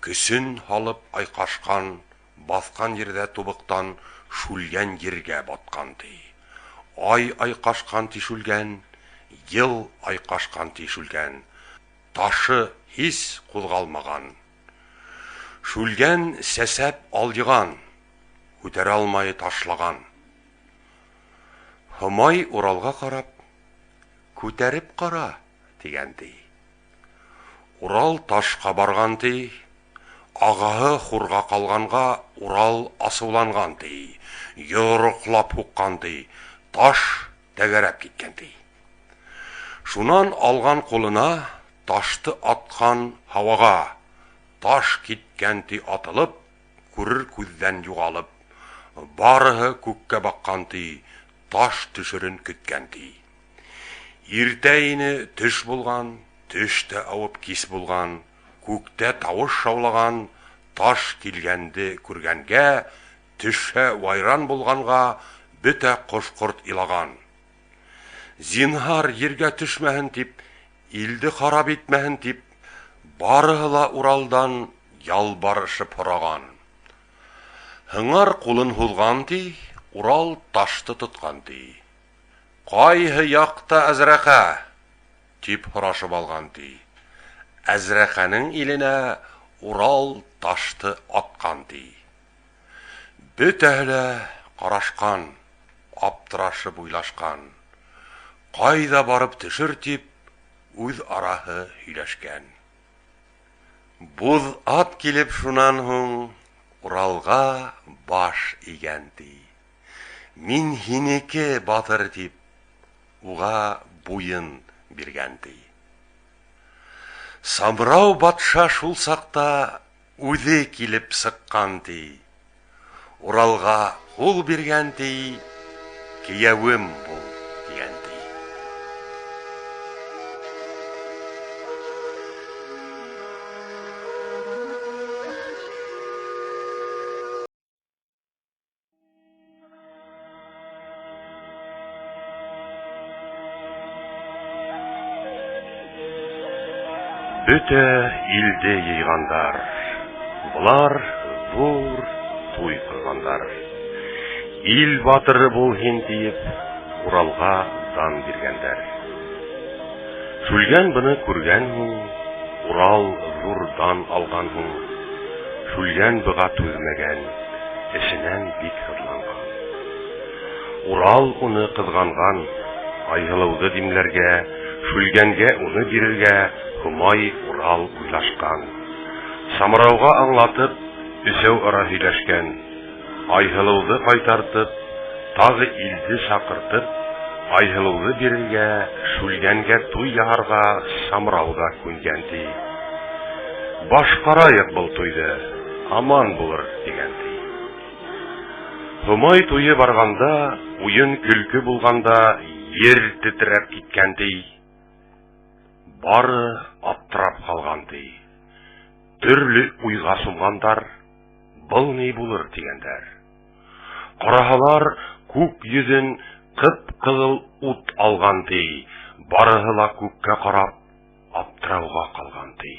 көсөн һалып айҡашҡан, баҫҡан ерҙә тубыҡтан Шүлгән ергә батҡан ти. Ай айҡашҡан ти Шүлгән, йыл айҡашҡан ти Шүлгән, ташы һис ҡуҙғалмаған. Шүлгән сәсәп алйыған, күтәрә алмай ташлаған. Һомай Уралға ҡарап, күтәреп ҡара, тигән ти. Урал ташҡа барған ти, ағаһы хурға ҡалғанға Урал асыуланған ти, йоҙроҡлап һуҡҡан ти, таш тәгәрәп киткән ти. Шунан алған ҡулына ташты атҡан һауаға, таш киткән ти атылып, күрер күҙҙән юғалып, барыһы күккә баҡҡан ти, таш төшөрөн көткән ти. Иртә ине төш булған, төш тә ауып кис булған, күктә тауыш шаулаған, таш килгәнде күргәнгә, төшһә вайран булғанға, бөтә ҡош-ҡорт илаған. Зинһар ергә төшмәһен тип, илде харап итмәһен тип, барыһы ла Уралдан ялбарышып һораған. Һыңар ҡулын һуҙған ти, Урал ташты тотҡан ти. Ҡайһы яҡта Әзрәҡә? Тип һорашып алған ти. Әзрәҡәнең иленә Урал ташты атҡан ти. Бөтәһе лә ҡарашҡан, аптырашып уйлашҡан. Ҡайҙа барып төшөр тип, үҙ араһы һөйләшкән. Буҙ ат килеп шунан һуң Уралға баш эйгән ти. Мин һинеке, батыр, тип, уға буйын биргән ти. Самрау батша шул саҡта үҙе килеп сыҡҡан, ти. Уралға ҡул биргән, ти, кейәүем бул, тигән, ти. Бөтә илде йыйғандар. Болар ҙур туй ҡорғандар. Ил батыры бул һин тиеп, Уралға дан биргәндәр. Шүлгән быны күргән һуң, Урал ҙур дан алған һуң, Шүлгән быға түҙмәгән, эсенән бик һыҙланған. Урал уны ҡыҙғанған, Айһылыуҙы димләргә, Шүлгәнгә уны бирергә Һомай Урал уйлашҡан. Самрауға аңлатып, өсәү ара һөйләшкән. Айһылыуҙы ҡайтартып, тағы илде саҡыртып, Айһылыуҙы бирергә, Шүлгәнгә туй яһарға Самрау ҙа күнгән, ти. Башҡарайыҡ был туйҙы, аман булыр, тигән, ти. Һомай туйы барғанда, уйын-көлкө булғанда, ер тетрәп киткән, ти. Бары аптырап ҡалған, ти. Төрлө уйға сумғандар, был ни булыр, тигәндәр. Ҡараһалар, күк йөҙөн ҡып-ҡыҙыл ут алған, ти. Барыһы ла күккә ҡарап, аптырауға ҡалған, ти.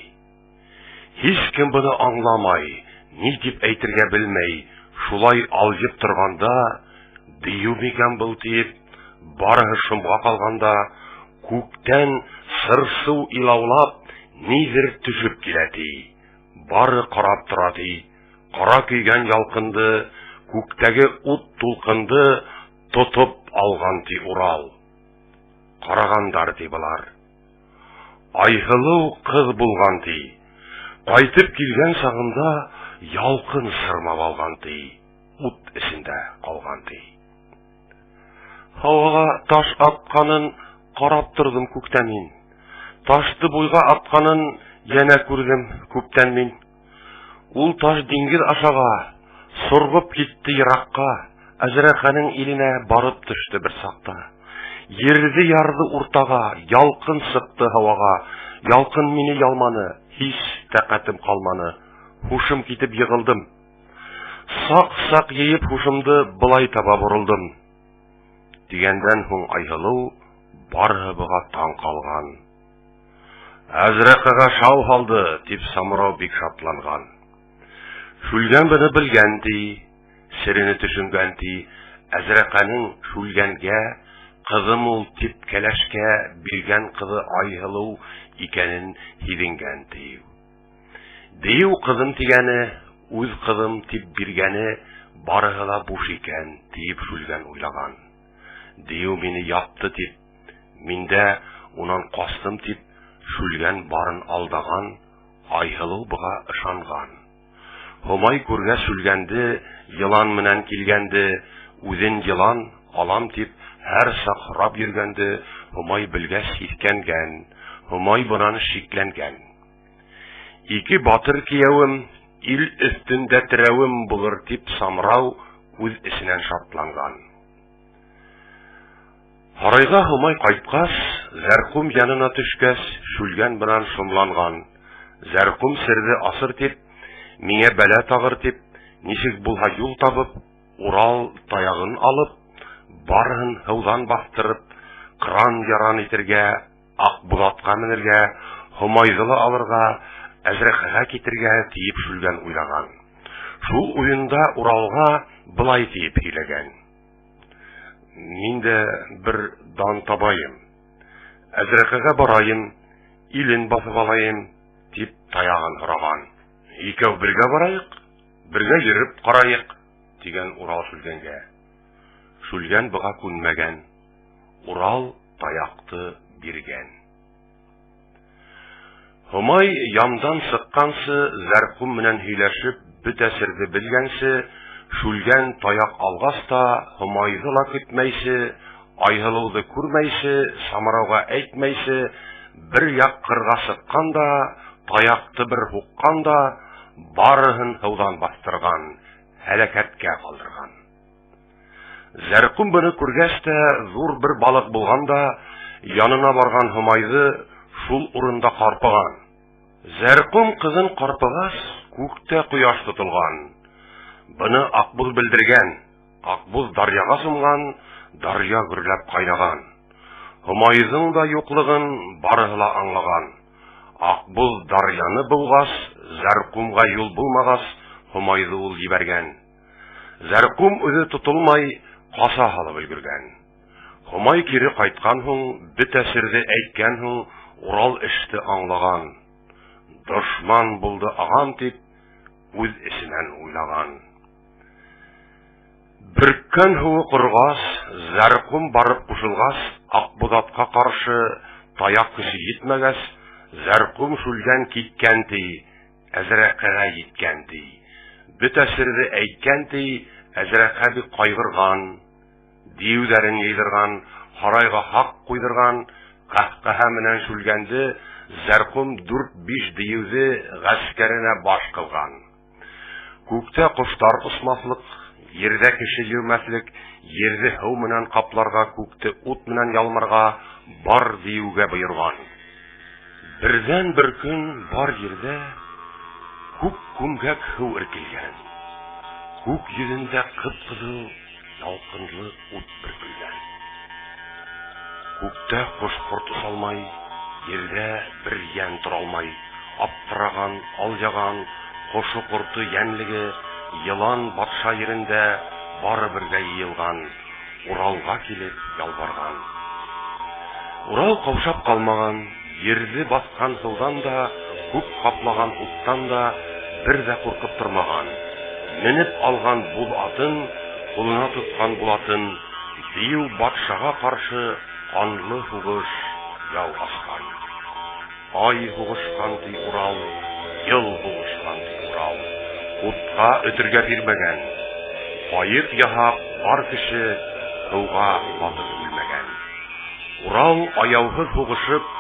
Һис кем быны аңламай, ни тип әйтергә белмәй, шулай алйып торғанда, дейеү микән был тиеп, барыһы шомға ҡалғанда, күктән сыр-сыу илаулап, ниҙер төшөп килә, ти. Бары ҡарап тора, ти. Ҡара көйгән ялҡынды, күктәге ут тулҡынды тотоп алған, ти, Урал. Ҡарағандар, ти, былар. Айһылыу ҡыҙ булған, ти. Ҡайтып килгән сағында ялҡын сырмап алған, ти, ут эсендә ҡалған, ти. Һауаға таш атҡанын ҡарап торҙом күктә мин. Ташты буйға атҡанын йәнә күрҙем күптән мин. Ул таш диңгеҙ ашаға сорғоп китте йыраҡҡа, Әзрәҡәнең иленә барып төштө бер саҡта. Ерҙе ярҙы уртаға, ялҡын сыҡты һауаға. Ялҡын мине ялманы, һис тәҡәтем ҡалманы. Һушым китеп йығылдым. Саҡ-саҡ йыйып һушымды былай таба боролдом. Тигәндән һуң Айһылыу барыһы быға таң ҡалған. Әзрәҡәгә шау һалды, тип Самрау бик шатланған. Шүлгән быны белгән, ти, серене төшөнгән, ти, Әзрәҡәнең Шүлгәнгә ҡыҙым ул тип кәләшкә биргән ҡыҙы Айһылыу икәнен һиҙенгән, ти. Дейеү ҡыҙым тигәне, үҙ ҡыҙым тип биргәне барыһы ла буш икән, тиеп Шүлгән уйлаған. Дейеү мине япты тип, мин дә унан ҡастым тип, Шүлгән барын алдаған, Айһылыу быға ышанған. Һомай күргәс Шүлгәнде, йылан менән килгәнде, үҙен йылан алам тип һәр саҡ һорап йөргәнде Һомай белгәс һиҫкәнгән, Һомай бынан шикләнгән. Ике батыр кейәүем, ил өҫтөндә терәүем булыр тип Самрау үҙ эсенән шатланған. Һарайға Һомай ҡайтҡас, Зәрҡүм янына төшкәс, Шүлгән бынан шомланған. Зәрҡүм серҙе асыр тип, миңә бәлә тағыр тип, нисек булһа юл табып, Урал таяғын алып, барыһын һыуҙан баҫтырып, ҡыран-яран итергә, Аҡбуҙатҡа менергә, Һомайҙы ла алырға, Әзрәҡәгә китергә тиеп Шүлгән уйлаған. Шул уйында Уралға былай тиеп һөйләгән. Мин дә бер дан табайым. Әзрәкәгә барайым, илен баҫып алайым, дип таягын һораган. Икәү бергә барайык, бергә йөреп карайык, дигән Урал Шүлгәнгә. Шүлгән быга күнмәгән. Урал таякты биргән. Һомай ямдан сыҡҡансы, Зәрҡүм менән һөйләшеп, бөтә серҙе белгәнсе, Шүлгән таяҡ алғас та, Һомайҙы ла көтмәйсе, Айһылыуҙы күрмәйсе, Самрауға әйтмәйсе, Бер яҡ ҡырға сыҡҡан да, таяҡты бер һуҡҡан да, барыһын һыуҙан баҫтырған, һәләкәткә ҡалдырған. Зәрҡүм быны күргәс тә ҙур бер балыҡ булған да, янына барған Һомайҙы шул урында ҡарпыған. Зәрҡүм ҡыҙын ҡарпығас, күктә ҡояш тотолған. Быны Аҡбуҙ белдергән. Аҡбуҙ даръяға сумған, даръя гөрләп ҡайнаған. Һомайҙың да юҡлығын барыһы ла аңлаған. Аҡбуҙ даръяны быуғас, Зәрҡүмгә юл булмағас, Һомайҙы ул ебәргән. Зәрҡүм үҙе тотолмай, ҡаса һалып өлгөргән. Һомай кире ҡайтҡан һуң, бөтә серҙе әйткән һуң, Урал эште аңлаған. Дошман булды ағам тип, үҙ эсенән уйлаған. Бөрккән һыуы ҡороғас, Зәрҡүм барып ҡушылғас, Аҡбуҙатҡа ҡаршы таяҡ көсө етмәгәс, Зәрҡүм Шүлгән киткән ти, Әзрәҡәгә еткән ти. Бөтә серҙе әйткән ти, Әзрәҡә бик ҡайғырған. Диеүҙәрен йыйҙырған, һарайға һаҡ ҡуйҙырған, ҡәһҡәһә менән Шүлгәнде Зәрҡүм дүрт-биш дейеүҙе ғәскәренә баш ҡылған. Күктә ҡоштар осмаҫлыҡ, ерҙә кеше йөрөмәҫлек, ерҙе һыу менән ҡапларға, күкте ут менән ялмарға бар дейеүгә бойорған. Берҙән-бер көн бар ерҙә күк күмгәк һыу эркелгән. Күк йөҙөндә ҡып-ҡыҙыл ялҡынлы ут бөркөлгән. Күктә ҡош-ҡорт осалмай, ерҙә бер йән торалмай, аптыраған, алъяған, ҡошо-ҡорто, йәнлеге, йылан батша ерендә бары бергә йыйылған, Уралға килеп ялбарған. Урал ҡаушап ҡалмаған, ерҙе баҫҡан һыуҙан да, күк ҡаплаған уттан да бер ҙә ҡурҡып тормаған. Менеп алған буҙ атын, ҡулына тотҡан булатын, дейеү батшаға ҡаршы ҡанлы һуғыш яу асҡан. Ай һуғышҡан ти Урал, йыл һуғышҡан ти Урал, утҡа өтөргә бирмәгән. Ҡайыҡ яһап бар кеше һыуға батып үлмәгән. Урал аяуһыҙ һуғышып,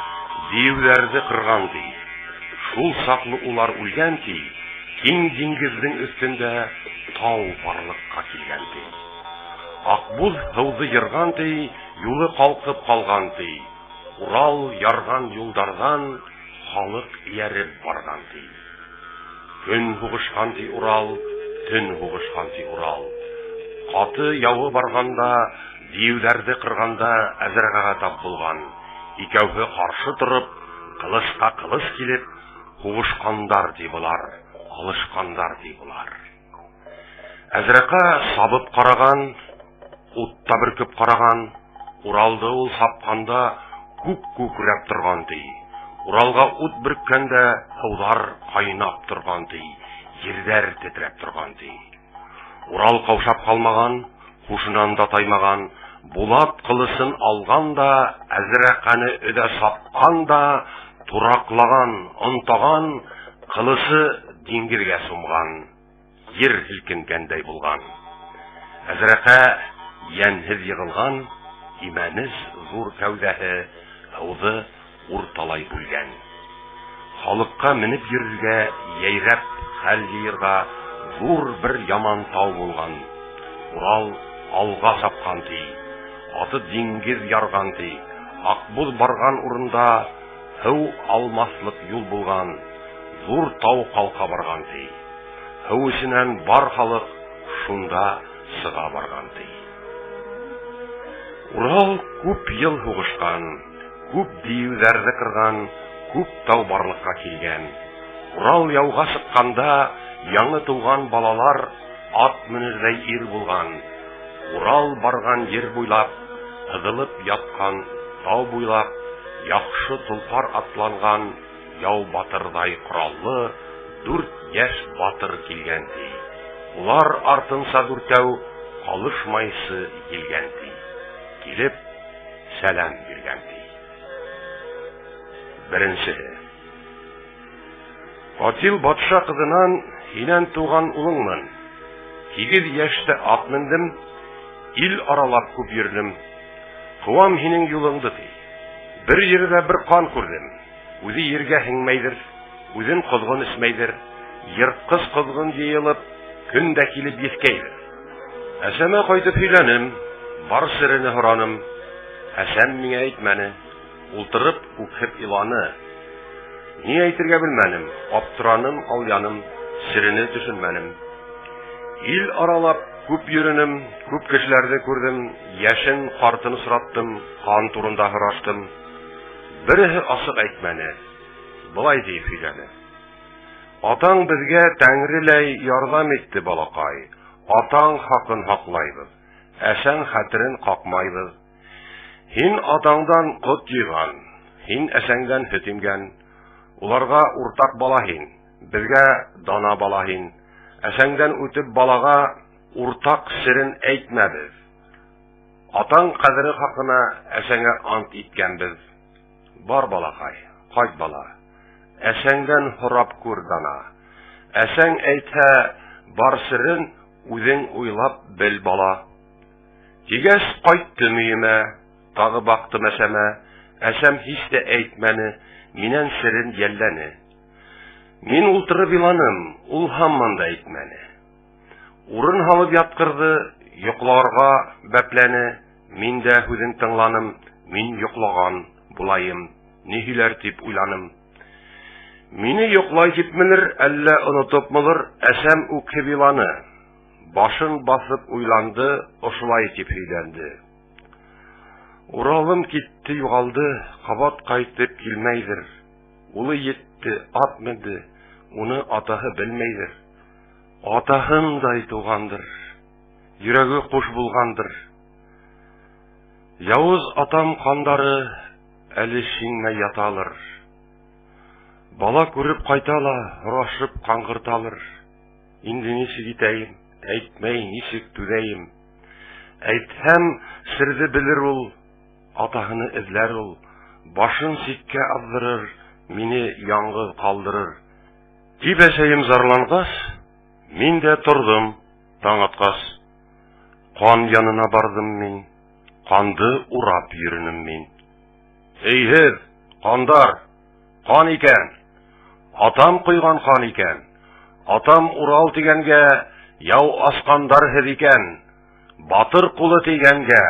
дейеүҙәрҙе ҡырған ти. Шул саҡлы улар үлгән ти, киң диңгеҙҙең өҫтөндә тау барлыҡҡа килгән ти. Аҡбуҙ һыуҙы йырған ти, юлы ҡалҡып ҡалған ти. Урал ярған юлдарҙан халыҡ эйәреп барған ти. Көн һуғышҡан ти Урал, төн һуғышҡан ти Урал. Ҡаты яуы барғанда, дейеүҙәрҙе ҡырғанда Әзрәғәгә тап булған. Икәүһе ҡаршы тороп, ҡылысҡа ҡылыс килеп, һуғышҡандар ти былар, алышҡандар ти былар. Әзрәҡә сабып ҡараған, ут та бөркөп ҡараған, Уралды ул сапҡанда күк күкрәп торған ти. Уралға ут бөрккәндә һыуҙар ҡайнап торған ти, ерҙәр тетрәп торған ти. Урал ҡаушап ҡалмаған, һушынан да таймаған, булат ҡылысын алған да, Әзрәҡәне өҙә сапҡан да, тураҡлаған, онтаған, ҡылысы диңгеҙгә сумған, ер һелкенгәндәй булған. Әзрәҡә йәнһеҙ йығылған, имәнес ҙур кәүҙәһе һыуҙы урталай бүлгән. Халыҡҡа менеп йөрөргә, йәйрәп хәл йыйырға ҙур бер яман тау булған. Урал алға сапҡан ти, аты диңгеҙ ярған ти, Аҡбуҙ барған урында һыу алмаҫлыҡ юл булған, ҙур тау ҡалҡа барған ти. Һыу эсенән бар халыҡ шунда сыға барған ти. Урал күп йыл һуғышҡан, күп дейеүҙәрҙе ҡырған, күп тау барлыҡҡа килгән. Урал яуға сыҡҡанда яңы тыуған балалар ат менерҙәй ир булған. Урал барған ер буйлап, һыҙылып ятҡан тау буйлап, яҡшы толпар атланған яу батырҙай ҡораллы дүрт йәш батыр килгән ти. Улар артынса дүртәү ҡалышмайсы килгән ти. Килеп сәләм биргән ти. Беренсеһе. Ҡатил батша ҡыҙынан һинән туған улыңмын. Һигеҙ йәштә ат мендем, ил аралап күп йөрөнөм. Ҡыуам һинең юлыңды, ти. Бер ерҙә бер ҡан күрҙем. Үҙе ергә һеңмәйҙер, үҙен ҡоҙғон эсмәйҙер. Йыртҡыс ҡоҙғон йыйылып, көн дә килеп еҫкәйҙер. Әсәмә ҡайтып һөйләнем, бар серене һораным. Әсәм миңә әйтмәне, ултырып үкһеп иланы. Ни әйтергә белмәнем, аптыраным, алъяным, серене төшөнмәнем. Ил аралап күп йөрөнем, күп кешеләрҙе күрҙем, йәшен, ҡартын осраттым, ҡан турында һораштым. Береһе асыҡ әйтмәне, былай тиеп һөйләне. Атаң беҙгә тәңреләй ярҙам итте, балаҡай. Атаң хаҡын һаҡлайбыҙ, әсәң хәтерен ҡаҡмайбыҙ. Һин атаңдан ҡот йыйған, һин әсәңдән һөт имгән. Уларға уртаҡ бала һин, беҙгә дана бала һин. Әсәңдән үтеп балаға уртаҡ серен әйтмәбеҙ. Атаң ҡәҙере хаҡына әсәңә ант иткәнбеҙ. Бар, балаҡай, ҡайт, бала. Әсәңдән һорап күр, дана. Әсәң әйтһә бар серен, үҙең уйлап бел, бала. Тигәс, ҡайттым өйөмә, тағы баҡтым әсәмә. Әсәм һис тә әйтмәне, минән серен йәлләне. Мин ултырып иланым, ул һаман да әйтмәне. Урын һалып ятҡырҙы, йоҡларға бәпләне. Мин дә һүҙен тыңланым, мин йоҡлаған булайым, ни һөйләр тип уйланым. Мине йоҡлай типмелер, әллә онотопмылыр, әсәм үкһеп иланы. Башын баҫып уйланды, ошолай тип һөйләнде. Уралым китте, юғалды, ҡабат ҡайтып килмәйҙер. Улы етте, ат менде, уны атаһы белмәйҙер. Атаһындай туғандыр, йөрәге ҡуш булғандыр. Яуыз атам ҡандары әле шиңмәй яталыр. Бала күреп ҡайта ла, һорашып ҡаңғырталыр. Инде нисек итәйем, әйтмәй нисек түҙәйем? Әйтһәм, серҙе белер ул, атаһыны эҙләр ул, башын ситкә аҙҙырыр, мине яңғыҙ ҡалдырыр. Тип әсәйем зарланғас, мин дә торҙом таң атҡас. Ҡан янына барҙым мин, ҡанды урап йөрөнөм мин. Эй һеҙ, ҡандар, ҡан икән, атам ҡойған ҡан икән, атам Урал тигәнгә яу асҡандар һеҙ икән, батыр ҡулы тейгәнгә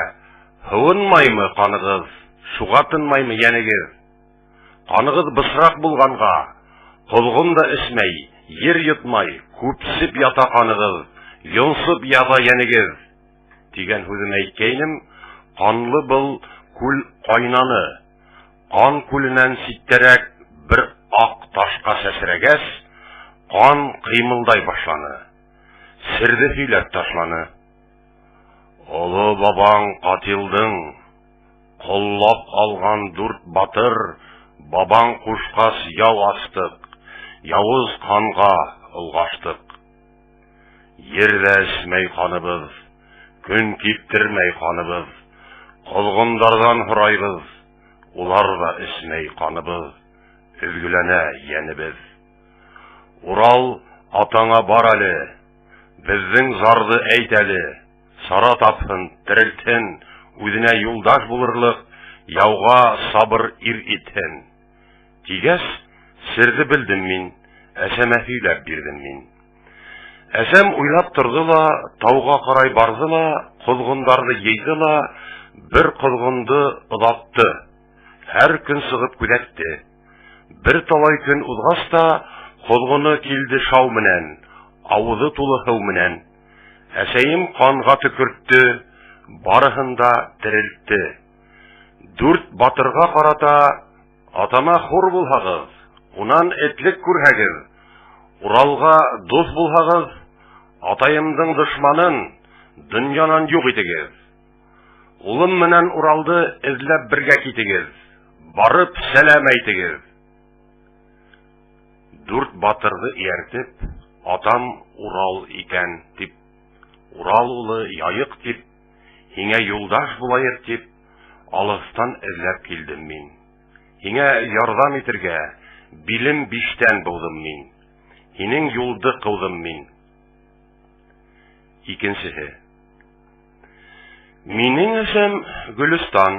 һыуынмаймы ҡанығыҙ, шуға тынмаймы йәнегеҙ? Ҡанығыҙ бысраҡ булғанға, ҡоҙғон да эсмәй, ер йотмай, күпсеп ята ҡанығыҙ, йонсоп яҙа йәнегеҙ. Тигән һүҙен әйткәйнем, ҡанлы был күл ҡайнаны. Ҡан күленән ситтәрәк бер аҡ ташҡа сәсрәгәс, ҡан ҡыймылдай башланы. Серҙе һөйләп ташланы. Оло бабаң ҡатилдың ҡоллап алған дүрт батыр бабаң ҡушҡас яу астыҡ, яуыз ҡанға олғаштыҡ. Ер ҙә эсмәй ҡаныбыҙ, көн киптермәй ҡаныбыҙ. Ҡоҙғондарҙан һорайбыҙ, улар ҙа эсмәй ҡаныбыҙ, өҙгөләнә йәнебеҙ. Урал атаңа бар әле, беҙҙең зарҙы әйт әле, сара тапһын, терелтһен, үҙенә юлдаш булырлыҡ, яуға сабыр ир итһен. Тигәс, серҙе белдем мин, әсәмә һөйләп бирҙем мин. Әсәм уйлап торҙо ла, тауға ҡарай барҙы ла, ҡоҙғондарҙы йыйҙы ла, бер ҡоҙғондо оҙатты. Һәр көн сығып күҙәтте. Бер талай көн уҙғас та, ҡоҙғоно килде шау менән, ауыҙы тулы һыу менән. Әсәйем ҡанға төкөрттө, барыһын да терелтте. Дүрт батырға ҡарата атама хур булһағыҙ, унан этлек күрһәгеҙ, Уралға дуҫ булһағыҙ, атайымдың дошманын донъянан юҡ итегеҙ. Улым менән Уралды эҙләп бергә китегеҙ, барып сәләм әйтегеҙ. Дүрт батырҙы эйәртеп, атам Урал икән тип, Урал улы Яйыҡ тип, һиңә юлдаш булайыҡ тип, алыҫтан эҙләп килдем мин. Һиңә ярҙам итергә билем биштән быуҙым мин. Һинең юлды ҡыуҙым мин. Икенсеһе. Минең әсәм Гөлөстан.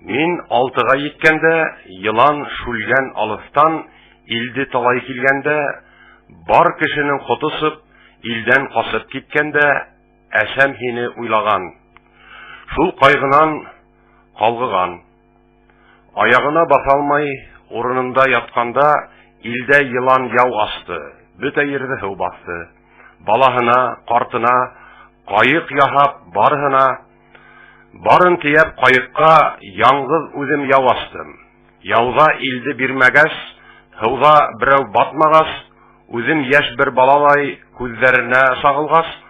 Мин алтыға еткәндә, йылан Шүлгән алыҫтан илде талай килгәндә, бар кешенең ҡото осоп, илдән ҡасып киткәндә, әсәм һине уйлаған. Шул ҡайғынан ҡалғыған. Аяғына баҫа алмай, урынында ятҡанда, илдә йылан яу асты, бөтә ерҙе һыу баҫты. Балаһына, ҡартына, ҡайыҡ яһап, барыһына, барын тейәп ҡайыҡҡа яңғыҙ үҙем яу астым. Яуҙа илде бирмәгәс, һыуҙа берәү батмағас, үҙем йәш бер балалай күҙҙәренә сағылғас,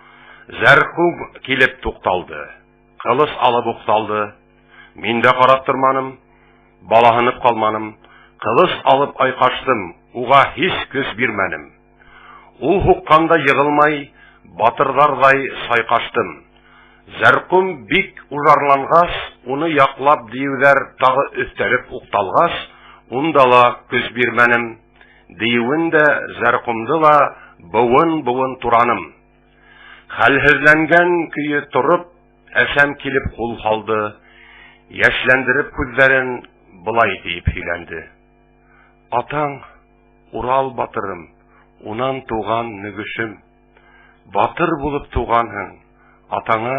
Зәрҡүм килеп туҡталды, ҡылыс алып уҡталды. Мин дә ҡарап торманым, балаһынып ҡалманым, ҡылыс алып айҡаштым, уға һис көс бирмәнем. Ул һуҡҡанда йығылмай, батырҙарҙай сайҡаштым. Зәрҡүм бик ужарланғас, уны яҡлап диеүҙәр тағы өҫтәлеп уҡталғас, унда ла көс бирмәнем. Диеүен дә, Зәрҡүмде ла быуын-быуын тураным. Хәлһеҙләнгән көйө тороп, әсәм килеп ҡул һалды, йәшләндереп күҙҙәрен былай тиеп һөйләнде. Атаң, Урал батырым, унан туған Нөгөшөм. Батыр булып туғанһың, атаңа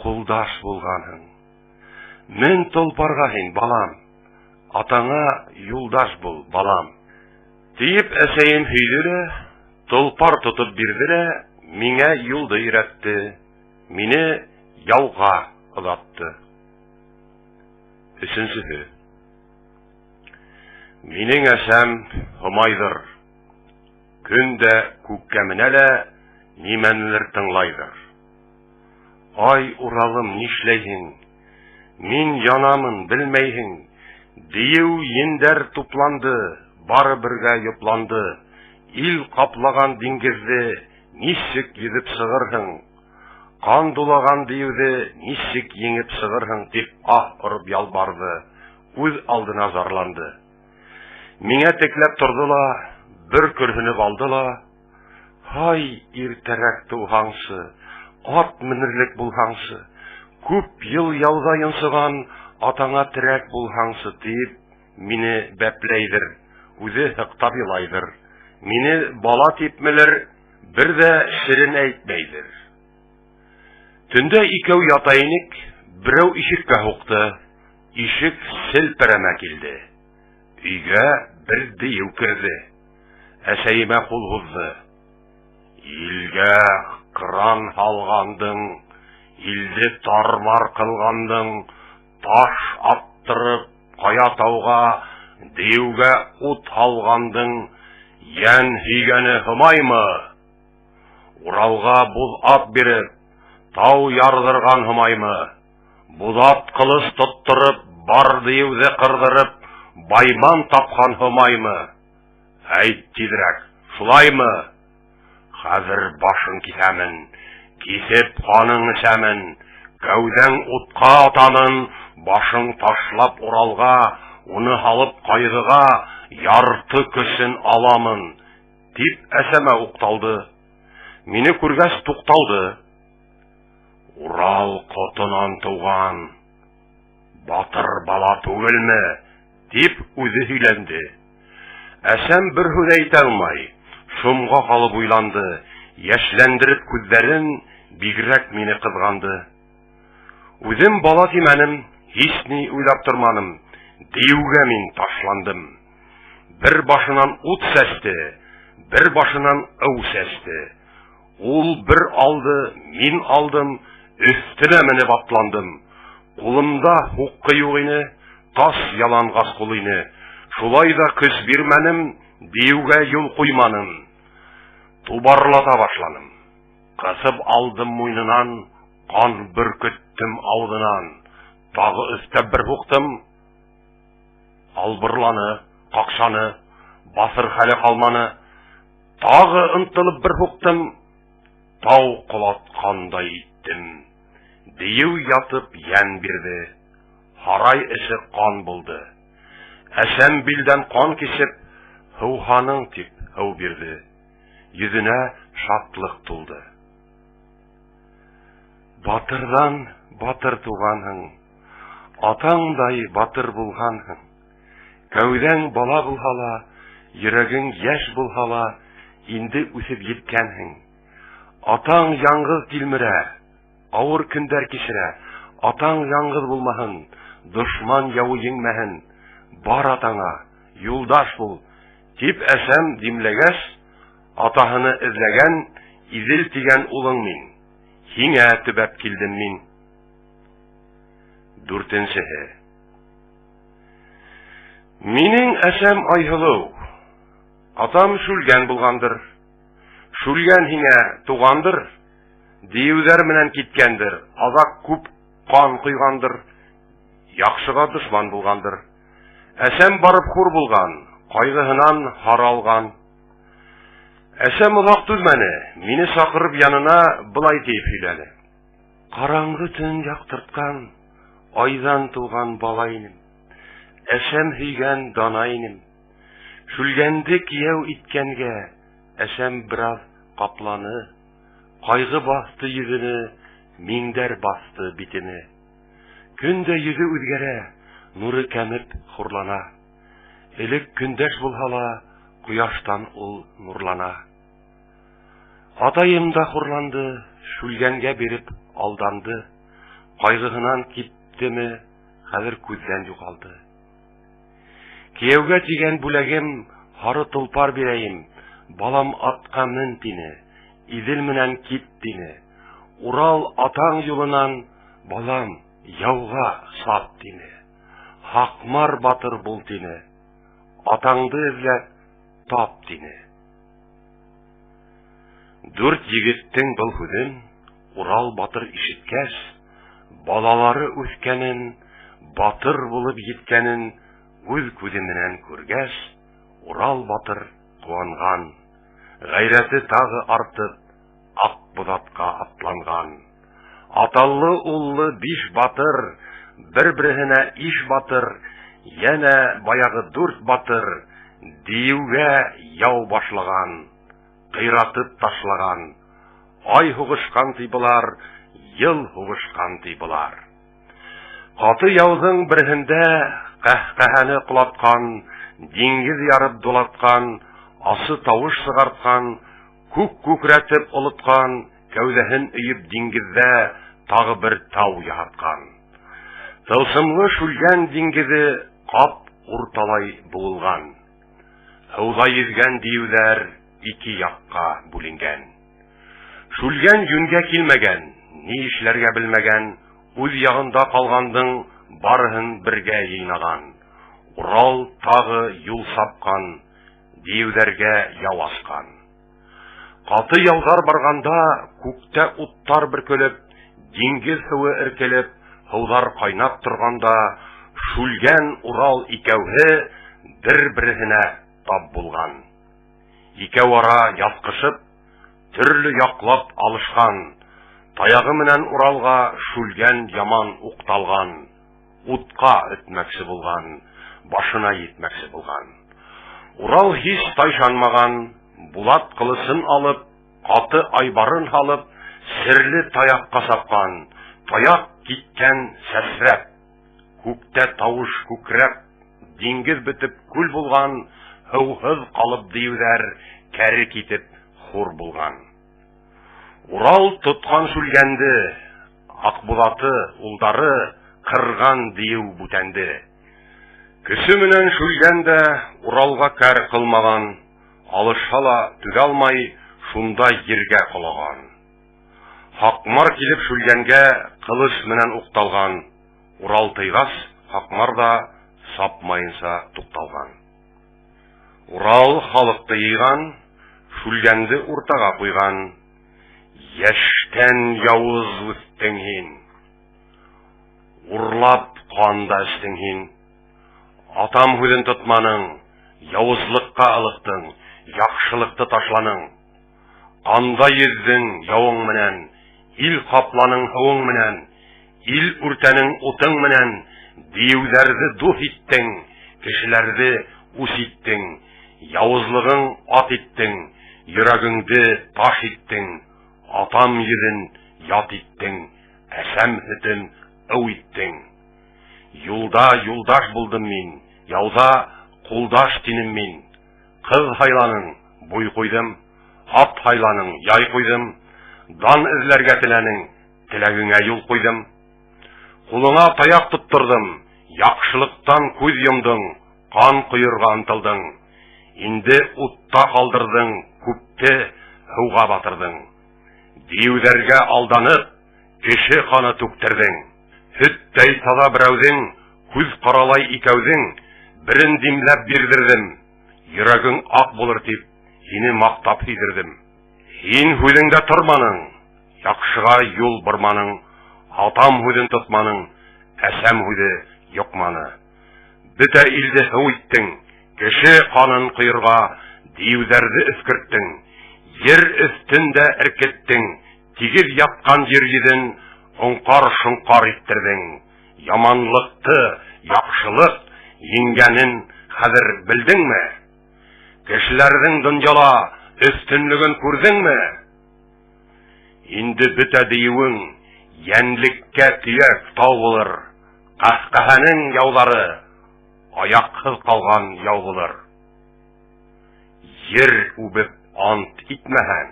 ҡулдаш булғанһың. Мен толпарға һин, балам, атаңа юлдаш бул, балам. Тиеп әсәйем һөйҙө лә, толпар тотоп бирҙе лә, миңә юлды өйрәтте, мине яуға оҙатты. Өсөнсөһө. Минең әсәм Һомайҙыр. Көн дә күккә менә лә нимәнелер тыңлайҙыр. Ай, Уралым, нишләйһең? Мин янамын, белмәйһең. Дейеү ендәр тупланды, бары бергә йопланды. Ил ҡаплаған диңгеҙҙе нисек йөҙөп сығырһың? Ҡан дулаган дейеүҙе нисек еңеп сығырһың, тип аһ ороп ялбарҙы, үҙ алдына зарланды. Миңә текләп торҙо ла, бер көрһөнөп алды ла, Һай, иртәрәк тыуһаңсы, ат менерлек булһаңсы, күп йыл яуҙа йонсоған атаңа терәк булһаңсы, тиеп мине бәпләйҙер, үҙе һыҡтап илайҙыр. Мине бала типмелер, бер ҙә серен әйтмәйҙер. Төндә икәү ята инек, берәү ишеккә һуҡты. Ишек селпәрәмә килде. Өйгә бер дейеү керҙе. Әсәйемә ҡул һуҙҙы. Илгә ҡыран һалғандың, илде тармар ҡылғандың, таш аттырып, ҡая тауға, дейеүгә ут һалғандың, йән һөйгәне Һомаймы? Уралға буҙ ат биреп, тау ярҙырған Һомаймы? Буҙат ҡылыс тоттороп, бар дейеүҙе ҡырҙырып, байман тапҡан Һомаймы? Әйт тиҙерәк, шулаймы? Хәҙер башың киҫәмен, киҫеп ҡаның эсәмен, кәүҙәң утҡа атамын, башың ташлап Уралға, уны һалып ҡайғыға, ярты көсөн аламын, тип әсәмә уҡталды. Мине күргәс туҡталды. Урал ҡотонан тыуған батыр бала түгелме? Тип үҙе һөйләнде. Әсәм бер һүҙ әйтә алмай, шомға ҡалып уйланды, йәшләндереп күҙҙәрен, бигерәк мине ҡыҙғанды. Үҙем бала тимәнем, һис ни уйлап торманым, диюгә мин ташландым. Бер башынан ут сәсте, бер башынан ыу сәсте. Ул бер алды, мин алдым, өҫтөнә менеп атландым. Ҡулымда һуҡҡы юҡ ине, тас яланғас ҡул ине. Шулай ҙа көс бирмәнем, диюгә юл ҡуйманым. Тубарлата башланым. Ҡыҫып алдым муйынынан, ҡан бөркөттөм ауыҙынан. Тағы өҫтәп бер һуҡтым. Албырланы, ҡаҡшаны, баҫыр хәле ҡалманы. Тағы ынтылып бер һуҡтым, тау ҡолатҡандай иттем. Дейеү ятып йән бирҙе, һарай эсе ҡан булды. Әсәм билдән ҡан кисеп, һыуһаның тип һыу бирҙе. Йөҙөнә шатлыҡ тулды. Батырҙан батыр туғанһың. Атаңдай батыр булғанһың. Кәүҙәң бала булһа ла, йөрәгең йәш булһа ла, инде үҫеп еткәнһең. Атаң яңғыҙ тилмерә, ауыр көндәр кисерә. Атаң яңғыҙ булмаһын, дошман яуы еңмәһен. Бар атаңа, юлдаш бул, тип әсәм димләгәс, атаһыны эҙләгән Иҙел тигән улың мин. Һиңә төбәп килдем мин. Дүртенсеһе. Минең әсәм Айһылыу. Атам Шүлгән булғандыр. Шүлгән һиңә туғандыр. Диюҙәр менән киткәндер. Аҙаҡ күп ҡан ҡойғандыр. Яҡшыға дошман булғандыр. Әсәм барып хур булған, ҡайғыһынан һаралған. Әсәм оҙаҡ түҙмәне, мине саҡырып янына былай тиеп һөйләне. Ҡараңғы төн яҡтыртҡан, айҙан тыуған бала инем. Әсәм һөйгән дана инем. Шүлгәнде кейәү иткәнгә әсәм бераз ҡапланы. Ҡайғы баҫты йөҙөнө, миңдәр баҫты битене. Көн дә йөҙө үҙгәрә, нуры кәмеп хурлана. Элек көндәш булһа ла, ҡояштан ул нурлана. Атайым да хурланды, Шүлгәнгә биреп алданды. Ҡайғыһынан киттеме, хәҙер күҙҙән юғалды. Кейәүгә тигән бүләгем һары толпар бирәйем, балам атҡа мен тине, Иҙел менән кит тине. Урал атаң юлынан, балам, яуға сап тине. Һаҡмар батыр бул тине. Атаңды эҙләп тап тине. Дүрт егеттең был һүҙен Урал батыр ишеткәс, балалары үҫкәнен, батыр булып еткәнен үҙ күҙе менән күргәс, Урал батыр ҡыуанған, ғәйрәте тағы артып, Аҡбуҙатҡа атланған. Аталлы-уллы биш батыр, бер-береһенә иш батыр, йәнә баяғы дүрт батыр, диюгә яу башлаған, ҡыйратып ташлаған. Ай һуғышҡан ти былар, йыл һуғышҡан ти былар. Ҡаты яуҙың береһендә ҡәһҡәһәне ҡолатҡан, диңгеҙ ярып дулатҡан, асы тауыш сығартҡан, күк күкрәтеп олотҡан, кәүҙәһен өйөп диңгеҙҙә тағы бер тау яһатҡан. Тылсымлы Шүлгән диңгеҙе ҡап урталай быуылған. Һыуҙа йөҙгән диюҙәр ике яҡҡа бүленгән. Шүлгән йүнгә килмәгән, ни эшләргә белмәгән, үҙ яғында ҡалғандың барыһын бергә йыйнаған. Урал тағы юл сапҡан, диюҙәргә яу асҡан. Ҡаты яуҙар барғанда күктә уттар бөркөлөп, диңгеҙ һыуы эркелеп, һыуҙар ҡайнап торғанда Шүлгән Урал икәүһе бер-береһенә тап булған. Икәү ара яҫҡышып, төрлө яҡлап алышҡан. Таягы менән Уралға Шүлгән яман уҡталған, утҡа өтмәксе булған, башына етмәксе булған. Урал һис тайшанмаған, булат ҡылысын алып, ҡаты айбарын һалып, серле таяҡҡа сапҡан. Таяҡ киткән сәсрәп, күктә тауыш күкрәп, диңгеҙ бөтөп күл булған, һыуһыҙ ҡалып диюҙәр кәре китеп хур булған. Урал тотҡан Шүлгәнде, Аҡбуҙаты, улдары ҡырған дейеү бүтәнде. Көсө менән Шүлгән дә Уралға кәр ҡылмаған, алышһа ла түҙә алмай, шунда ергә ҡолаған. Һаҡмар килеп Шүлгәнгә ҡылыс менән уҡталған, Урал тыйғас, Һаҡмар ҙа сапмайынса туҡталған. Урал халыҡты йыйған, Шүлгәнде уртаға ҡуйған. Йәштән яуыз үҫтең һин, урлап ҡан да эстең һин. Атам һүҙен тотманың, яуызлыҡҡа ылыҡтың, яҡшылыҡты ташланың. Ҡанда йөҙҙөң яуың менән, ил ҡапланың һыуың менән, ил үртәнең утың менән, дейеүҙәрҙе дуҫ иттең, кешеләрҙе үс иттең, яуызлығың ат иттең, йөрәгеңде таш иттең, атам йөҙөн ят иттең, әсәм һөтөн ыу иттең. Юлда юлдаш булдым мин, яуҙа ҡулдаш тинем мин. Ҡыҙ һайланың, буй ҡуйҙым, ат һайланың, яй ҡуйҙым. Дан эҙләргә теләнең, теләгеңә юл ҡуйҙым. Ҡулыңа таяҡ тотторҙом, яҡшылыҡтан күҙ йомдоң, ҡан ҡойорға ынтылдың. Инде утта ҡалдырҙың, күпте һыуға батырҙың. Дейеүҙәргә алданып, кеше ҡаны түктерҙең. Һөттәй таҙа берәүҙең, күҙ ҡаралай икәүҙең берен димләп бирҙерҙем. Йөрәгең аҡ булыр тип, һине маҡтап һөйҙөрҙөм. Һин һүҙеңдә торманың, яҡшыға юл борманың, атам һүҙен тотманың, әсәм һүҙе йоҡманы. Бөтә илде һыу иттең, кеше ҡанын ҡойорға дейеүҙәрҙе өҫкөрттөң, ер өҫтөн дә эркеттең, тигеҙ ятҡан ер йөҙөн оңҡар-шоңҡар иттерҙең. Яманлыҡты яҡшылыҡ еңгәнен хәҙер белдеңме? Кешеләрҙең донъяла өҫтөнлөгөн күрҙеңме? Инде бөтә дейеүең йәнлеккә төйәк тау булыр, ҡәһҡәһәнең яуҙары аяҡһыҙ ҡалған яу булыр. Ер үбеп ант итмәһәң,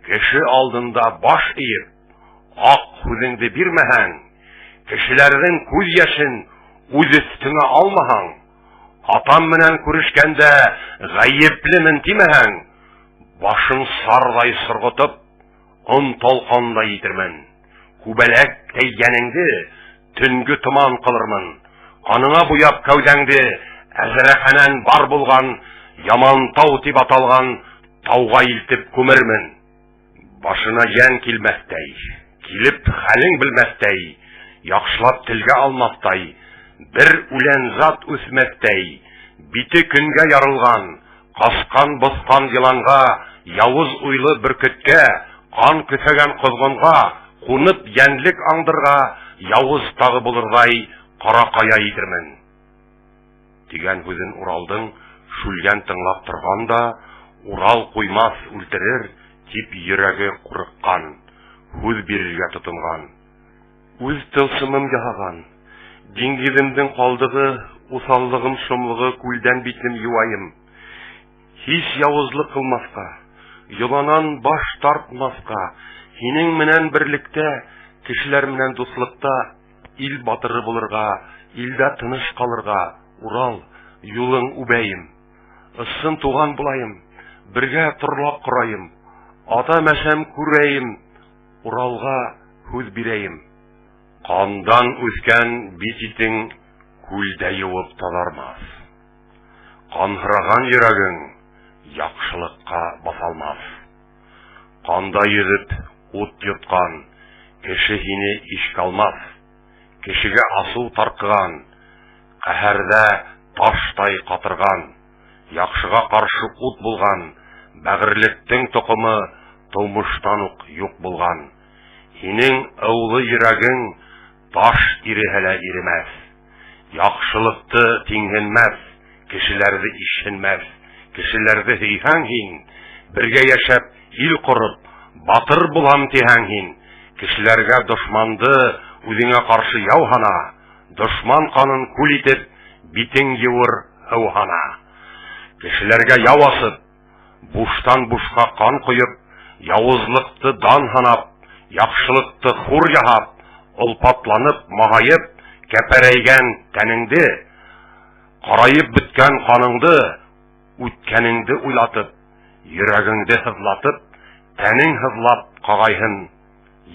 кеше алдында баш эйеп, аҡ һүҙеңде бирмәһәң, кешеләрҙең күҙ йәшен үҙ өҫтөңә алмаһаң, атам менән күрешкәндә ғәйеплемен тимәһәң, башың сарҙай сорғотоп, он талҡандай итермен. Күбәләктәй йәнеңде төнгө томан ҡылырмын. Ҡаныңа буяп кәүҙәңде Әзрәхәнән бар булған Ямантау тип аталған тауға илтеп күмермен. Башына йән килмәҫтәй, килеп хәлең белмәҫтәй, яҡшылап телгә алмаҫтай, бер үлән зат үҫмәҫтәй, бите көнгә ярылған, ҡасҡан-боҫҡан йыланға, яуыз уйлы бөркөткә, ҡан көҫәгән ҡоҙғонға, ҡунып йәнлек аңдырға, яуыз тағы булырҙай ҡара ҡая итермен. Тигән һүҙен Уралдың Шүлгән тыңлап торған да, Урал ҡуймаҫ, үлтерер, тип йөрәге ҡурҡҡан, һүҙ бирергә тотонған. Үҙ тылсымым яһаған, диңгеҙемдең ҡалдығы, уҫаллығым шомлоғо күлдән битем йыуайым. Һис яуызлыҡ ҡылмаҫҡа, йоланан баш тартмаҫҡа, һинең менән берлектә, кешеләр менән дуҫлыҡта ил батыры булырға, илдә тыныс ҡалырға, Урал, юлың үбәйем. Ысын туған булайым, бергә торлаҡ ҡорайым, атам-әсәм күрәйем, Уралға һүҙ бирәйем. Ҡандан үҫкән бит итең күлдә йыуып таҙармаҫ. Ҡанһыраған йөрәгең яҡшылыҡҡа баҫалмаҫ. Ҡанда йөҙөп ут йотҡан кеше һине ишкә алмаҫ. Кешегә асыу тарҡыған, ҡәһәрҙә таштай ҡатырған, яҡшыға ҡаршы ут булған бәғерлектең тоҡомо тыумыштан уҡ юҡ булған. Һинең ыулы йөрәгең таш иреһә лә иремәҫ. Яҡшылыҡты тиңһенмәҫ, кешеләрҙе ишһенмәҫ. Кешеләрҙе һөйһәң һин, бергә йәшәп, ил ҡороп, батыр булам тиһәң һин, кешеләргә дошманды үҙеңә ҡаршы яу һана, дошман ҡанын күл итеп, битең йыуыр һыу һана. Кешеләргә яу асып, буштан-бушҡа ҡан ҡойоп, яуызлыҡты дан һанап, яҡшылыҡты хур яһап, олпатланып, маһайып, кәпәрәйгән тәнеңде, ҡарайып бөткән ҡаныңды, үткәнеңде уйлатып, йөрәгеңде һыҙлатып, тәнең һыҙлап ҡағайһын,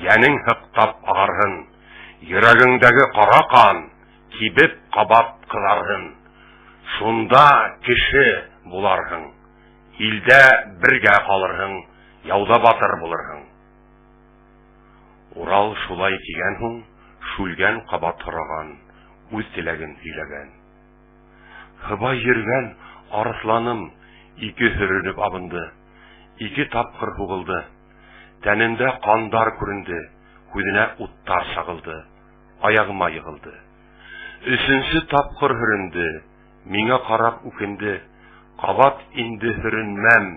йәнең һыҡтап ағарһын, йөрәгеңдәге ҡара ҡан кибеп ҡабат ҡыҙарһын. Шунда кеше буларһың, илдә бергә ҡалырһың, яуҙа батыр булырһың. Урал шулай тигән һуң, Шүлгән ҡабат һораған, үҙ теләген һөйләгән. Һыбай йөргән арыҫланым ике һөрөнөп абынды, ике тапҡыр һуғылды. Тәнендә ҡандар күренде, күҙенә уттар сағылды, аяғыма йығылды. Өсөнсө тапҡыр һөрөндө, миңә ҡарап үкенде, ҡабат инде һөрөнмәм,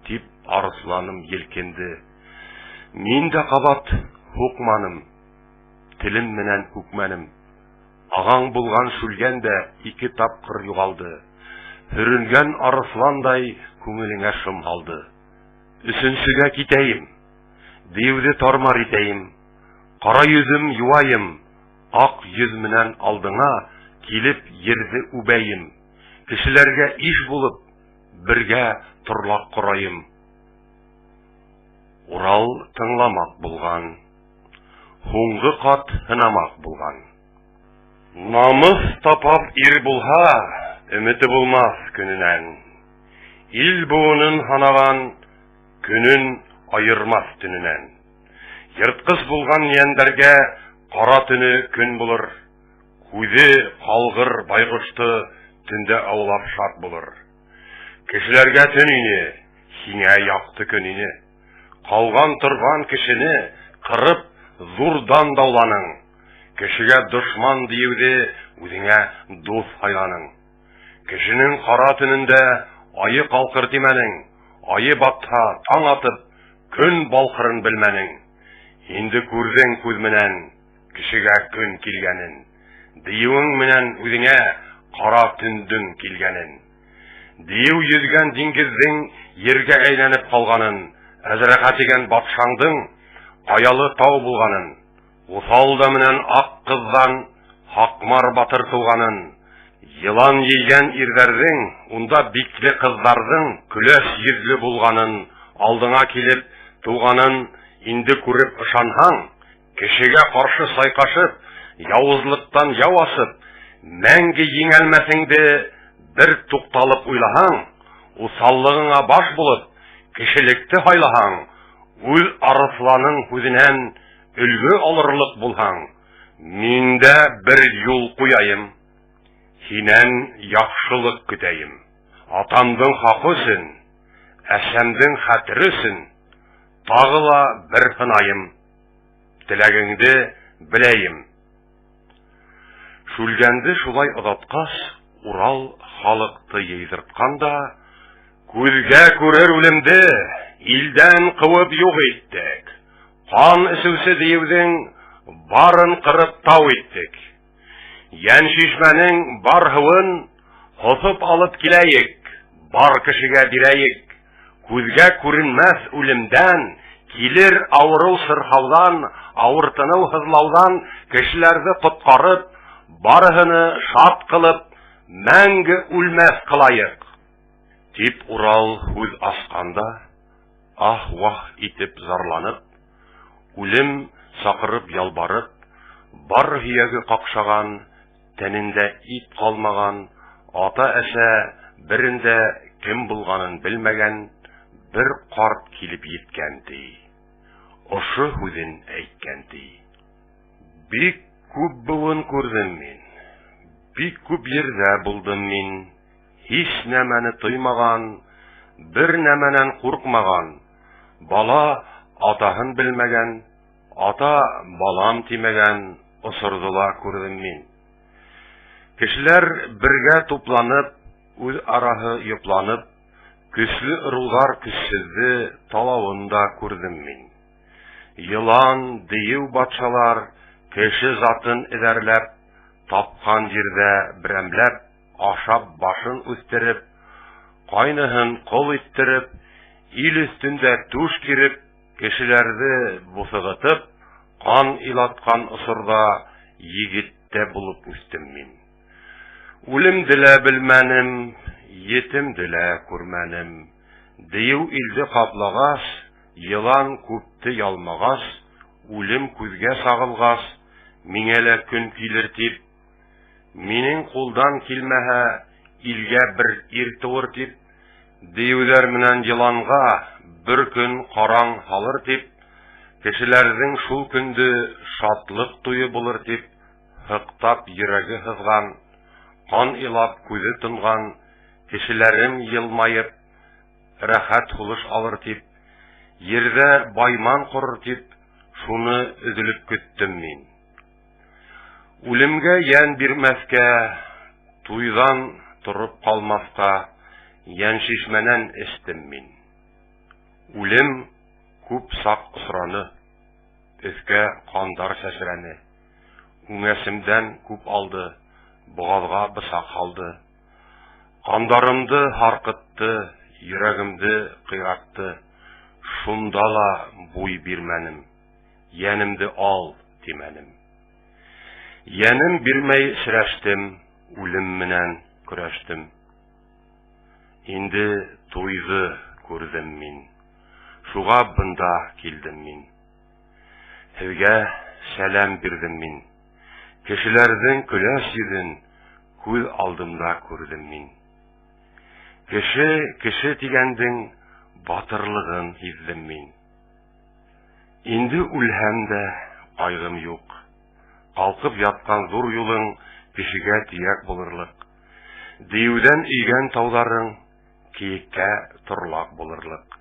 тип арыҫланым елкенде. Мин дә ҡабат һуҡманым, телем менән һүкмәнем. Ағаң булған Шүлгән дә ике тапҡыр юғалды. Һөрөнгән арыҫландай күңелеңә шом һалды. Өсөнсөгә китәйем, дейеүҙе тармар итәйем, ҡара йөҙөм юайым, аҡ йөҙ менән алдыңа килеп ерҙе үбәйем, кешеләргә иш булып, бергә торлаҡ ҡорайым. Урал тыңламаҡ булған, һуңғы ҡат һынамаҡ булған. Намыҫ тапап ир булһа, өмөтө булмаҫ көнөнән. Ил быуынын һанаған, көнөн айырмаҫ төнөнән. Йыртҡыс булған йәндәргә ҡара төнө көн булыр. Күҙе ҡалғыр байғошто төндә аулап шат булыр. Кешеләргә төн ине, һиңә яҡты көн ине. Ҡалған торған кешене ҡырып ҙурҙан дауланың. Кешегә дошман диеүҙе үҙеңә дуҫ һайланың. Кешенең ҡара төнөндә айы ҡалҡыр тимәнең, айы батһа, таң атып, көн балҡырын белмәнең. Инде күрҙең күҙ менән кешегә көн килгәнен. Дейеүең менән үҙеңә ҡара төндөң килгәнен. Дейеү йөҙгән диңгеҙҙең ергә әйләнеп ҡалғанын, Әзрәҡә тигән батшаңдың ҡаялы тау булғанын, Уҫал да менән аҡ ҡыҙҙан Һаҡмар батыр тыуғанын, йылан ейгән ирҙәрҙең, унда бикле ҡыҙҙарҙың көләс йөҙлө булғанын, алдыңа килеп тыуғанын инде күреп ышанһаң, кешегә ҡаршы сайҡашып, яуызлыҡтан яу асып, мәңге еңәлмәҫеңде бер туҡталып уйлаһаң, уҫаллығыңа баш булып, кешелекте һайлаһаң, үҙ арыҫланың һүҙенән өлгө алырлыҡ булһаң, мин дә бер юл ҡуяйым, һинән яҡшылыҡ көтәйем. Атамдың хаҡы өсөн, әсәмдең хәтере өсөн тағы ла бер һынайым, теләгеңде беләйем. Шүлгәнде шулай оҙатҡас, Урал халыҡты йыйҙыртҡан да, күҙгә күрер үлемде илдән ҡыуып юҡ иттек. Ҡан эсеүсе дейеүҙең барын ҡырып тау иттек. Йәншишмәнең бар һыуын һоҫоп алып киләйек, бар кешегә бирәйек. Күҙгә күренмәҫ үлемдән, килер ауырыу-сырхауҙан, ауыртыныу-һыҙлауҙан кешеләрҙе ҡотҡарып, барыһыны шат ҡылып, мәңге үлмәҫ ҡылайыҡ. Тип Урал һүҙ асҡан да, аһ-ваһ итеп зарланып, үлем саҡырып ялбарып, бар һөйәге ҡаҡшаған, тәнендә ит ҡалмаған, ата-әсә берендә кем булғанын белмәгән бер ҡарт килеп еткән, ти. Ошо һүҙен әйткән, ти. Бик күп быуын күрҙем мин, бик күп ерҙә булдым мин, һис нәмәне тоймаған, бер нәмәнән ҡурҡмаған, бала атаһын белмәгән, ата балам тимәгән осорҙо ла күрҙем мин. Кешеләр бергә тупланып, үҙ араһы йопланып, көслө ырыуҙар көсһөҙҙө талауын да күрҙем мин. Йылан, дейеү батшалар кеше затын эҙәрләп, тапҡан ерҙә берәмләп ашап башын үҫтереп, ҡайныһын ҡол иттереп, ил өҫтөндә түш киреп, кешеләрҙе буҫығытып, ҡан илатҡан осорҙа егет тә булып үҫтем мин. Үлемде лә белмәнем, етемде лә күрмәнем. Дейеү илде ҡаплағас, йылан күпте ялмағас, үлем күҙгә сағылғас, миңә лә көн килер тип, минең ҡулдан килмәһә, илгә бер ир тыуыр тип, дейеүҙәр менән йыланға бер көн ҡараң һалыр тип, кешеләрҙең шул көндө шатлыҡ туйы булыр тип, һыҡтап йөрәге һыҙған, ҡан илап күҙе тонған, кешеләрем йылмайып, рәхәт һулыш алыр тип, ерҙә байман ҡорор тип, шуны өҙөлөп көттөм мин. Үлемгә йән бирмәҫкә, туйҙан тороп ҡалмаҫҡа йәншишмәнән эстем мин. Үлем күп саҡ осраны, өҫкә ҡандар сәсрәне. Үңәсемдән күп алды, боғаҙға бысаҡ һалды. Ҡандарымды һарҡытты, йөрәгемде ҡыйратты. Шунда ла буй бирмәнем, йәнемде ал, тимәнем. Йәнем бирмәй серәштем, үлем менән көрәштем. Инде туйҙы күрҙем мин, шуға бында килдем мин. Һеҙгә сәләм бирҙем мин. Кешеләрҙең көләс йөҙөн күҙ алдымда күрҙем мин. Кеше, кеше тигәндең батырлығын һиҙҙем мин. Инде үлһәм дә ҡайғым юҡ. Ҡалҡып ятҡан ҙур юлың кешегә төйәк булырлыҡ. Дейеүҙән өйгән тауҙарың кейеккә торлаҡ булырлыҡ.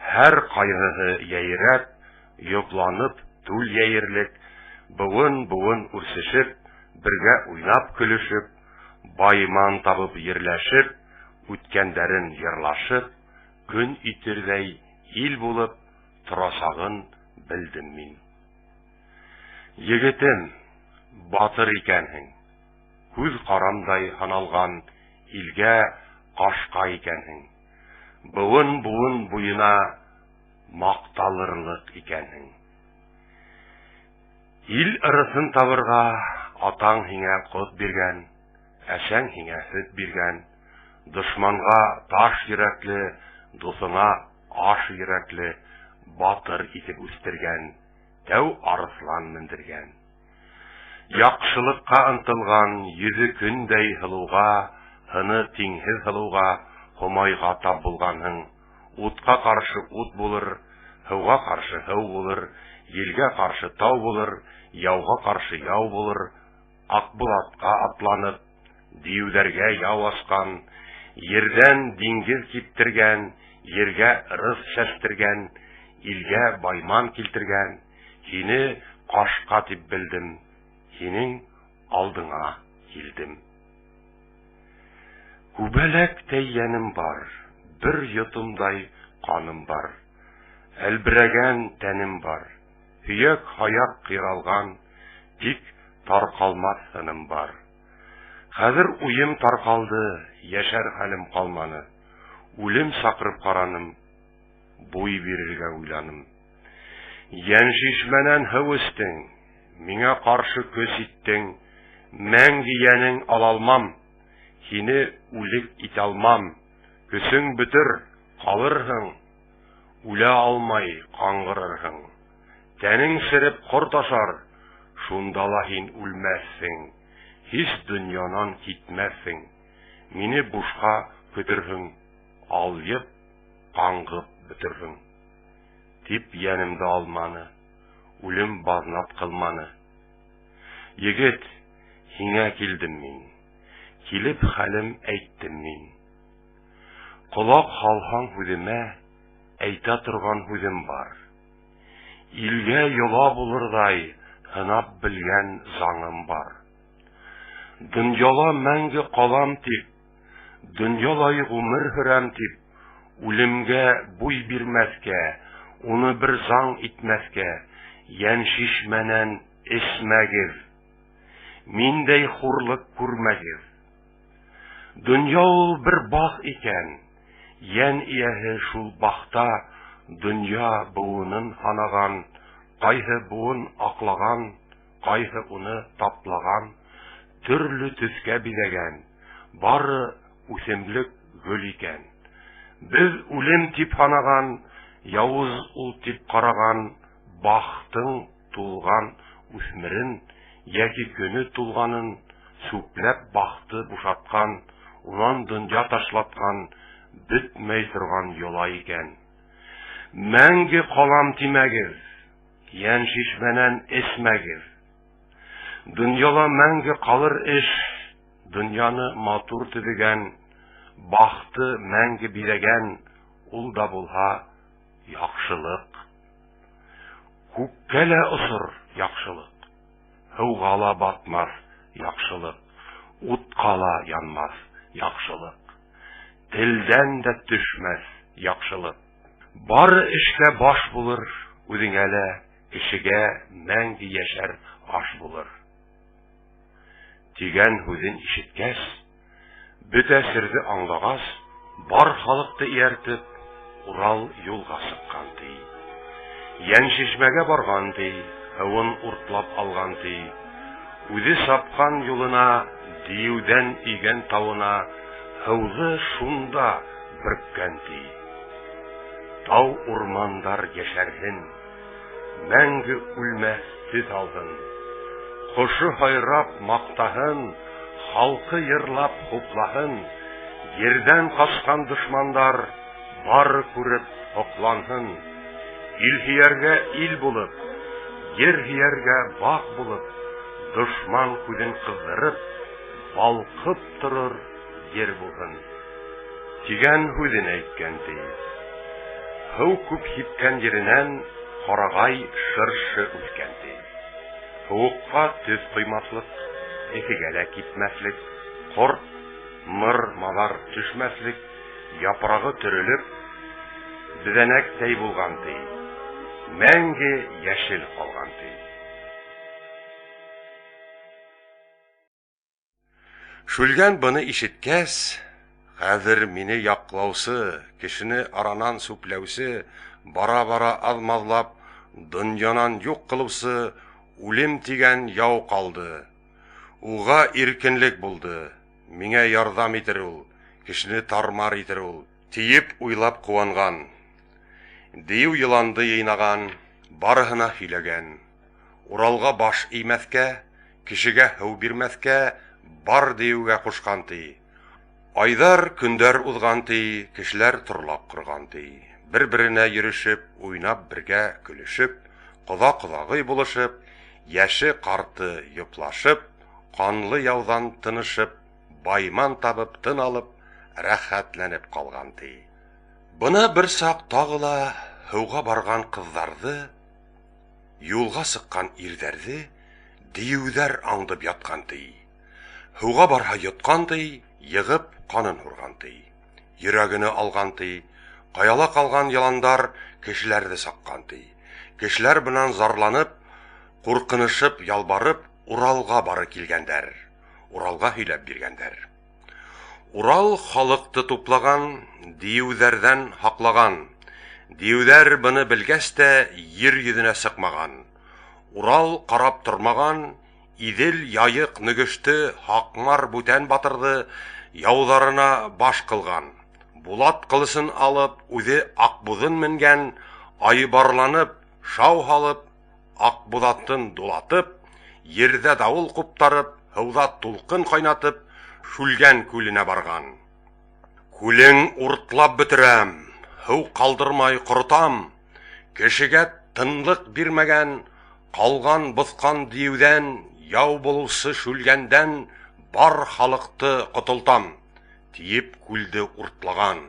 Һәр ҡайһыһы йәйрәп, йопланып түл йәйерлек, быуын-быуын үрсешеп, бергә уйнап-көлөшөп, байман табып ерләшеп, үткәндәрен йырлашып, көн итерҙәй ил булып торасағын белдем мин. Егетем, батыр икәнһең, күҙ ҡарамдай һаналған илгә ҡашҡа икәнһең, быуын-быуын буйына маҡталырлыҡ икәнһең. Ил ырыҫын табырға атаң һиңә ҡот биргән, әсәң һиңә һөт биргән, дошманға таш йөрәкле, дуҫыңа аш йөрәкле батыр итеп үҫтергән, тәү арыҫлан мендергән. Яҡшылыҡҡа ынтылған, йөҙө көндәй һылыуға, һыны тиңһеҙ һылыуға, Һомайға тап булғанһың. Утҡа ҡаршы ут булыр, һыуға ҡаршы һыу булыр, елгә ҡаршы тау булыр, яуға ҡаршы яу булыр, Аҡбуҙатҡа атланып, дейеүҙәргә яу асҡан, ерҙән диңгеҙ киптергән, ергә ырыҫ сәстергән, илгә байман килтергән, һине ҡашҡа тип белдем, һинең алдыңа килдем. Күбәләктәй йәнем бар, бер йотомдай ҡаным бар, әлберәгән тәнем бар, һөйәк-һаяҡ ҡыйралған, тик тарҡалмаҫ һыным бар. Хәҙер уйым тарҡалды, йәшәр хәлем ҡалманы. Үлем саҡырып ҡараным, буй бирергә уйланым. Йәншишмәнән һыу эстең, миңә ҡаршы көс иттең, мәңге йәнең алалмам, һине үлек итә алмам, көсөң бөтөр, ҡалырһың, үлә алмай ҡаңғырырһың. Тәнең сереп ҡорт ашар, шунда ла һин үлмәҫһең, һис донъянан китмәҫһең, мине бушҡа көтөрһөң, алйып, ҡаңғып бөтөрһөң. Тип йәнемде алманы, үлем баҙнат ҡылманы. Егет, һиңә килдем мин, килеп хәлем әйттем мин. Ҡолаҡ һалһаң һүҙемә, әйтә торған һүҙем бар. Илгә йола булырҙай һынап белгән заңым бар. Донъяла мәңге ҡалам тип, донъялай ғүмер һөрәм тип, үлемгә буй бирмәҫкә, уны бер заң итмәҫкә, йәншишмәнән эсмәгеҙ, миндәй хурлыҡ күрмәгеҙ. Донъя ул бер бағ икән, йән эйәһе шул бағта донъя быуынын һанаған, ҡайһы быуын аҡлаған, ҡайһы уны таплаған, төрлө төҫкә биҙәгән, бары үҫемлек гөл икән. Беҙ үлем тип һанаған, яуыз ул тип ҡараған бахтың тулған үҫмерен йәки көнө тулғанын сүпләп бахты бушатҡан, унан донъя ташлатҡан бөтмәй торған йола икән. Мәңге ҡалам тимәгеҙ, йәншишмәнән эсмәгеҙ. Донъяла мәңге ҡалыр эш, донъяны матур төҙөгән, бахты мәңге биҙәгән, ул да булһа яҡшылыҡ. Күккә лә осор яҡшылыҡ, һыуға ла батмаҫ яҡшылыҡ, утҡа ла янмаҫ яҡшылыҡ, телдән дә төшмәҫ яҡшылыҡ. Бары эшкә баш булыр, үҙеңә лә, кешегә мәңге йәшәр аш булыр. Тигән һүҙен ишеткәс, бөтә серҙе аңлағас, бар халыҡты эйәртеп, Урал юлға сыҡҡан, ти. Йәншишмәгә барған, ти, һыуын уртлап алған, ти. Үҙе сапҡан юлына, дейеүҙән өйгән тауына һыуҙы шунда бөрккән, ти. Тау-урмандар йәшәрһен, мәңге үлмәҫ төҫ алһын. Ҡошо һайрап маҡтаһын, халҡы йырлап хуплаһын, ерҙән ҡасҡан дошмандар бары күреп һоҡланһын. Илһөйәргә ил булып, ер һөйәргә бағ булып, дошман күҙен ҡыҙҙырып, балҡып торор ер булһын. Тигән һүҙен әйткән, ти. Һыу күп һипкән еренән ҡарағай, шыршы үҫкән, ти. Һыуыҡҡа төҫ ҡоймаҫлыҡ, эҫегә лә кипмәҫлек, ҡорт, мыр-маҙар төшмәҫлек, япрағы төрөлөп, беҙәнәктәй булған, ти. Мәңге йәшел ҡалған, ти. Шүлгән быны ишеткәс, хәҙер мине яҡлаусы, кешене аранан сүпләүсе, бара-бара аҙ-маҙлап донъянан юҡ ҡылыусы үлем тигән яу ҡалды. Уға иркенлек булды, миңә ярҙам итер ул, кешене тармар итер ул, тиеп уйлап ҡыуанған. Дейеү йыланды йыйнаған, барыһына һөйләгән. Уралға баш эймәҫкә, кешегә һыу бирмәҫкә бар дейеүгә ҡушҡан, ти. Айҙар, көндәр уҙған, ти, кешеләр торлаҡ ҡорған, ти. Бер-беренә йөрөшөп, уйнап бергә көлөшөп, ҡоҙа-ҡоҙағый булышып, йәше-ҡарты йоплашып, ҡанлы яуҙан тынышып, байман табып тын алып, рәхәтләнеп ҡалған, ти. Бына бер саҡ тағы ла һыуға барған ҡыҙҙарҙы, юлға сыҡҡан ирҙәрҙе дейеүҙәр аңдып ятҡан, ти. Һыуға барһа йотҡан, ти, йығып ҡанын һурған, ти. Йөрәгене алған, ти. Ҡаяла ҡалған йыландар кешеләрҙе саҡҡан, ти. Кешеләр бынан зарланып, ҡурҡынышып, ялбарып, Уралға бары килгәндәр. Уралға һөйләп биргәндәр. Урал халыҡты туплаған, дейеүҙәрҙән һаҡлаған. Дейеүҙәр быны белгәс тә ер йөҙөнә сыҡмаған. Урал ҡарап тормаған, Иҙел, Яйыҡ, Нөгөштө, Һаҡмар бүтән батырҙы яуҙарына баш ҡылған. Булат ҡылысын алып, үҙе аҡбуҙын менгән, айбарланып, шау һалып, аҡбуҙатын дулатып, ерҙә дауыл ҡуптарып, һыуҙа тулҡын ҡайнатып, Шүлгән күленә барған. Күлең уртлап бөтөрәм, һыу ҡалдырмай ҡоротам, кешегә тынлыҡ бирмәгән, ҡалған боҫҡан дейеүҙән, яу булыусы Шүлгәндән бар халыҡты ҡотолтам, тиеп күлде уртлаған.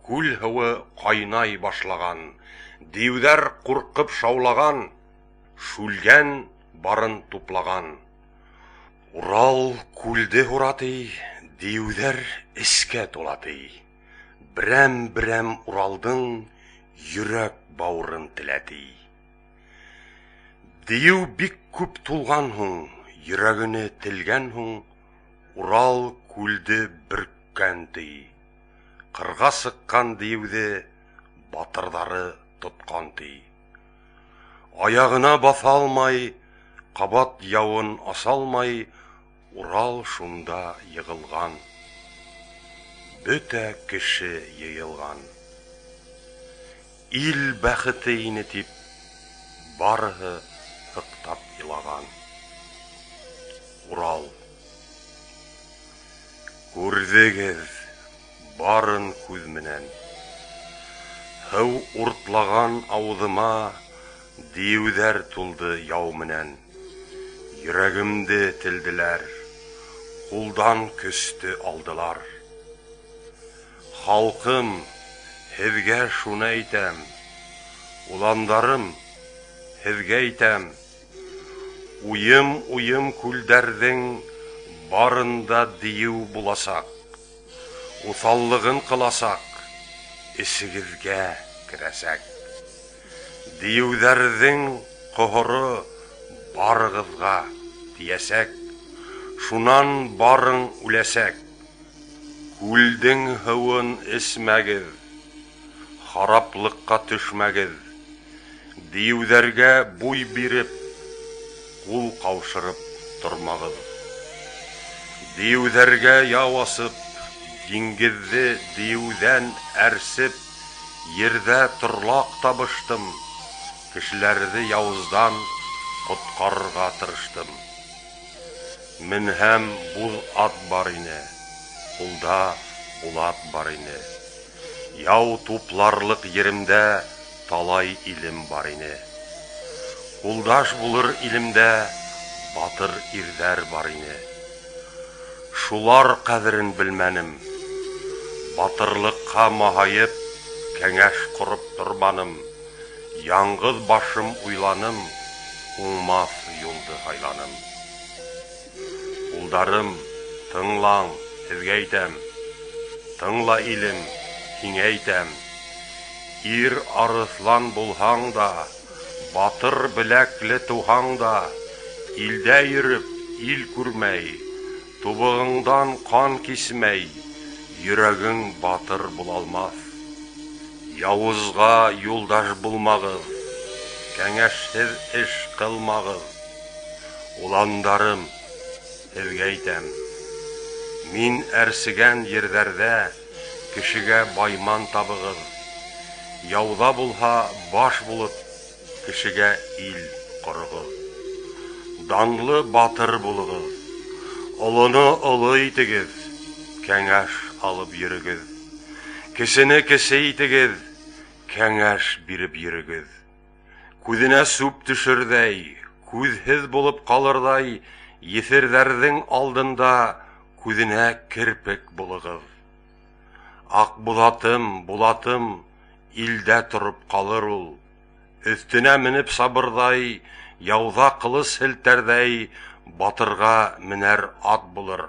Күл һыуы ҡайнай башлаған, дейеүҙәр ҡурҡып шаулаған, Шүлгән барын туплаған. Урал күлде һура, ти, дейеүҙәр эскә тула, ти. Берәм-берәм Уралдың йөрәк-бауырын телә, ти. Дейеү бик күп тулған һуң, йөрәгене телгән һуң, Урал күлде бөрккән, ти. Ҡырға сыҡҡан дейеүҙе батырҙары тотҡан, ти. Аяғына баҫа алмай, ҡабат яуын аса алмай, Урал шунда йығылған. Бөтә кеше йыйылған. Ил бәхете ине тип, барыһы һыҡтап илаған. Урал. Күрҙегеҙ барын күҙ менән. Һыу уртлаған ауыҙыма дейеүҙәр тулды яу менән. Йөрәгемде телделәр, ҡулдан көстө алдылар. Халҡым, һеҙгә шуны әйтәм, уландарым, һеҙгә әйтәм, уйым-уйым күлдәрҙең барында дейеү буласаҡ, уҫаллығын ҡыласаҡ, эсегеҙгә керәсәк. Дейеүҙәрҙең ҡоһоро барығыҙға тейәсәк. Шунан барың үләсәк. Күлдең һыуын эсмәгеҙ, хараплыҡҡа төшмәгеҙ. Дейеүҙәргә буй биреп, ҡул ҡаушырып тормағыҙ. Дейеүҙәргә яу асып, диңгеҙҙе дейеүҙән әрсеп, ерҙә торлаҡ табыштым, кешеләрҙе яуыздан ҡотҡарырға тырыштым. Менһәм, буҙ ат бар ине, ҡулда булат бар ине. Яу тупларлыҡ еремдә талай илем бар ине. Ҡулдаш булыр илемдә батыр ирҙәр бар ине. Шулар ҡәҙерен белмәнем. Батырлыҡҡа маһайып, кәңәш ҡороп торманым. Яңғыҙ башым уйланым, уңмаҫ юлды һайланым. Улдарым, тыңлаң, һеҙгә әйтәм. Тыңла, илем, һиңә әйтәм. Ир арыҫлан булһаң да, батыр беләкле тыуһаң да, илдә йөрөп, ил күрмәй, тубығыңдан ҡан кисмәй, йөрәгең батыр булалмаҫ. Яуызға юлдаш булмағыҙ, кәңәшһеҙ эш ҡылмағыҙ. Уландарым, һеҙгә әйтәм, мин әрсегән ерҙәрҙә кешегә байман табығыҙ. Яуҙа булһа, баш булып, кешегә ил ҡороғоҙ. Данлы батыр булығыҙ, олоно оло итегеҙ, кәңәш алып йөрөгөҙ. Кесене кесе итегеҙ, кәңәш биреп йөрөгөҙ. Күҙенә сүп төшөрҙәй, күҙһеҙ булып ҡалырҙай еҫерҙәрҙең алдында күҙенә керпек булығыҙ. Аҡбуҙатым, Булатым илдә тороп ҡалыр ул. Өҫтөнә менеп сабырҙай, яуҙа ҡылыс һелтәрҙәй батырға менәр ат булыр.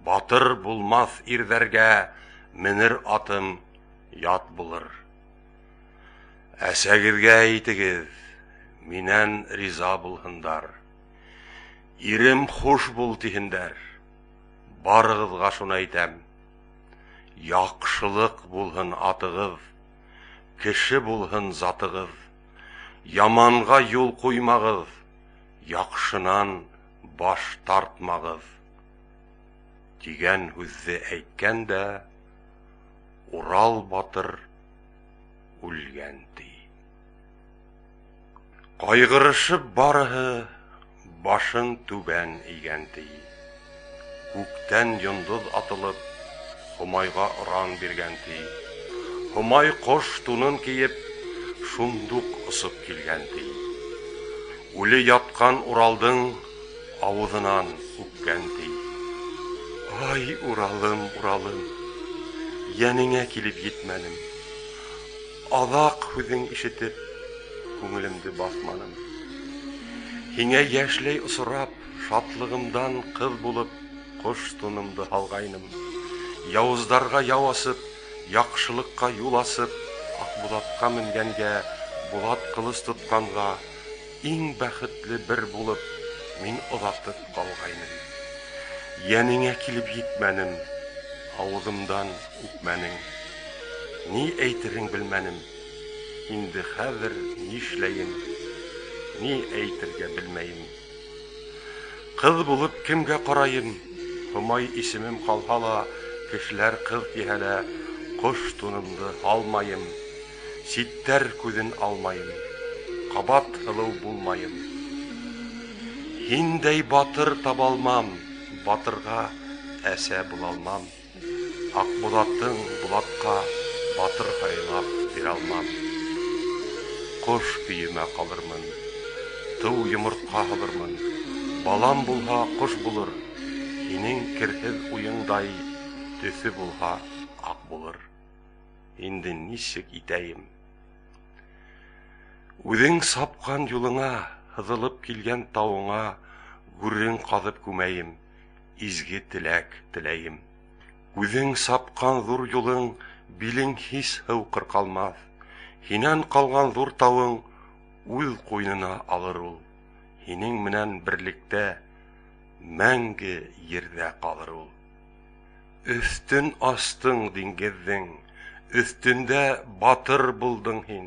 Батыр булмаҫ ирҙәргә менер атым ят булыр. Әсәгеҙгә әйтегеҙ, минән риза булһындар. Ирем хуш бул тиһендәр. Барығыҙға шуны әйтәм. Яҡшылыҡ булһын атығыҙ, кеше булһын затығыҙ. Яманға юл ҡуймағыҙ, яҡшынан баш тартмағыҙ. Тигән һүҙҙе әйткән дә Урал батыр үлгән ти. Ҡайғырышып барыһы башын түбән эйгән ти. Күктән йондоҙ атылып, Һомайға оран биргән ти. Һомай ҡош тунын кейеп, шундуҡ осоп килгән ти. Үле ятҡан Уралдың ауыҙынан үпкән ти. Ай, Уралым, Уралым, йәнеңә килеп етмәнем. Аҙаҡ һүҙең ишетеп, күңелемде баҫманым. Һиңә йәшләй осрап, шатлығымдан ҡыҙ булып, ҡош тунымды һалғайным. Яуыздарға яу асып, яҡшылыҡҡа юл асып, Аҡбуҙатҡа менгәнгә, булат ҡылыс тотҡанға, иң бәхетле бер булып, мин оҙатып ҡалғайным. Йәнеңә килеп етмәнем, ауыҙымдан үпмәнең. Ни әйтерең белмәнем. Инде хәҙер нишләйем, ни әйтергә белмәйем. Ҡыҙ булып кемгә ҡарайым? Һомай исемем ҡалһа ла, кешеләр ҡыҙ тиһә лә, ҡош тунымды һалмайым. Ситтәр күҙен алмайым, ҡабат һылыу булмайым. Һиндәй батыр табалмам, батырға әсә булалмам. Аҡбуҙатың Булатҡа батыр һайлап бирә алмам. Ҡош көйөмә ҡалырмын, тыу йомортҡа һалырмын. Балам булһа, ҡош булыр, һинең керһеҙ уйыңдай төҫө булһа, аҡ булыр. Инде нисек итәйем? Үҙең сапҡан юлыңа, һыҙылып килгән тауыңа гүрең ҡаҙып күмәйем, изге теләк теләйем. Үҙең сапҡан ҙур юлың, билең һис һыу ҡырҡалмаҫ. Һинән ҡалған ҙур тауың үҙ ҡуйынына алыр ул. Һинең менән берлектә Мәңге ерҙә ҡалыр ул. Өҫтөн астың диңгеҙҙең, Өҫтөндә батыр булдың һин,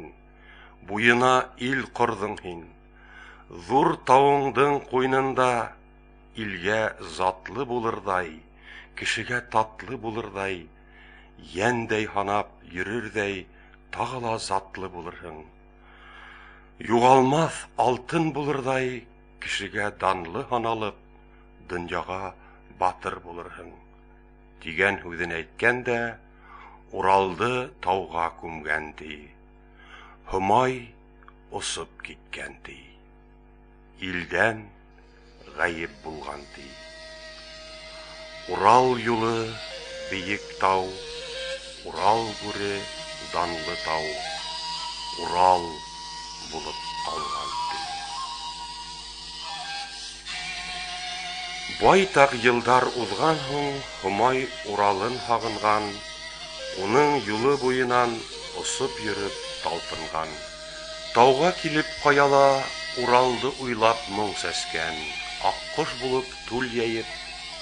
Буйына ил ҡорҙоң һин. Ҙур тауыңдың ҡуйынында Илгә затлы булырҙай, Кешегә татлы булырҙай, Йәндәй һанап йөрөрҙәй Тағы ла затлы булырһың. Юғалмаҫ алтын булырҙай, Кешегә данлы һаналып, Донъяға батыр булырһың. Тигән һүҙен әйткән дә, Уралды тауға күмгән, ти. Һомай осоп киткән, ти. Илдән ғәйеп булған, ти. Урал юлы бейек тау, Урал гүре данлы тау, Урал булып ҡалған, ти. Байтаҡ йылдар уҙған һуң Һомай Уралын һағынған, Уның юлы буйынан осоп йөрөп талпынған. Тауға килеп ҡаяла Уралды уйлап моң сәскән, Аҡҡош булып түл йәйеп,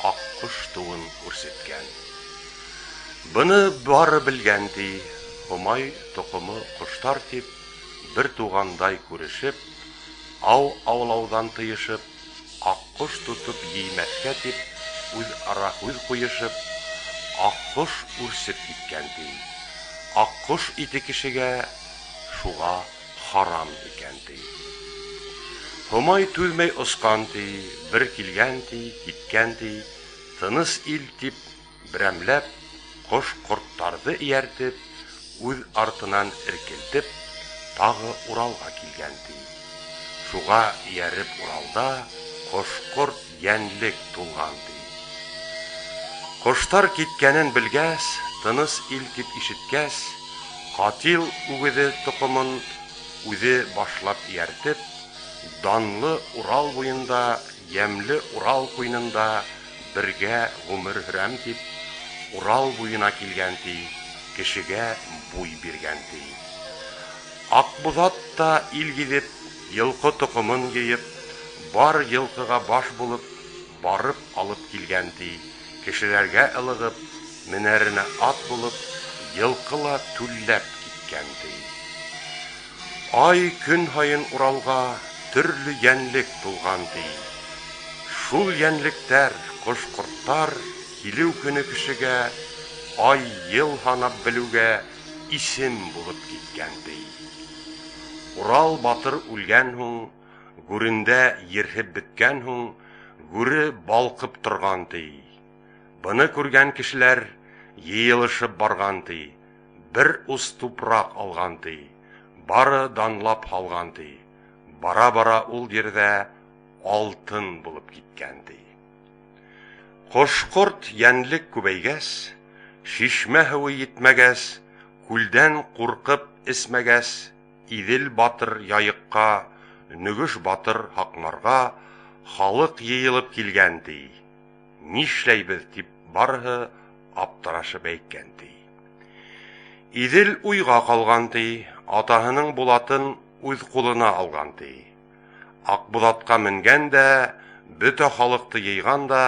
Аҡҡош тыуын үрсеткән. Быны бары белгән, ти, Һомай тоҡомо ҡоштар тип, Бер туғандай күрешеп, Ау аулауҙан тыйышып, Аҡҡош тотоп еймәҫкә тип, Үҙ-ара һүҙ ҡуйышып, Аҡҡош үрсеп киткән, ти. Аҡҡош ите кешегә Шуға харам икән, ти. Һомай түҙмәй осҡан, ти, Бер килгән, ти, киткән, ти, Тыныс ил тип, берәмләп Ҡош-ҡорттарҙы эйәртеп, Үҙ артынан эркелтеп, Тағы Уралға килгән, ти. Шуға эйәреп Уралда Ҡош-ҡорт, йәнлек тулған, ти. Ҡоштар киткәнен белгәс, Тыныс ил тип ишеткәс, Ҡатил үгеҙе тоҡомон Үҙе башлап эйәртеп, Данлы Урал буйында, Йәмле Урал ҡуйынында Бергә ғүмер һөрәм тип, Урал буйына килгән, ти, Кешегә буй биргән, ти. Аҡбуҙат та ил гиҙеп, Йылҡы тоҡомон йыйып, Бар йылҡыға баш булып, Барып алып килгән, ти, Кешеләргә ылығып, Менәренә ат булып, Йылҡы ла түлләп киткән, ти. Ай, көн һайын Уралға Төрлө йәнлек тулған, ти. Шул йәнлектәр, ҡош-ҡорттар Килеү көнө кешегә, Ай, йыл һанап белеүгә Исем булып киткән, ти. Урал батыр үлгән һуң, Гүрендә ерһеп бөткән һуң, Гүре балҡып торған, ти. Быны күргән кешеләр Йыйылышып барған, ти. Бер ус тупраҡ алған, ти. Бары данлап һалған, ти. Бара-бара ул ерҙә Алтын булып киткән, ти. Ҡош-ҡорт, йәнлек күбәйгәс, Шишмә һыуы етмәгәс, Күлдән ҡурҡып эсмәгәс, Иҙел батыр Яйыҡҡа, Нөгөш батыр Һаҡмарға Халыҡ йыйылып килгән, ти. Нишләйбеҙ, тип барыһы Аптырашып әйткән, ти. Иҙел уйға ҡалған, ти, Атаһының булатын Үҙ ҡулына алған, ти. Аҡбуҙатҡа менгән дә, Бөтә халыҡты йыйған да,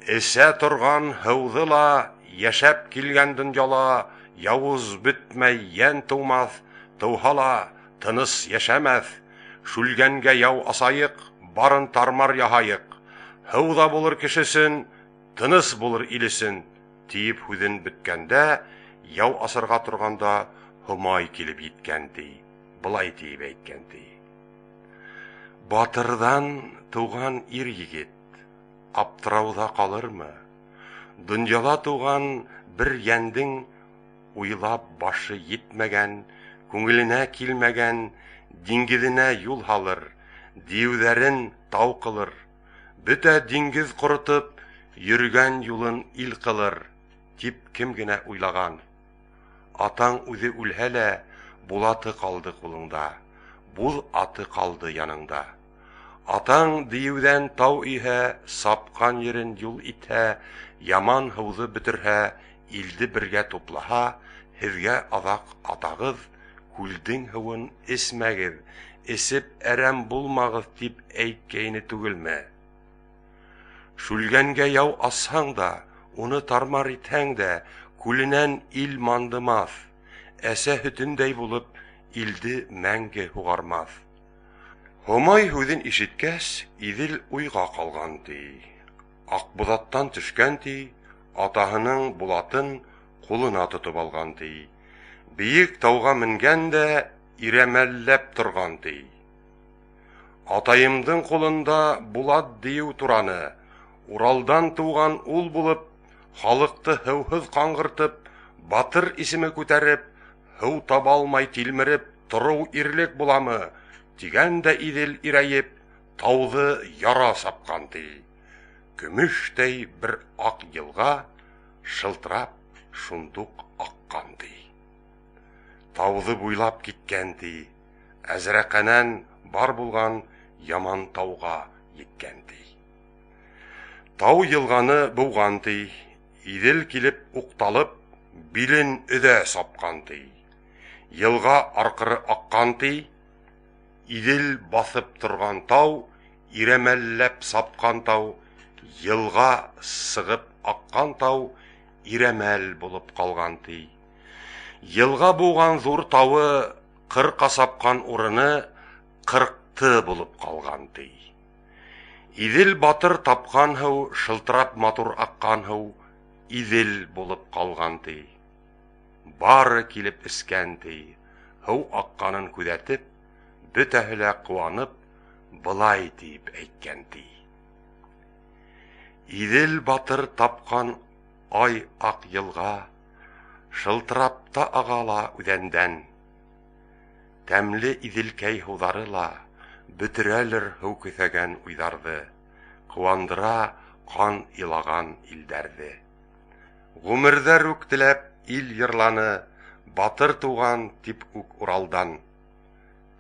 Эсә торған һыуҙы ла, Йәшәп килгән донъяла Яуыз бөтмәй йән тыумаҫ, Тыуһа ла, тыныс йәшәмәҫ. Шүлгәнгә яу асайыҡ, Барын тармар яһайыҡ. Һыу ҙа булыр кеше өсөн, Тыныс булыр ил өсөн, Тиеп һүҙен бөткәндә, Яу асырға торғанда Һомай килеп еткән, ти, Былай тиеп әйткән, ти. Батырҙан тыуған ир-егет Аптырауҙа ҡалырмы? Донъяла тыуған бер йәндең Уйлап башы етмәгән, Күңеленә килмәгән Диңгеҙенә юл һалыр, Дейеүҙәрен тау ҡылыр, Бөтә диңгеҙ ҡоротоп, Йөрөгән юлын ил ҡылыр, Тип кем генә уйлаған? Атаң үҙе үлһә лә, Булаты ҡалды ҡулыңда, Буҙ аты ҡалды яныңда. Атаң дейеүҙән тау өйһә, Сапҡан ерен юл итһә, Яман һыуҙы бөтөрһә, Илде бергә туплаһа, Һеҙгә аҙаҡ атағыҙ, Күлдең һыуын эсмәгеҙ, Эсеп әрәм булмағыҙ, Тип әйткәйне түгелме? Шүлгәнгә яу асһаң да, уны тармар итһәң дә, күленән ил мандымаҫ, әсә һөтөндәй булып, илде мәңге һуғармаҫ. Һомай һүҙен ишеткәс, Иҙел уйға ҡалған, ти. Аҡбуҙаттан төшкән, ти, атаһының булатын ҡулына тотоп алған, ти. Бейек тауға менгән дә ирәмәлләп торған, ти. Атайымдың ҡулында Булат дейеү тураны, Уралдан тыуған ул булып, халыҡты һыуһыҙ ҡаңғыртып, батыр исеме күтәреп, һыу таба алмай тилмереп тороу ирлек буламы? Тигән дә Иҙел ирәйеп, тауҙы яра сапҡан, ти. Көмөштәй бер аҡ йылға шылтырап шундуҡ аҡҡан, ти. Тауҙы буйлап киткән, ти. Әзрәҡәнән бар булған яман тауға еткән, ти. Тау йылғаны быуған, ти. Иҙел килеп уҡталып, билен өҙә сапҡан, ти. Йылға арҡыры аҡҡан, ти. Иҙел баҫып торған тау, ирәмәлләп сапҡан тау, йылға сығып аҡҡан тау, ирәмәл булып ҡалған, ти. Йылға быуған ҙур тауы, ҡырҡа сапҡан урыны ҡырҡты булып ҡалған, ти. Иҙел батыр тапҡан һыу, шылтырап матур аҡҡан һыу, Иҙел булып ҡалған, ти. Бары килеп эскән, ти. Һыу аҡҡанын күҙәтеп, бөтәһе лә ҡыуанып, былай тип әйткән, ти. Иҙел батыр тапҡан ай аҡ йылға, шылтырап та аға ла үҙәндән. Тәмле Иҙелкәй һыуҙары ла бөтөрәлер һыу көҫәгән уйҙарҙы, ҡыуандыра ҡан илаған илдәрҙе. Ғүмерҙәр үк теләп ил йырланы, батыр тыуған тип үк Уралдан.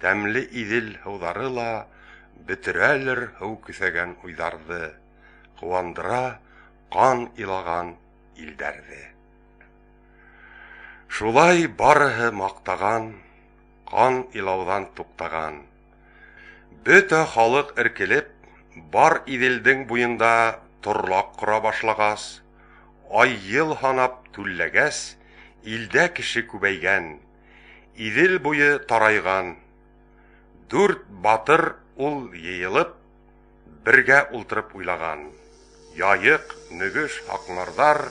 Тәмле Иҙел һыуҙары ла бөтөрәлер һыу көҫәгән уйҙарҙы, ҡыуандыра ҡан илаған илдәрҙе. Шулай барыһы маҡтаған, ҡан илауҙан туҡтаған. Бөтә халыҡ эркелеп, бар Иҙелдең буйында торлаҡ ҡора башлағас, ай-йыл һанап түлләгәс, илдә кеше күбәйгән, Иҙел буйы тарайған. Дүрт батыр ул йыйылып, бергә ултырып уйлаған. Яйыҡ, Нөгөш, Һаҡмарҙар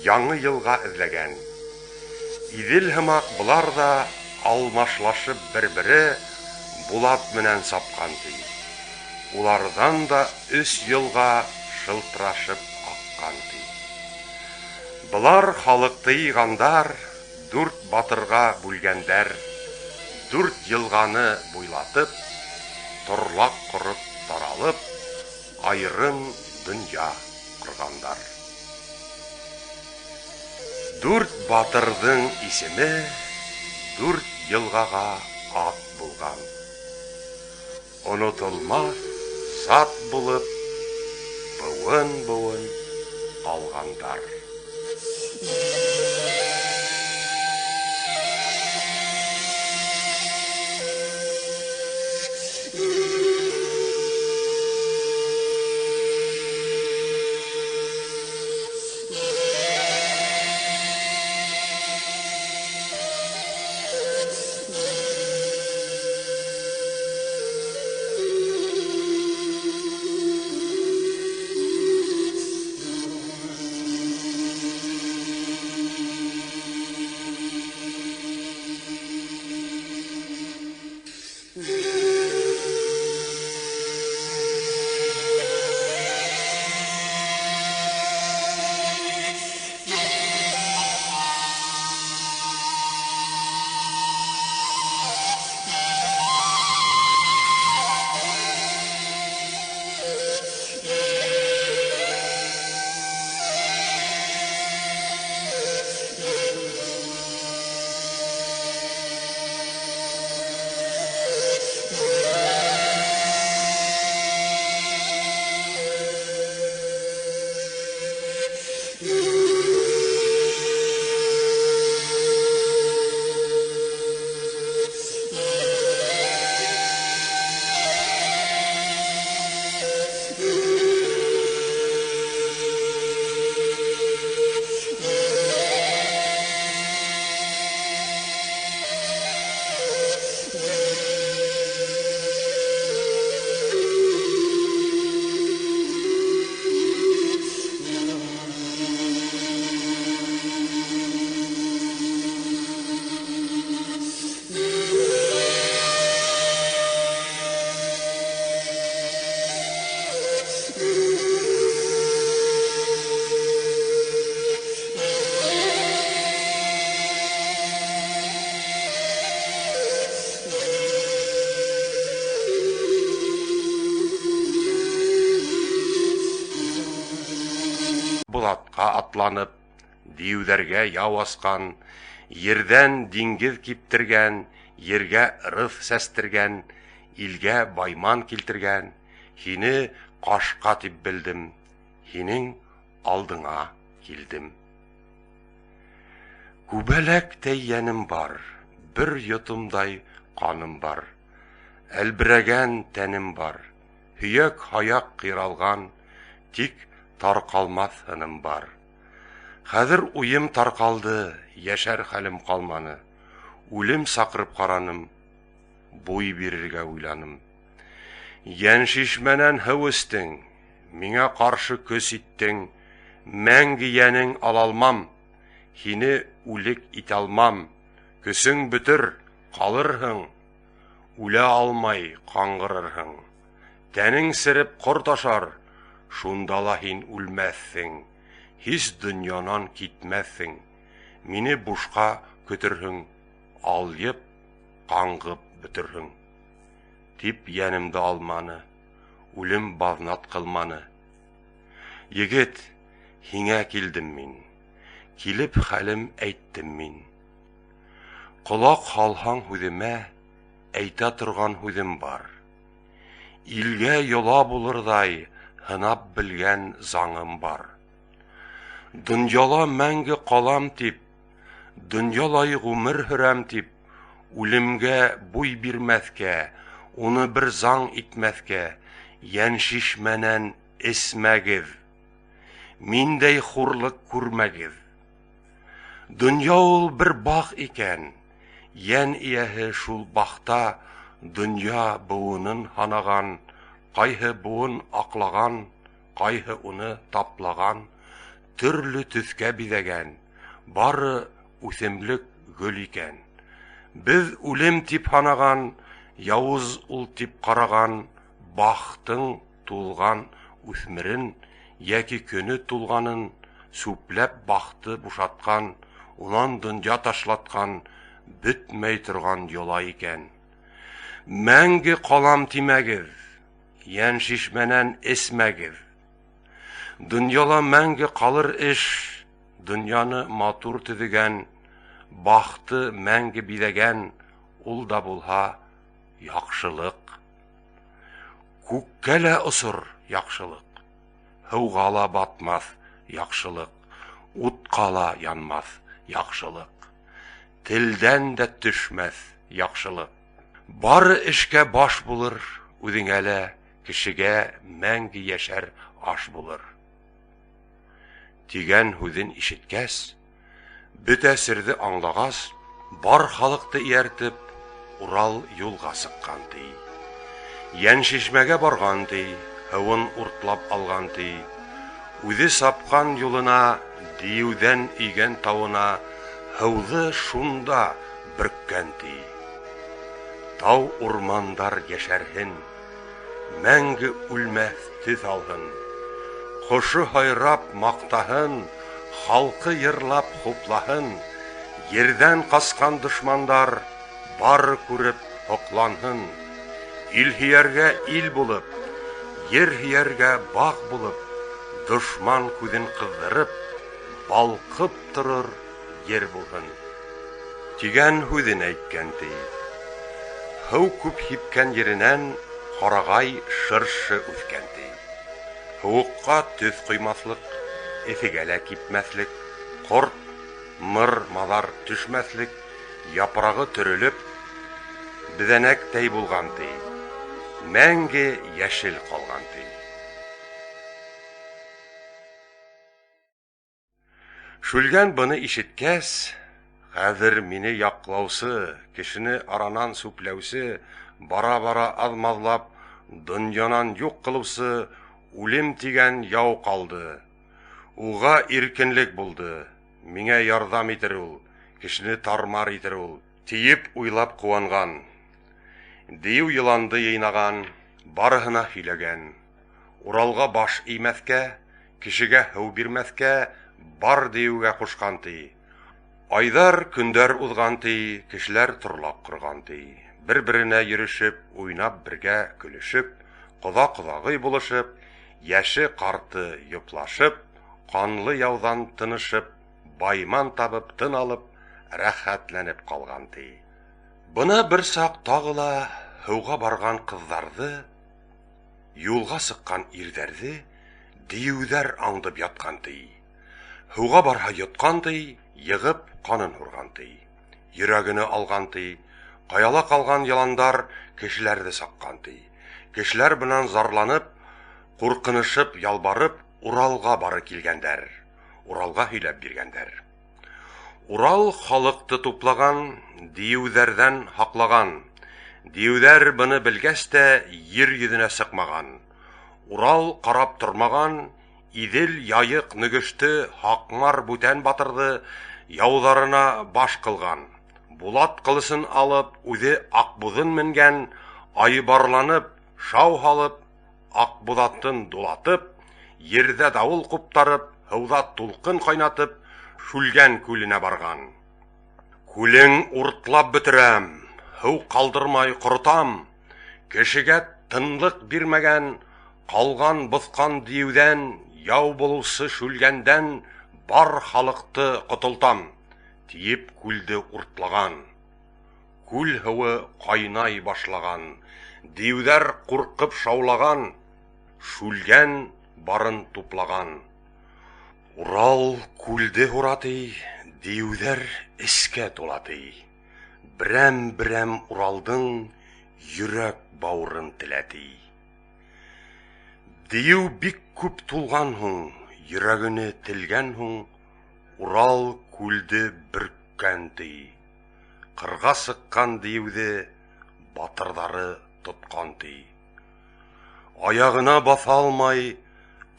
яңы йылға эҙләгән. Иҙел һымаҡ былар ҙа алмашлашып бер-бере Булат менән сапҡан, ти. Уларҙан да өс йылға шылтырашып аҡҡан, ти. Былар халыҡты йыйғандар, дүрт батырға бүлгәндәр, дүрт йылғаны буйлатып, торлаҡ ҡороп таралып, айырым донъя ҡорғандар. Дүрт батырҙың исеме дүрт йылғаға ат булған. Онотолмаҫ зат булып, быуын-быуын ҡалғандар. Аҡбуҙатҡа атланып, дейеүҙәргә яу асҡан, ерҙән диңгеҙ киптергән, ергә ырыҫ сәстергән, илгә байман килтергән, һине Ҡашҡа тип белдем, һинең алдыңа килдем. Күбәләктәй йәнем бар, бер йотомдай ҡаным бар, әлберәгән тәнем бар, һөйәк-һаяҡ ҡыйралған, тик тарҡалмаҫ һыным бар. Хәҙер уйым тарҡалды, йәшәр хәлем ҡалманы. Үлем саҡырып ҡараным, буй бирергә уйланым. Йәншишмәнән һыу эстең, миңә ҡаршы көс иттең, мәңге йәнең алалмам, һине үлек итә алмам, көсөң бөтөр, ҡалырһың, үлә алмай ҡаңғырырһың. Тәнең сереп ҡорт ашар, шунда ла һин үлмәҫһең, һис донъянан китмәҫһең, мине бушҡа көтөрһөң, алйып, ҡаңғып бөтөрһөң. Тип йәнемде алманы, үлем баҙнат ҡылманы. Егет, һиңә килдем мин, килеп хәлем әйттем мин. Ҡолаҡ һалһаң һүҙемә, әйтә торған һүҙем бар. Илгә йола булырҙай, һынап белгән заңым бар. Донъяла мәңге ҡалам тип, донъялай ғүмер һөрәм тип, үлемгә буй бирмәҫкә, уны бер заң итмәҫкә, йәншишмәнән эсмәгеҙ, миндәй хурлыҡ күрмәгеҙ. Донъя ул бер бағ икән, йән эйәһе шул бағта донъя быуынын һанаған, ҡайһы быуын аҡлаған, ҡайһы уны таплаған, төрлө төҫкә биҙәгән, бары үҫемлек гөл икән. Беҙ үлем тип һанаған, яуыз ул тип ҡараған бахтың тулған үҫмерен йәки көнө тулғанын сүпләп бахты бушатҡан, унан донъя ташлатҡан бөтмәй торған йола икән. Мәңге ҡалам тимәгеҙ, йәншишмәнән эсмәгеҙ. Донъяла мәңге ҡалыр эш, донъяны матур төҙөгән, бахты мәңге биҙәгән, ул да булһа яҡшылыҡ. Күккә лә осор яҡшылыҡ, һыуға ла батмаҫ яҡшылыҡ, утҡа ла янмаҫ яҡшылыҡ, телдән дә төшмәҫ яҡшылыҡ. Бары эшкә баш булыр, үҙеңә лә кешегә мәңге йәшәр аш булыр. Тигән һүҙен ишеткәс, бөтә серҙе аңлағас, бар халыҡты эйәртеп, Урал юлға сыҡҡан, ти. Йәншишмәгә барған, ти, һыуын уртлап алған, ти. Үҙе сапҡан юлына, дейеүҙән өйгән тауына һыуҙы шунда бөрккән, ти. Тау-урмандар йәшәрһен, мәңге үлмәҫ төҫ алһын, ҡошо һайрап маҡтаһын, халҡы йырлап хуплаһын, ерҙән ҡасҡан дошмандар бары күреп һоҡланһын. Ил һөйәргә ил булып, ер һөйәргә бағ булып, дошман күҙен ҡыҙҙырып, балҡып торор ер булһын. Тигән һүҙен әйткән, ти. Һыу күп һипкән еренән ҡарағай шыршы үҫкән, ти. Һыуыҡҡа төҫ ҡоймаҫлыҡ, эҫегә лә кипмәҫлек, ҡорт, мыр-маҙар төшмәҫлек, япрағы төрөлөп, беҙәнәктәй булған, ти. Мәңге йәшел ҡалған, ти. Шүлгән быны ишеткәс, хәҙер мине яҡлаусы, кешене аранан сүпләүсе, бара-бара аҙ-маҙлап донъянан юҡ ҡылыусы үлем тигән яу ҡалды. Уға иркенлек булды, миңә ярҙам итер ул, кешене тармар итер ул, тиеп уйлап ҡыуанған. Дейеү йыланды йыйнаған, барыһына һөйләгән. Уралға баш эймәҫкә, кешегә һыу бирмәҫкә бар дейеүгә ҡушҡан, ти. Айҙар, көндәр уҙған, ти, кешеләр торлаҡ ҡорған, ти. Бер-беренә йөрөшөп, уйнап бергә көлөшөп, ҡоҙа-ҡоҙағый булышып, йәше-ҡарты йоплашып, Ҡанлы яуҙан тынышып, байман табып, тын алып, рәхәтләнеп ҡалған, ти. Бына бер саҡ тағы ла һыуға барған ҡыҙҙарҙы, юлға сыҡҡан ирҙәрҙе дейеүҙәр аңдып ятҡан, ти. Һыуға барһа йотҡан, ти, йығып ҡанын һурған, ти. Йөрәгене алған, ти. Ҡаяла ҡалған йыландар кешеләрҙе саҡҡан, ти. Кешеләр бынан зарланып, ҡурҡынышып, ялбарып, Уралға бары килгәндәр. Уралға һөйләп биргәндәр. Урал халыҡты туплаған, дейеүҙәрҙән һаҡлаған. Дейеүҙәр быны белгәс тә ер йөҙөнә сыҡмаған. Урал ҡарап тормаған, Иҙел, Яйыҡ, Нөгөштө, Һаҡмар бүтән батырҙы яуҙарына баш ҡылған. Булат ҡылысын алып, үҙе аҡбуҙын менгән, айбарланып, шау һалып, аҡбуҙатын дулатып, ерҙә дауыл ҡуптарып, һыуҙа тулҡын ҡайнатып, Шүлгән күленә барған. Күлең уртлап бөтөрәм, һыу ҡалдырмай ҡоротам, кешегә тынлыҡ бирмәгән, ҡалған боҫҡан дейеүҙән, яу булыусы Шүлгәндән бар халыҡты ҡотолтам, тиеп күлде уртлаған. Күл һыуы ҡайнай башлаған, дейеүҙәр ҡурҡып шаулаған, Шүлгән барын туплаған. Урал күлде һура, ти, дейеүҙәр эскә тула, ти. Берәм-берәм Уралдың йөрәк бауырын телә, ти. Дейеү бик күп тулған һуң, йөрәгене телгән һуң, Урал күлде бөрккән, ти. Ҡырға сыҡҡан дейеүҙе батырҙары тотҡан, ти. Аяғына баҫа алмай,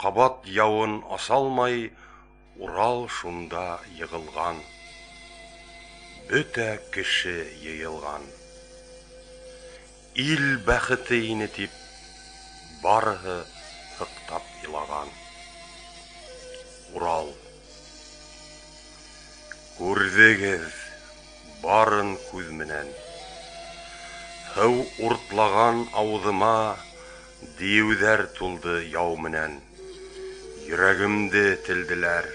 ҡабат яуын аса алмай, Урал шунда йығылған. Бөтә кеше йыйылған. Ил бәхете ине тип, барыһы һыҡтап илаған. Урал. Күрҙегеҙ барын күҙ менән. Һыу уртлаған ауыҙыма дейеүҙәр тулды яу менән. Йөрәгемде телделәр,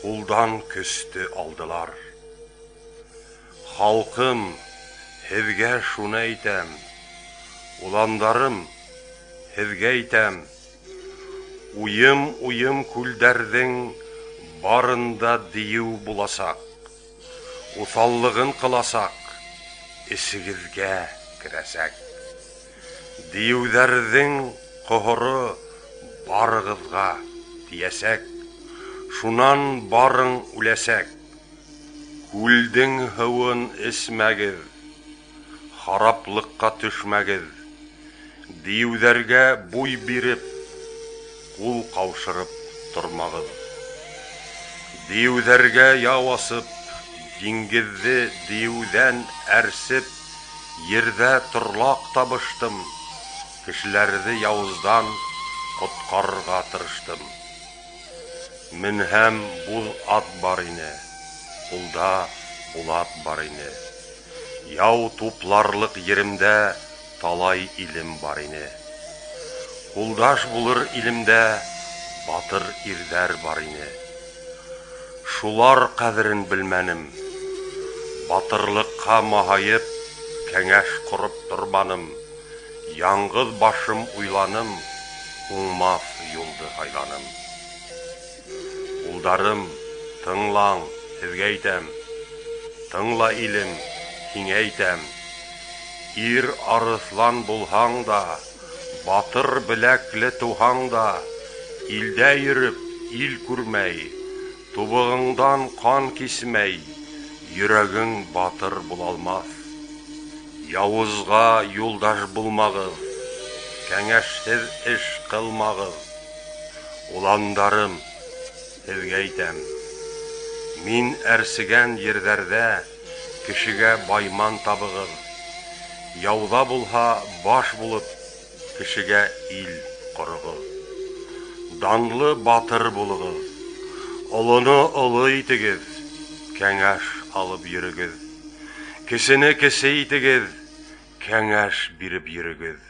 ҡулдан көстө алдылар. Халҡым, һеҙгә шуны әйтәм, уландарым, һеҙгә әйтәм, уйым-уйым күлдәрҙең барында дейеү буласаҡ, уҫаллығын ҡыласаҡ, эсегеҙгә керәсәк. Дейеүҙәрҙең ҡоһоро барығыҙға тейәсәк, шунан барың үләсәк. Күлдең һыуын эсмәгеҙ, хараплыҡҡа төшмәгеҙ, дейеүҙәргә буй биреп, ҡул ҡаушырып тормағыҙ. Дейеүҙәргә яу асып, диңгеҙҙе дейеүҙән әрсеп, ерҙә торлаҡ табыштым, кешеләрҙе яуыздан ҡотҡарырға тырыштым. Менһәм буҙ ат бар ине, ҡулда булат бар ине. Яу тупларлыҡ еремдә талай илем бар ине. Ҡулдаш булыр илемдә батыр ирҙәр бар ине. Шулар ҡәҙерен белмәнем. Батырлыҡҡа маһайып, кәңәш ҡороп торманым. Яңғыҙ башым уйланым, уңмаҫ юлды һайланым. Улдарым, тыңлаң, һеҙгә әйтәм. Тыңла, илем, һиңә әйтәм. Ир арыҫлан булһаң да, батыр беләкле тыуһаң да, илдә йөрөп, ил күрмәй, тубығыңдан ҡан кисмәй, йөрәгең батыр була алмаҫ. Яуызға юлдаш булмағыҙ, кәңәшһеҙ эш ҡылмағыҙ. Уландарым, һеҙгә әйтәм, мин әрсегән ерҙәрҙә кешегә байман табығыҙ. Яуҙа булһа, баш булып, кешегә ил ҡороғоҙ. Данлы батыр булығыҙ, олоно оло итегеҙ, кәңәш алып йөрөгөҙ. Кесене кесе итегеҙ, кәңәш биреп йөрөгөҙ.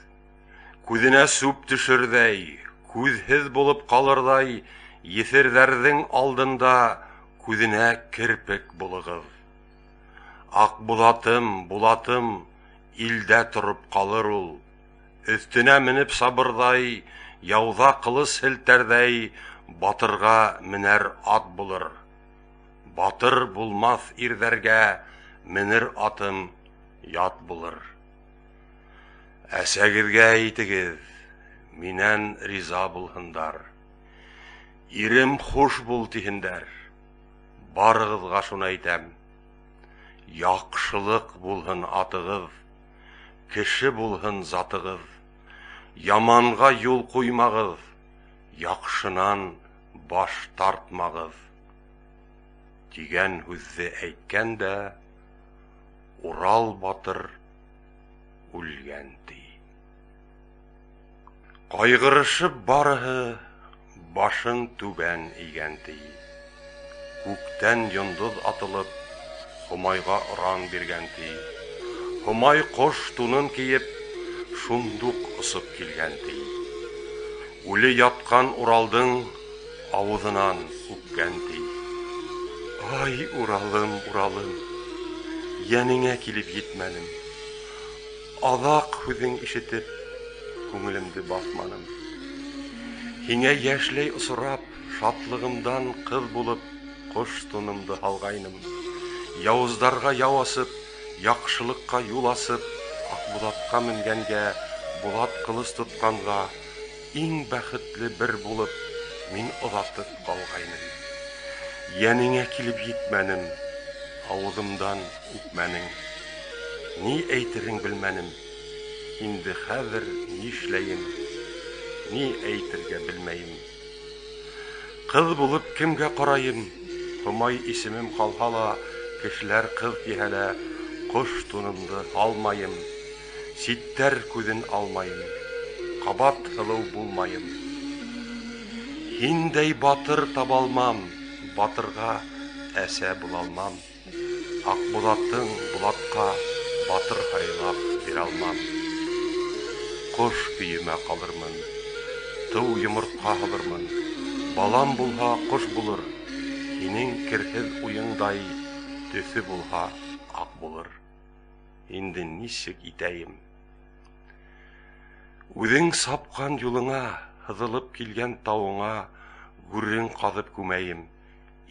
Күҙенә сүп төшөрҙәй, күҙһеҙ булып ҡалырҙай Еҫерҙәрҙең алдында күҙенә керпек булығыҙ. Аҡбуҙатым, Булатым илдә тороп ҡалыр ул. Өҫтөнә менеп сабырҙай, яуҙа ҡылыс һелтәрҙәй батырға менәр ат булыр. Батыр булмаҫ ирҙәргә менер атым ят булыр. Әсәгеҙгә әйтегеҙ, минән риза булһындар. Ирем хуш бул тиһендәр. Барығыҙға шуны әйтәм. Яҡшылыҡ булһын атығыҙ, кеше булһын затығыҙ. Яманға юл ҡуймағыҙ, яҡшынан баш тартмағыҙ. Тигән һүҙҙе әйткән дә Урал батыр үлгән ти. Ҡайғырышып барыһы башын түбән эйгән ти. Күктән йондоҙ атылып, Һомайға оран биргән ти. Һомай ҡош тунын кейеп, шундуҡ осоп килгән ти. Үле ятҡан Уралдың ауыҙынан үпкән ти. Ай, Уралым, Уралым, йәнеңә килеп етмәнем. Аҙаҡ һүҙең ишетеп, күңелемде баҫманым. Һиңә йәшләй осрап, шатлығымдан ҡыҙ булып, ҡош тунымды һалғайным. Яуыздарға яу асып, яҡшылыҡҡа юл асып, Аҡбуҙатҡа менгәнгә, булат ҡылыс тотҡанға, иң бәхетле бер булып, мин оҙатып ҡалғайным. Йәнеңә килеп етмәнем, ауыҙымдан үпмәнең. Ни әйтерең белмәнем. Инде хәҙер нишләйем, ни әйтергә белмәйем. Ҡыҙ булып кемгә ҡарайым? Һомай исемем ҡалһа ла, кешеләр ҡыҙ тиһә лә, ҡош тунымды һалмайым. Ситтәр күҙен алмайым, ҡабат һылыу булмайым. Һиндәй батыр табалмам, батырға әсә булалмам. Аҡбуҙатың Булатҡа батыр һайлап бирә алмам. Ҡош көйөмә ҡалырмын, тыу йомортҡа һалырмын. Балам булһа ҡош булыр, һинең керһеҙ уйыңдай төҫө булһа аҡ булыр. Инде нисек итәйем? Үҙең сапҡан юлыңа, һыҙылып килгән тауыңа гүрең ҡаҙып күмәйем,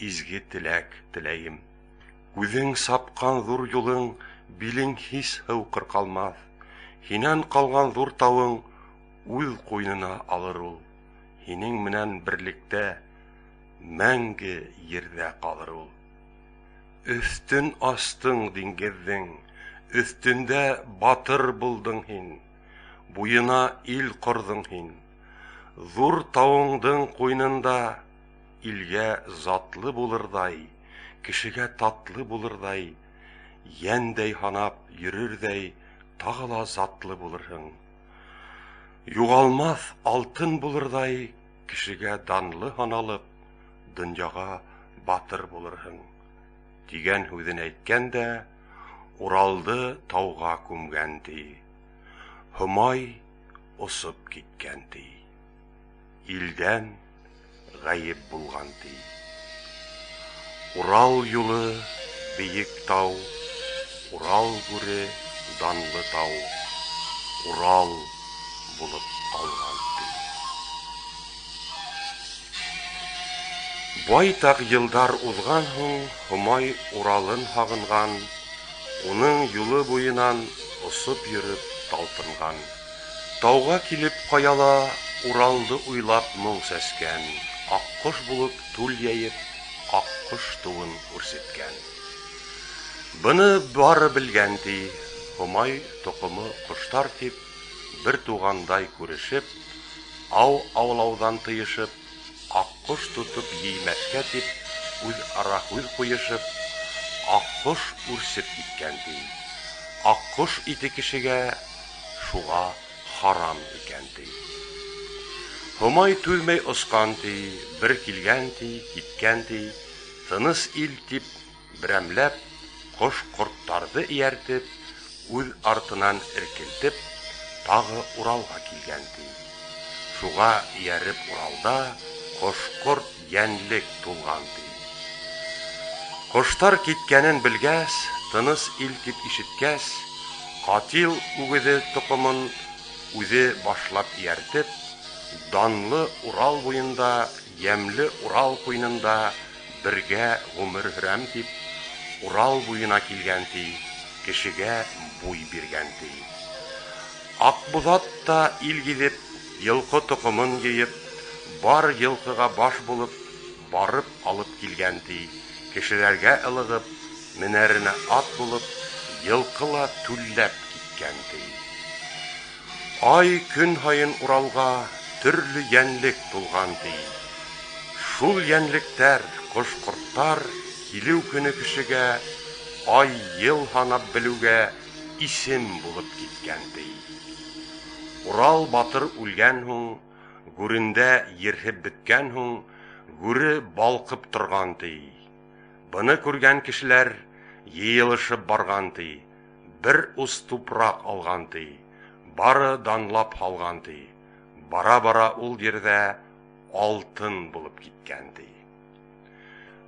изге теләк теләйем. Үҙең сапҡан ҙур юлың, билең һис һыу ҡырҡалмаҫ. Һинән ҡалған ҙур тауың үҙ ҡуйынына алыр ул. Һинең менән берлектә мәңге ерҙә ҡалыр ул. Өҫтөн астың диңгеҙҙең, өҫтөндә батыр булдың һин, буйына ил ҡорҙоң һин. Ҙур тауыңдың ҡуйынында илгә затлы булырҙай, кешегә татлы булырҙай, йәндәй һанап йөрөрҙәй тағы ла затлы булырһың. Юғалмаҫ алтын булырҙай, кешегә данлы һаналып, донъяға батыр булырһың. Тигән һүҙен әйткән дә Уралды тауға күмгән ти. Һомай осоп киткән ти. Илдән ғәйеп булған ти. Урал юлы бейек тау, Урал гүре данлы тау, Урал булып ҡалған ти. Байтаҡ йылдар уҙған һуң Һомай Уралын һағынған, уның юлы буйынан осоп йөрөп талпынған. Тауға килеп ҡаяла Уралды уйлап моң сәскән, аҡҡош булып түл йәйеп, аҡҡош тыуын үрсеткән. Быны бары белгән ти, Һомай тоҡомо ҡоштар тип, бер туғандай күрешеп, ау аулауҙан тыйышып, аҡҡош тотоп еймәҫкә тип, үҙ-ара һүҙ ҡуйышып, аҡҡош үрсеп киткән ти. Аҡҡош ите кешегә шуға харам икән ти. Һомай түҙмәй осҡан ти, бер килгән ти, киткән ти, тыныс ил тип берәмләп ҡош-ҡорттарҙы эйәртеп, үҙ артынан эркелтеп, тағы Уралға килгән ти. Шуға эйәреп Уралда ҡош-ҡорт, йәнлек тулған, ти. Ҡоштар киткәнен белгәс, тыныс ил тип ишеткәс, Ҡатил үгеҙе тоҡомон үҙе башлап эйәртеп, данлы Урал буйында, йәмле Урал ҡуйынында бергә ғүмер һөрәм тип, Урал буйына килгән, ти, кешегә буй биргән, ти. Аҡбуҙат та ил гиҙеп, йылҡы тоҡомон йыйып, бар йылҡыға баш булып, барып алып килгән, ти, кешеләргә ылығып, менәренә ат булып, йылҡы ла түлләп киткән, ти. Ай, көн һайын Уралға төрлө йәнлек тулған, ти. Шул йәнлектәр, ҡош-ҡорттар килеү көнө кешегә ай, йыл һанап белеүгә исем булып киткән, ти. Урал батыр үлгән һуң, гүрендә ерһеп бөткән һуң, гүре балҡып торған, ти. Быны күргән кешеләр йыйылышып барған, ти. Бер ус тупраҡ алған, ти. Бары данлап һалған, ти. Бара-бара ул ерҙә алтын булып киткән, ти.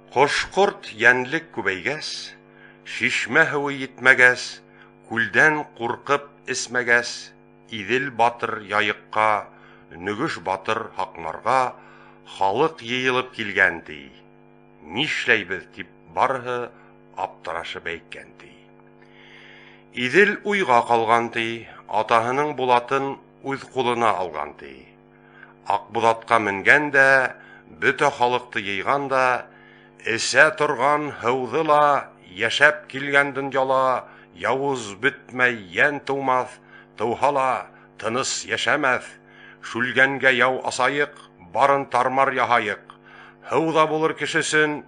Ҡош-ҡорт, йәнлек күбәйгәс, шишмә һыуы етмәгәс, күлдән ҡурҡып эсмәгәс, Иҙел батыр Яйыҡҡа, Нөгөш батыр Һаҡмарға халыҡ йыйылып килгән, ти. Нишләйбеҙ, тип барыһы аптырашып әйткән, ти. Иҙел уйға ҡалған, ти, атаһының булатын үҙ ҡулына алған, ти. Аҡбуҙатҡа менгән дә, бөтә халыҡты йыйған да, эсә торған һыуҙы ла, йәшәп килгән донъяла яуыз бөтмәй йән тыумаҫ, тыуһа ла тыныс йәшәмәҫ, Шүлгәнгә яу асайыҡ, барын тармар яһайыҡ, һыу ҙа булыр кеше өсөн,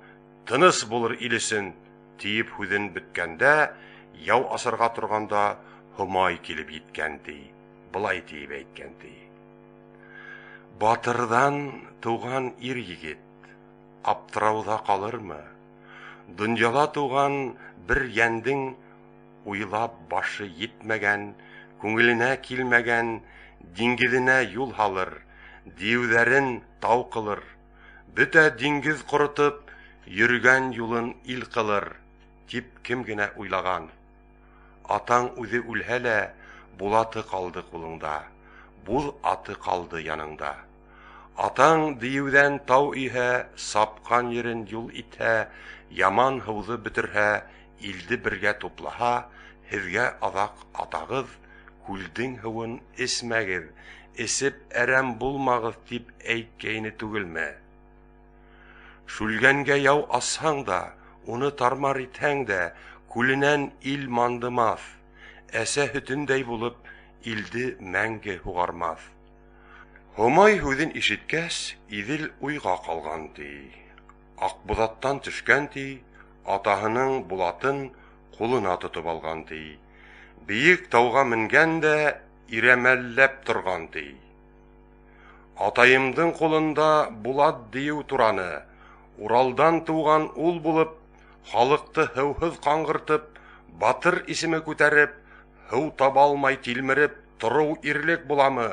тыныс булыр ил өсөн, тиеп һүҙен бөткәндә, яу асырға торғанда Һомай килеп еткән, ти, былай тиеп әйткән, ти. Батырҙан тыуған ир-егет аптырауҙа ҡалырмы? Донъяла тыуған бер йәндең уйлап башы етмәгән, күңеленә килмәгән диңгеҙенә юл һалыр, дейеүҙәрен тау ҡылыр, бөтә диңгеҙ ҡоротоп, йөрөгән юлын ил ҡылыр, тип кем генә уйлаған? Атаң үҙе үлһә лә, булаты ҡалды ҡулыңда, буҙ аты ҡалды яныңда. Атаң дейеүҙән тау өйһә, сапҡан ерен юл итһә, яман һыуҙы бөтөрһә, илде бергә туплаһа, һеҙгә аҙаҡ атағыҙ, күлдең һыуын эсмәгеҙ, эсеп әрәм булмағыҙ, тип әйткәйне түгелме? Шүлгәнгә яу асһаң да, уны тармар итһәң дә, күленән ил мандымаҫ, әсә һөтөндәй булып, илде мәңге һуғармаҫ. Һомай һүҙен ишеткәс, Иҙел уйға ҡалған, ти. Аҡбуҙаттан төшкән, ти, атаһының булатын ҡулына тотоп алған, ти. Бейек тауға менгән дә ирәмәлләп торған, ти. Атайымдың ҡулында булат дейеү тураны, Уралдан тыуған ул булып, халыҡты һыуһыҙ ҡаңғыртып, батыр исеме күтәреп, һыу таба алмай тилмереп тороу ирлек буламы,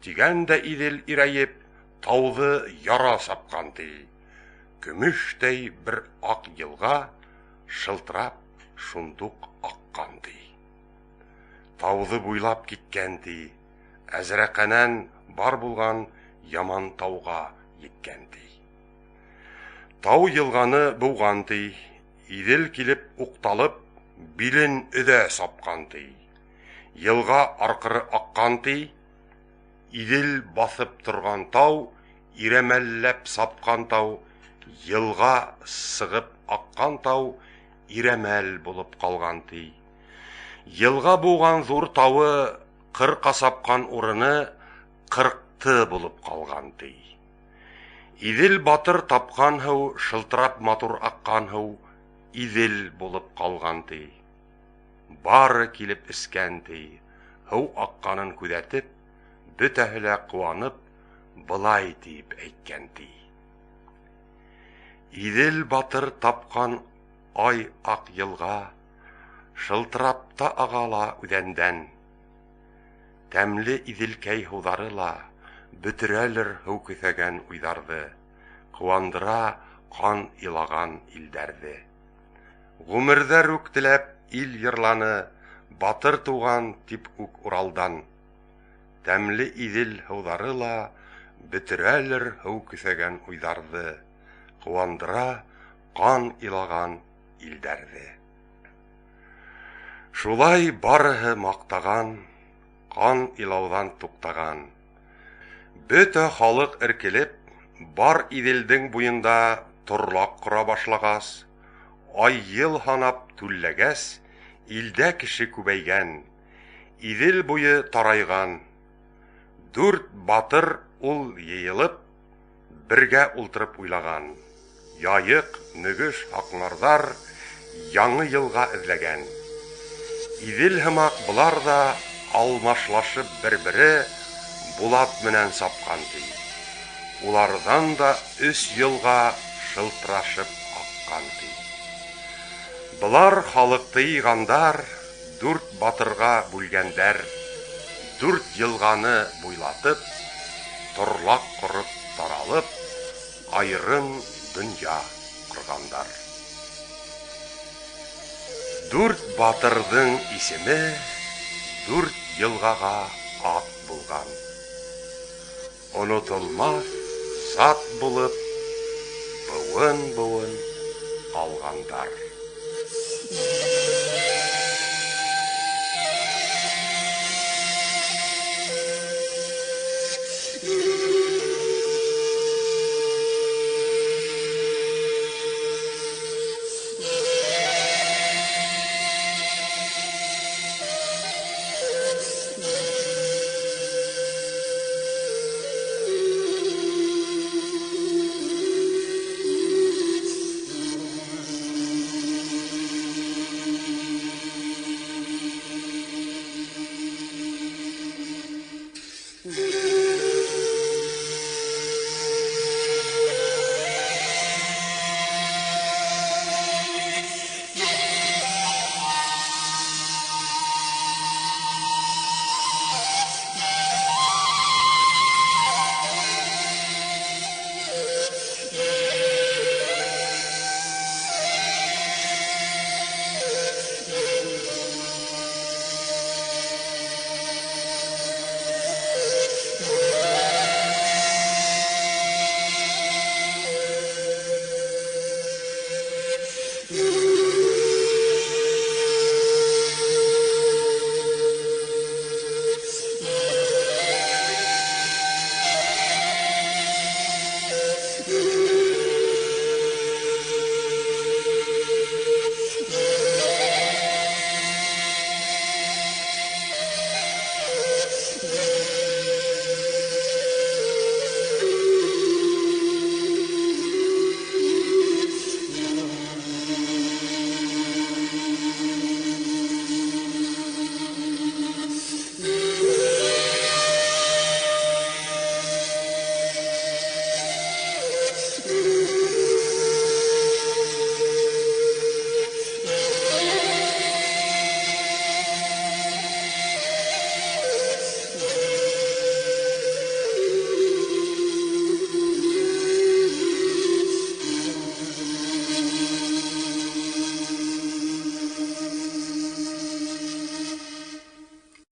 тигән дә Иҙел ирәйеп, тауҙы яра сапҡан, ти. Көмөштәй бер аҡ йылға шылтырап шундуҡ аҡҡан, ти. Тауҙы буйлап киткән, ти. Әзрәҡәнән бар булған яман тауға еткән, ти. Тау йылғаны быуған, ти. Иҙел килеп уҡталып, билен өҙә сапҡан, ти. Йылға арҡыры аҡҡан, ти. Иҙел баҫып торған тау, ирәмәлләп сапҡан тау, йылға сығып аҡҡан тау, ирәмәл булып ҡалған, ти. Йылға быуған ҙур тауы, ҡырҡа сапҡан урыны ҡырҡты булып ҡалған, ти. Иҙел батыр тапҡан һыу, шылтырап матур аҡҡан һыу, Иҙел булып ҡалған, ти. Бары килеп эскән, ти. Һыу аҡҡанын күҙәтеп, бөтәһе лә ҡыуанып, былай тиеп әйткән, ти. Иҙел батыр тапҡан ай аҡ йылға, шылтырап та аға ла үҙәндән. Тәмле Иҙелкәй һыуҙары ла бөтөрәлер һыу көҫәгән уйҙарҙы. Ҡыуандыра ҡан илаған илдәрҙе. Ғүмерҙәр үк теләп ил йырланы, Батыр тыуған тип үк Уралдан. Тәмле Иҙел һыуҙары ла Бөтөрәлер һыу көҫәгән уйҙарҙы, Ҡыуандыра ҡан илаған илдәрҙе. Шулай барыһы маҡтаған, Ҡан илауҙан туҡтаған. Бөтә халыҡ эркелеп, Бар Иҙелдең буйында торлаҡ ҡора башлағас, Ай-йыл һанап түлләгәс, Илдә кеше күбәйгән, Иҙел буйы тарайған. Дүрт батыр ул йыйылып, Бергә ултырып уйлаған. Яйыҡ, Нөгөш, Һаҡмарҙар Яңы йылға эҙләгән. Иҙел һымаҡ былар ҙа Алмашлашып бер-бере Булат менән сапҡан, ти. Уларҙан да өс йылға Шылтырашып аҡҡан, ти. Былар халыҡты йыйғандар, Дүрт батырға бүлгәндәр. Дүрт йылғаны буйлатып, Торлаҡ ҡороп таралып, Айырым донъя ҡорғандар. Дүрт батырҙың исеме Дүрт йылғаға ат булған. Онотолмаҫ зат булып Быуын-быуын ҡалғандар.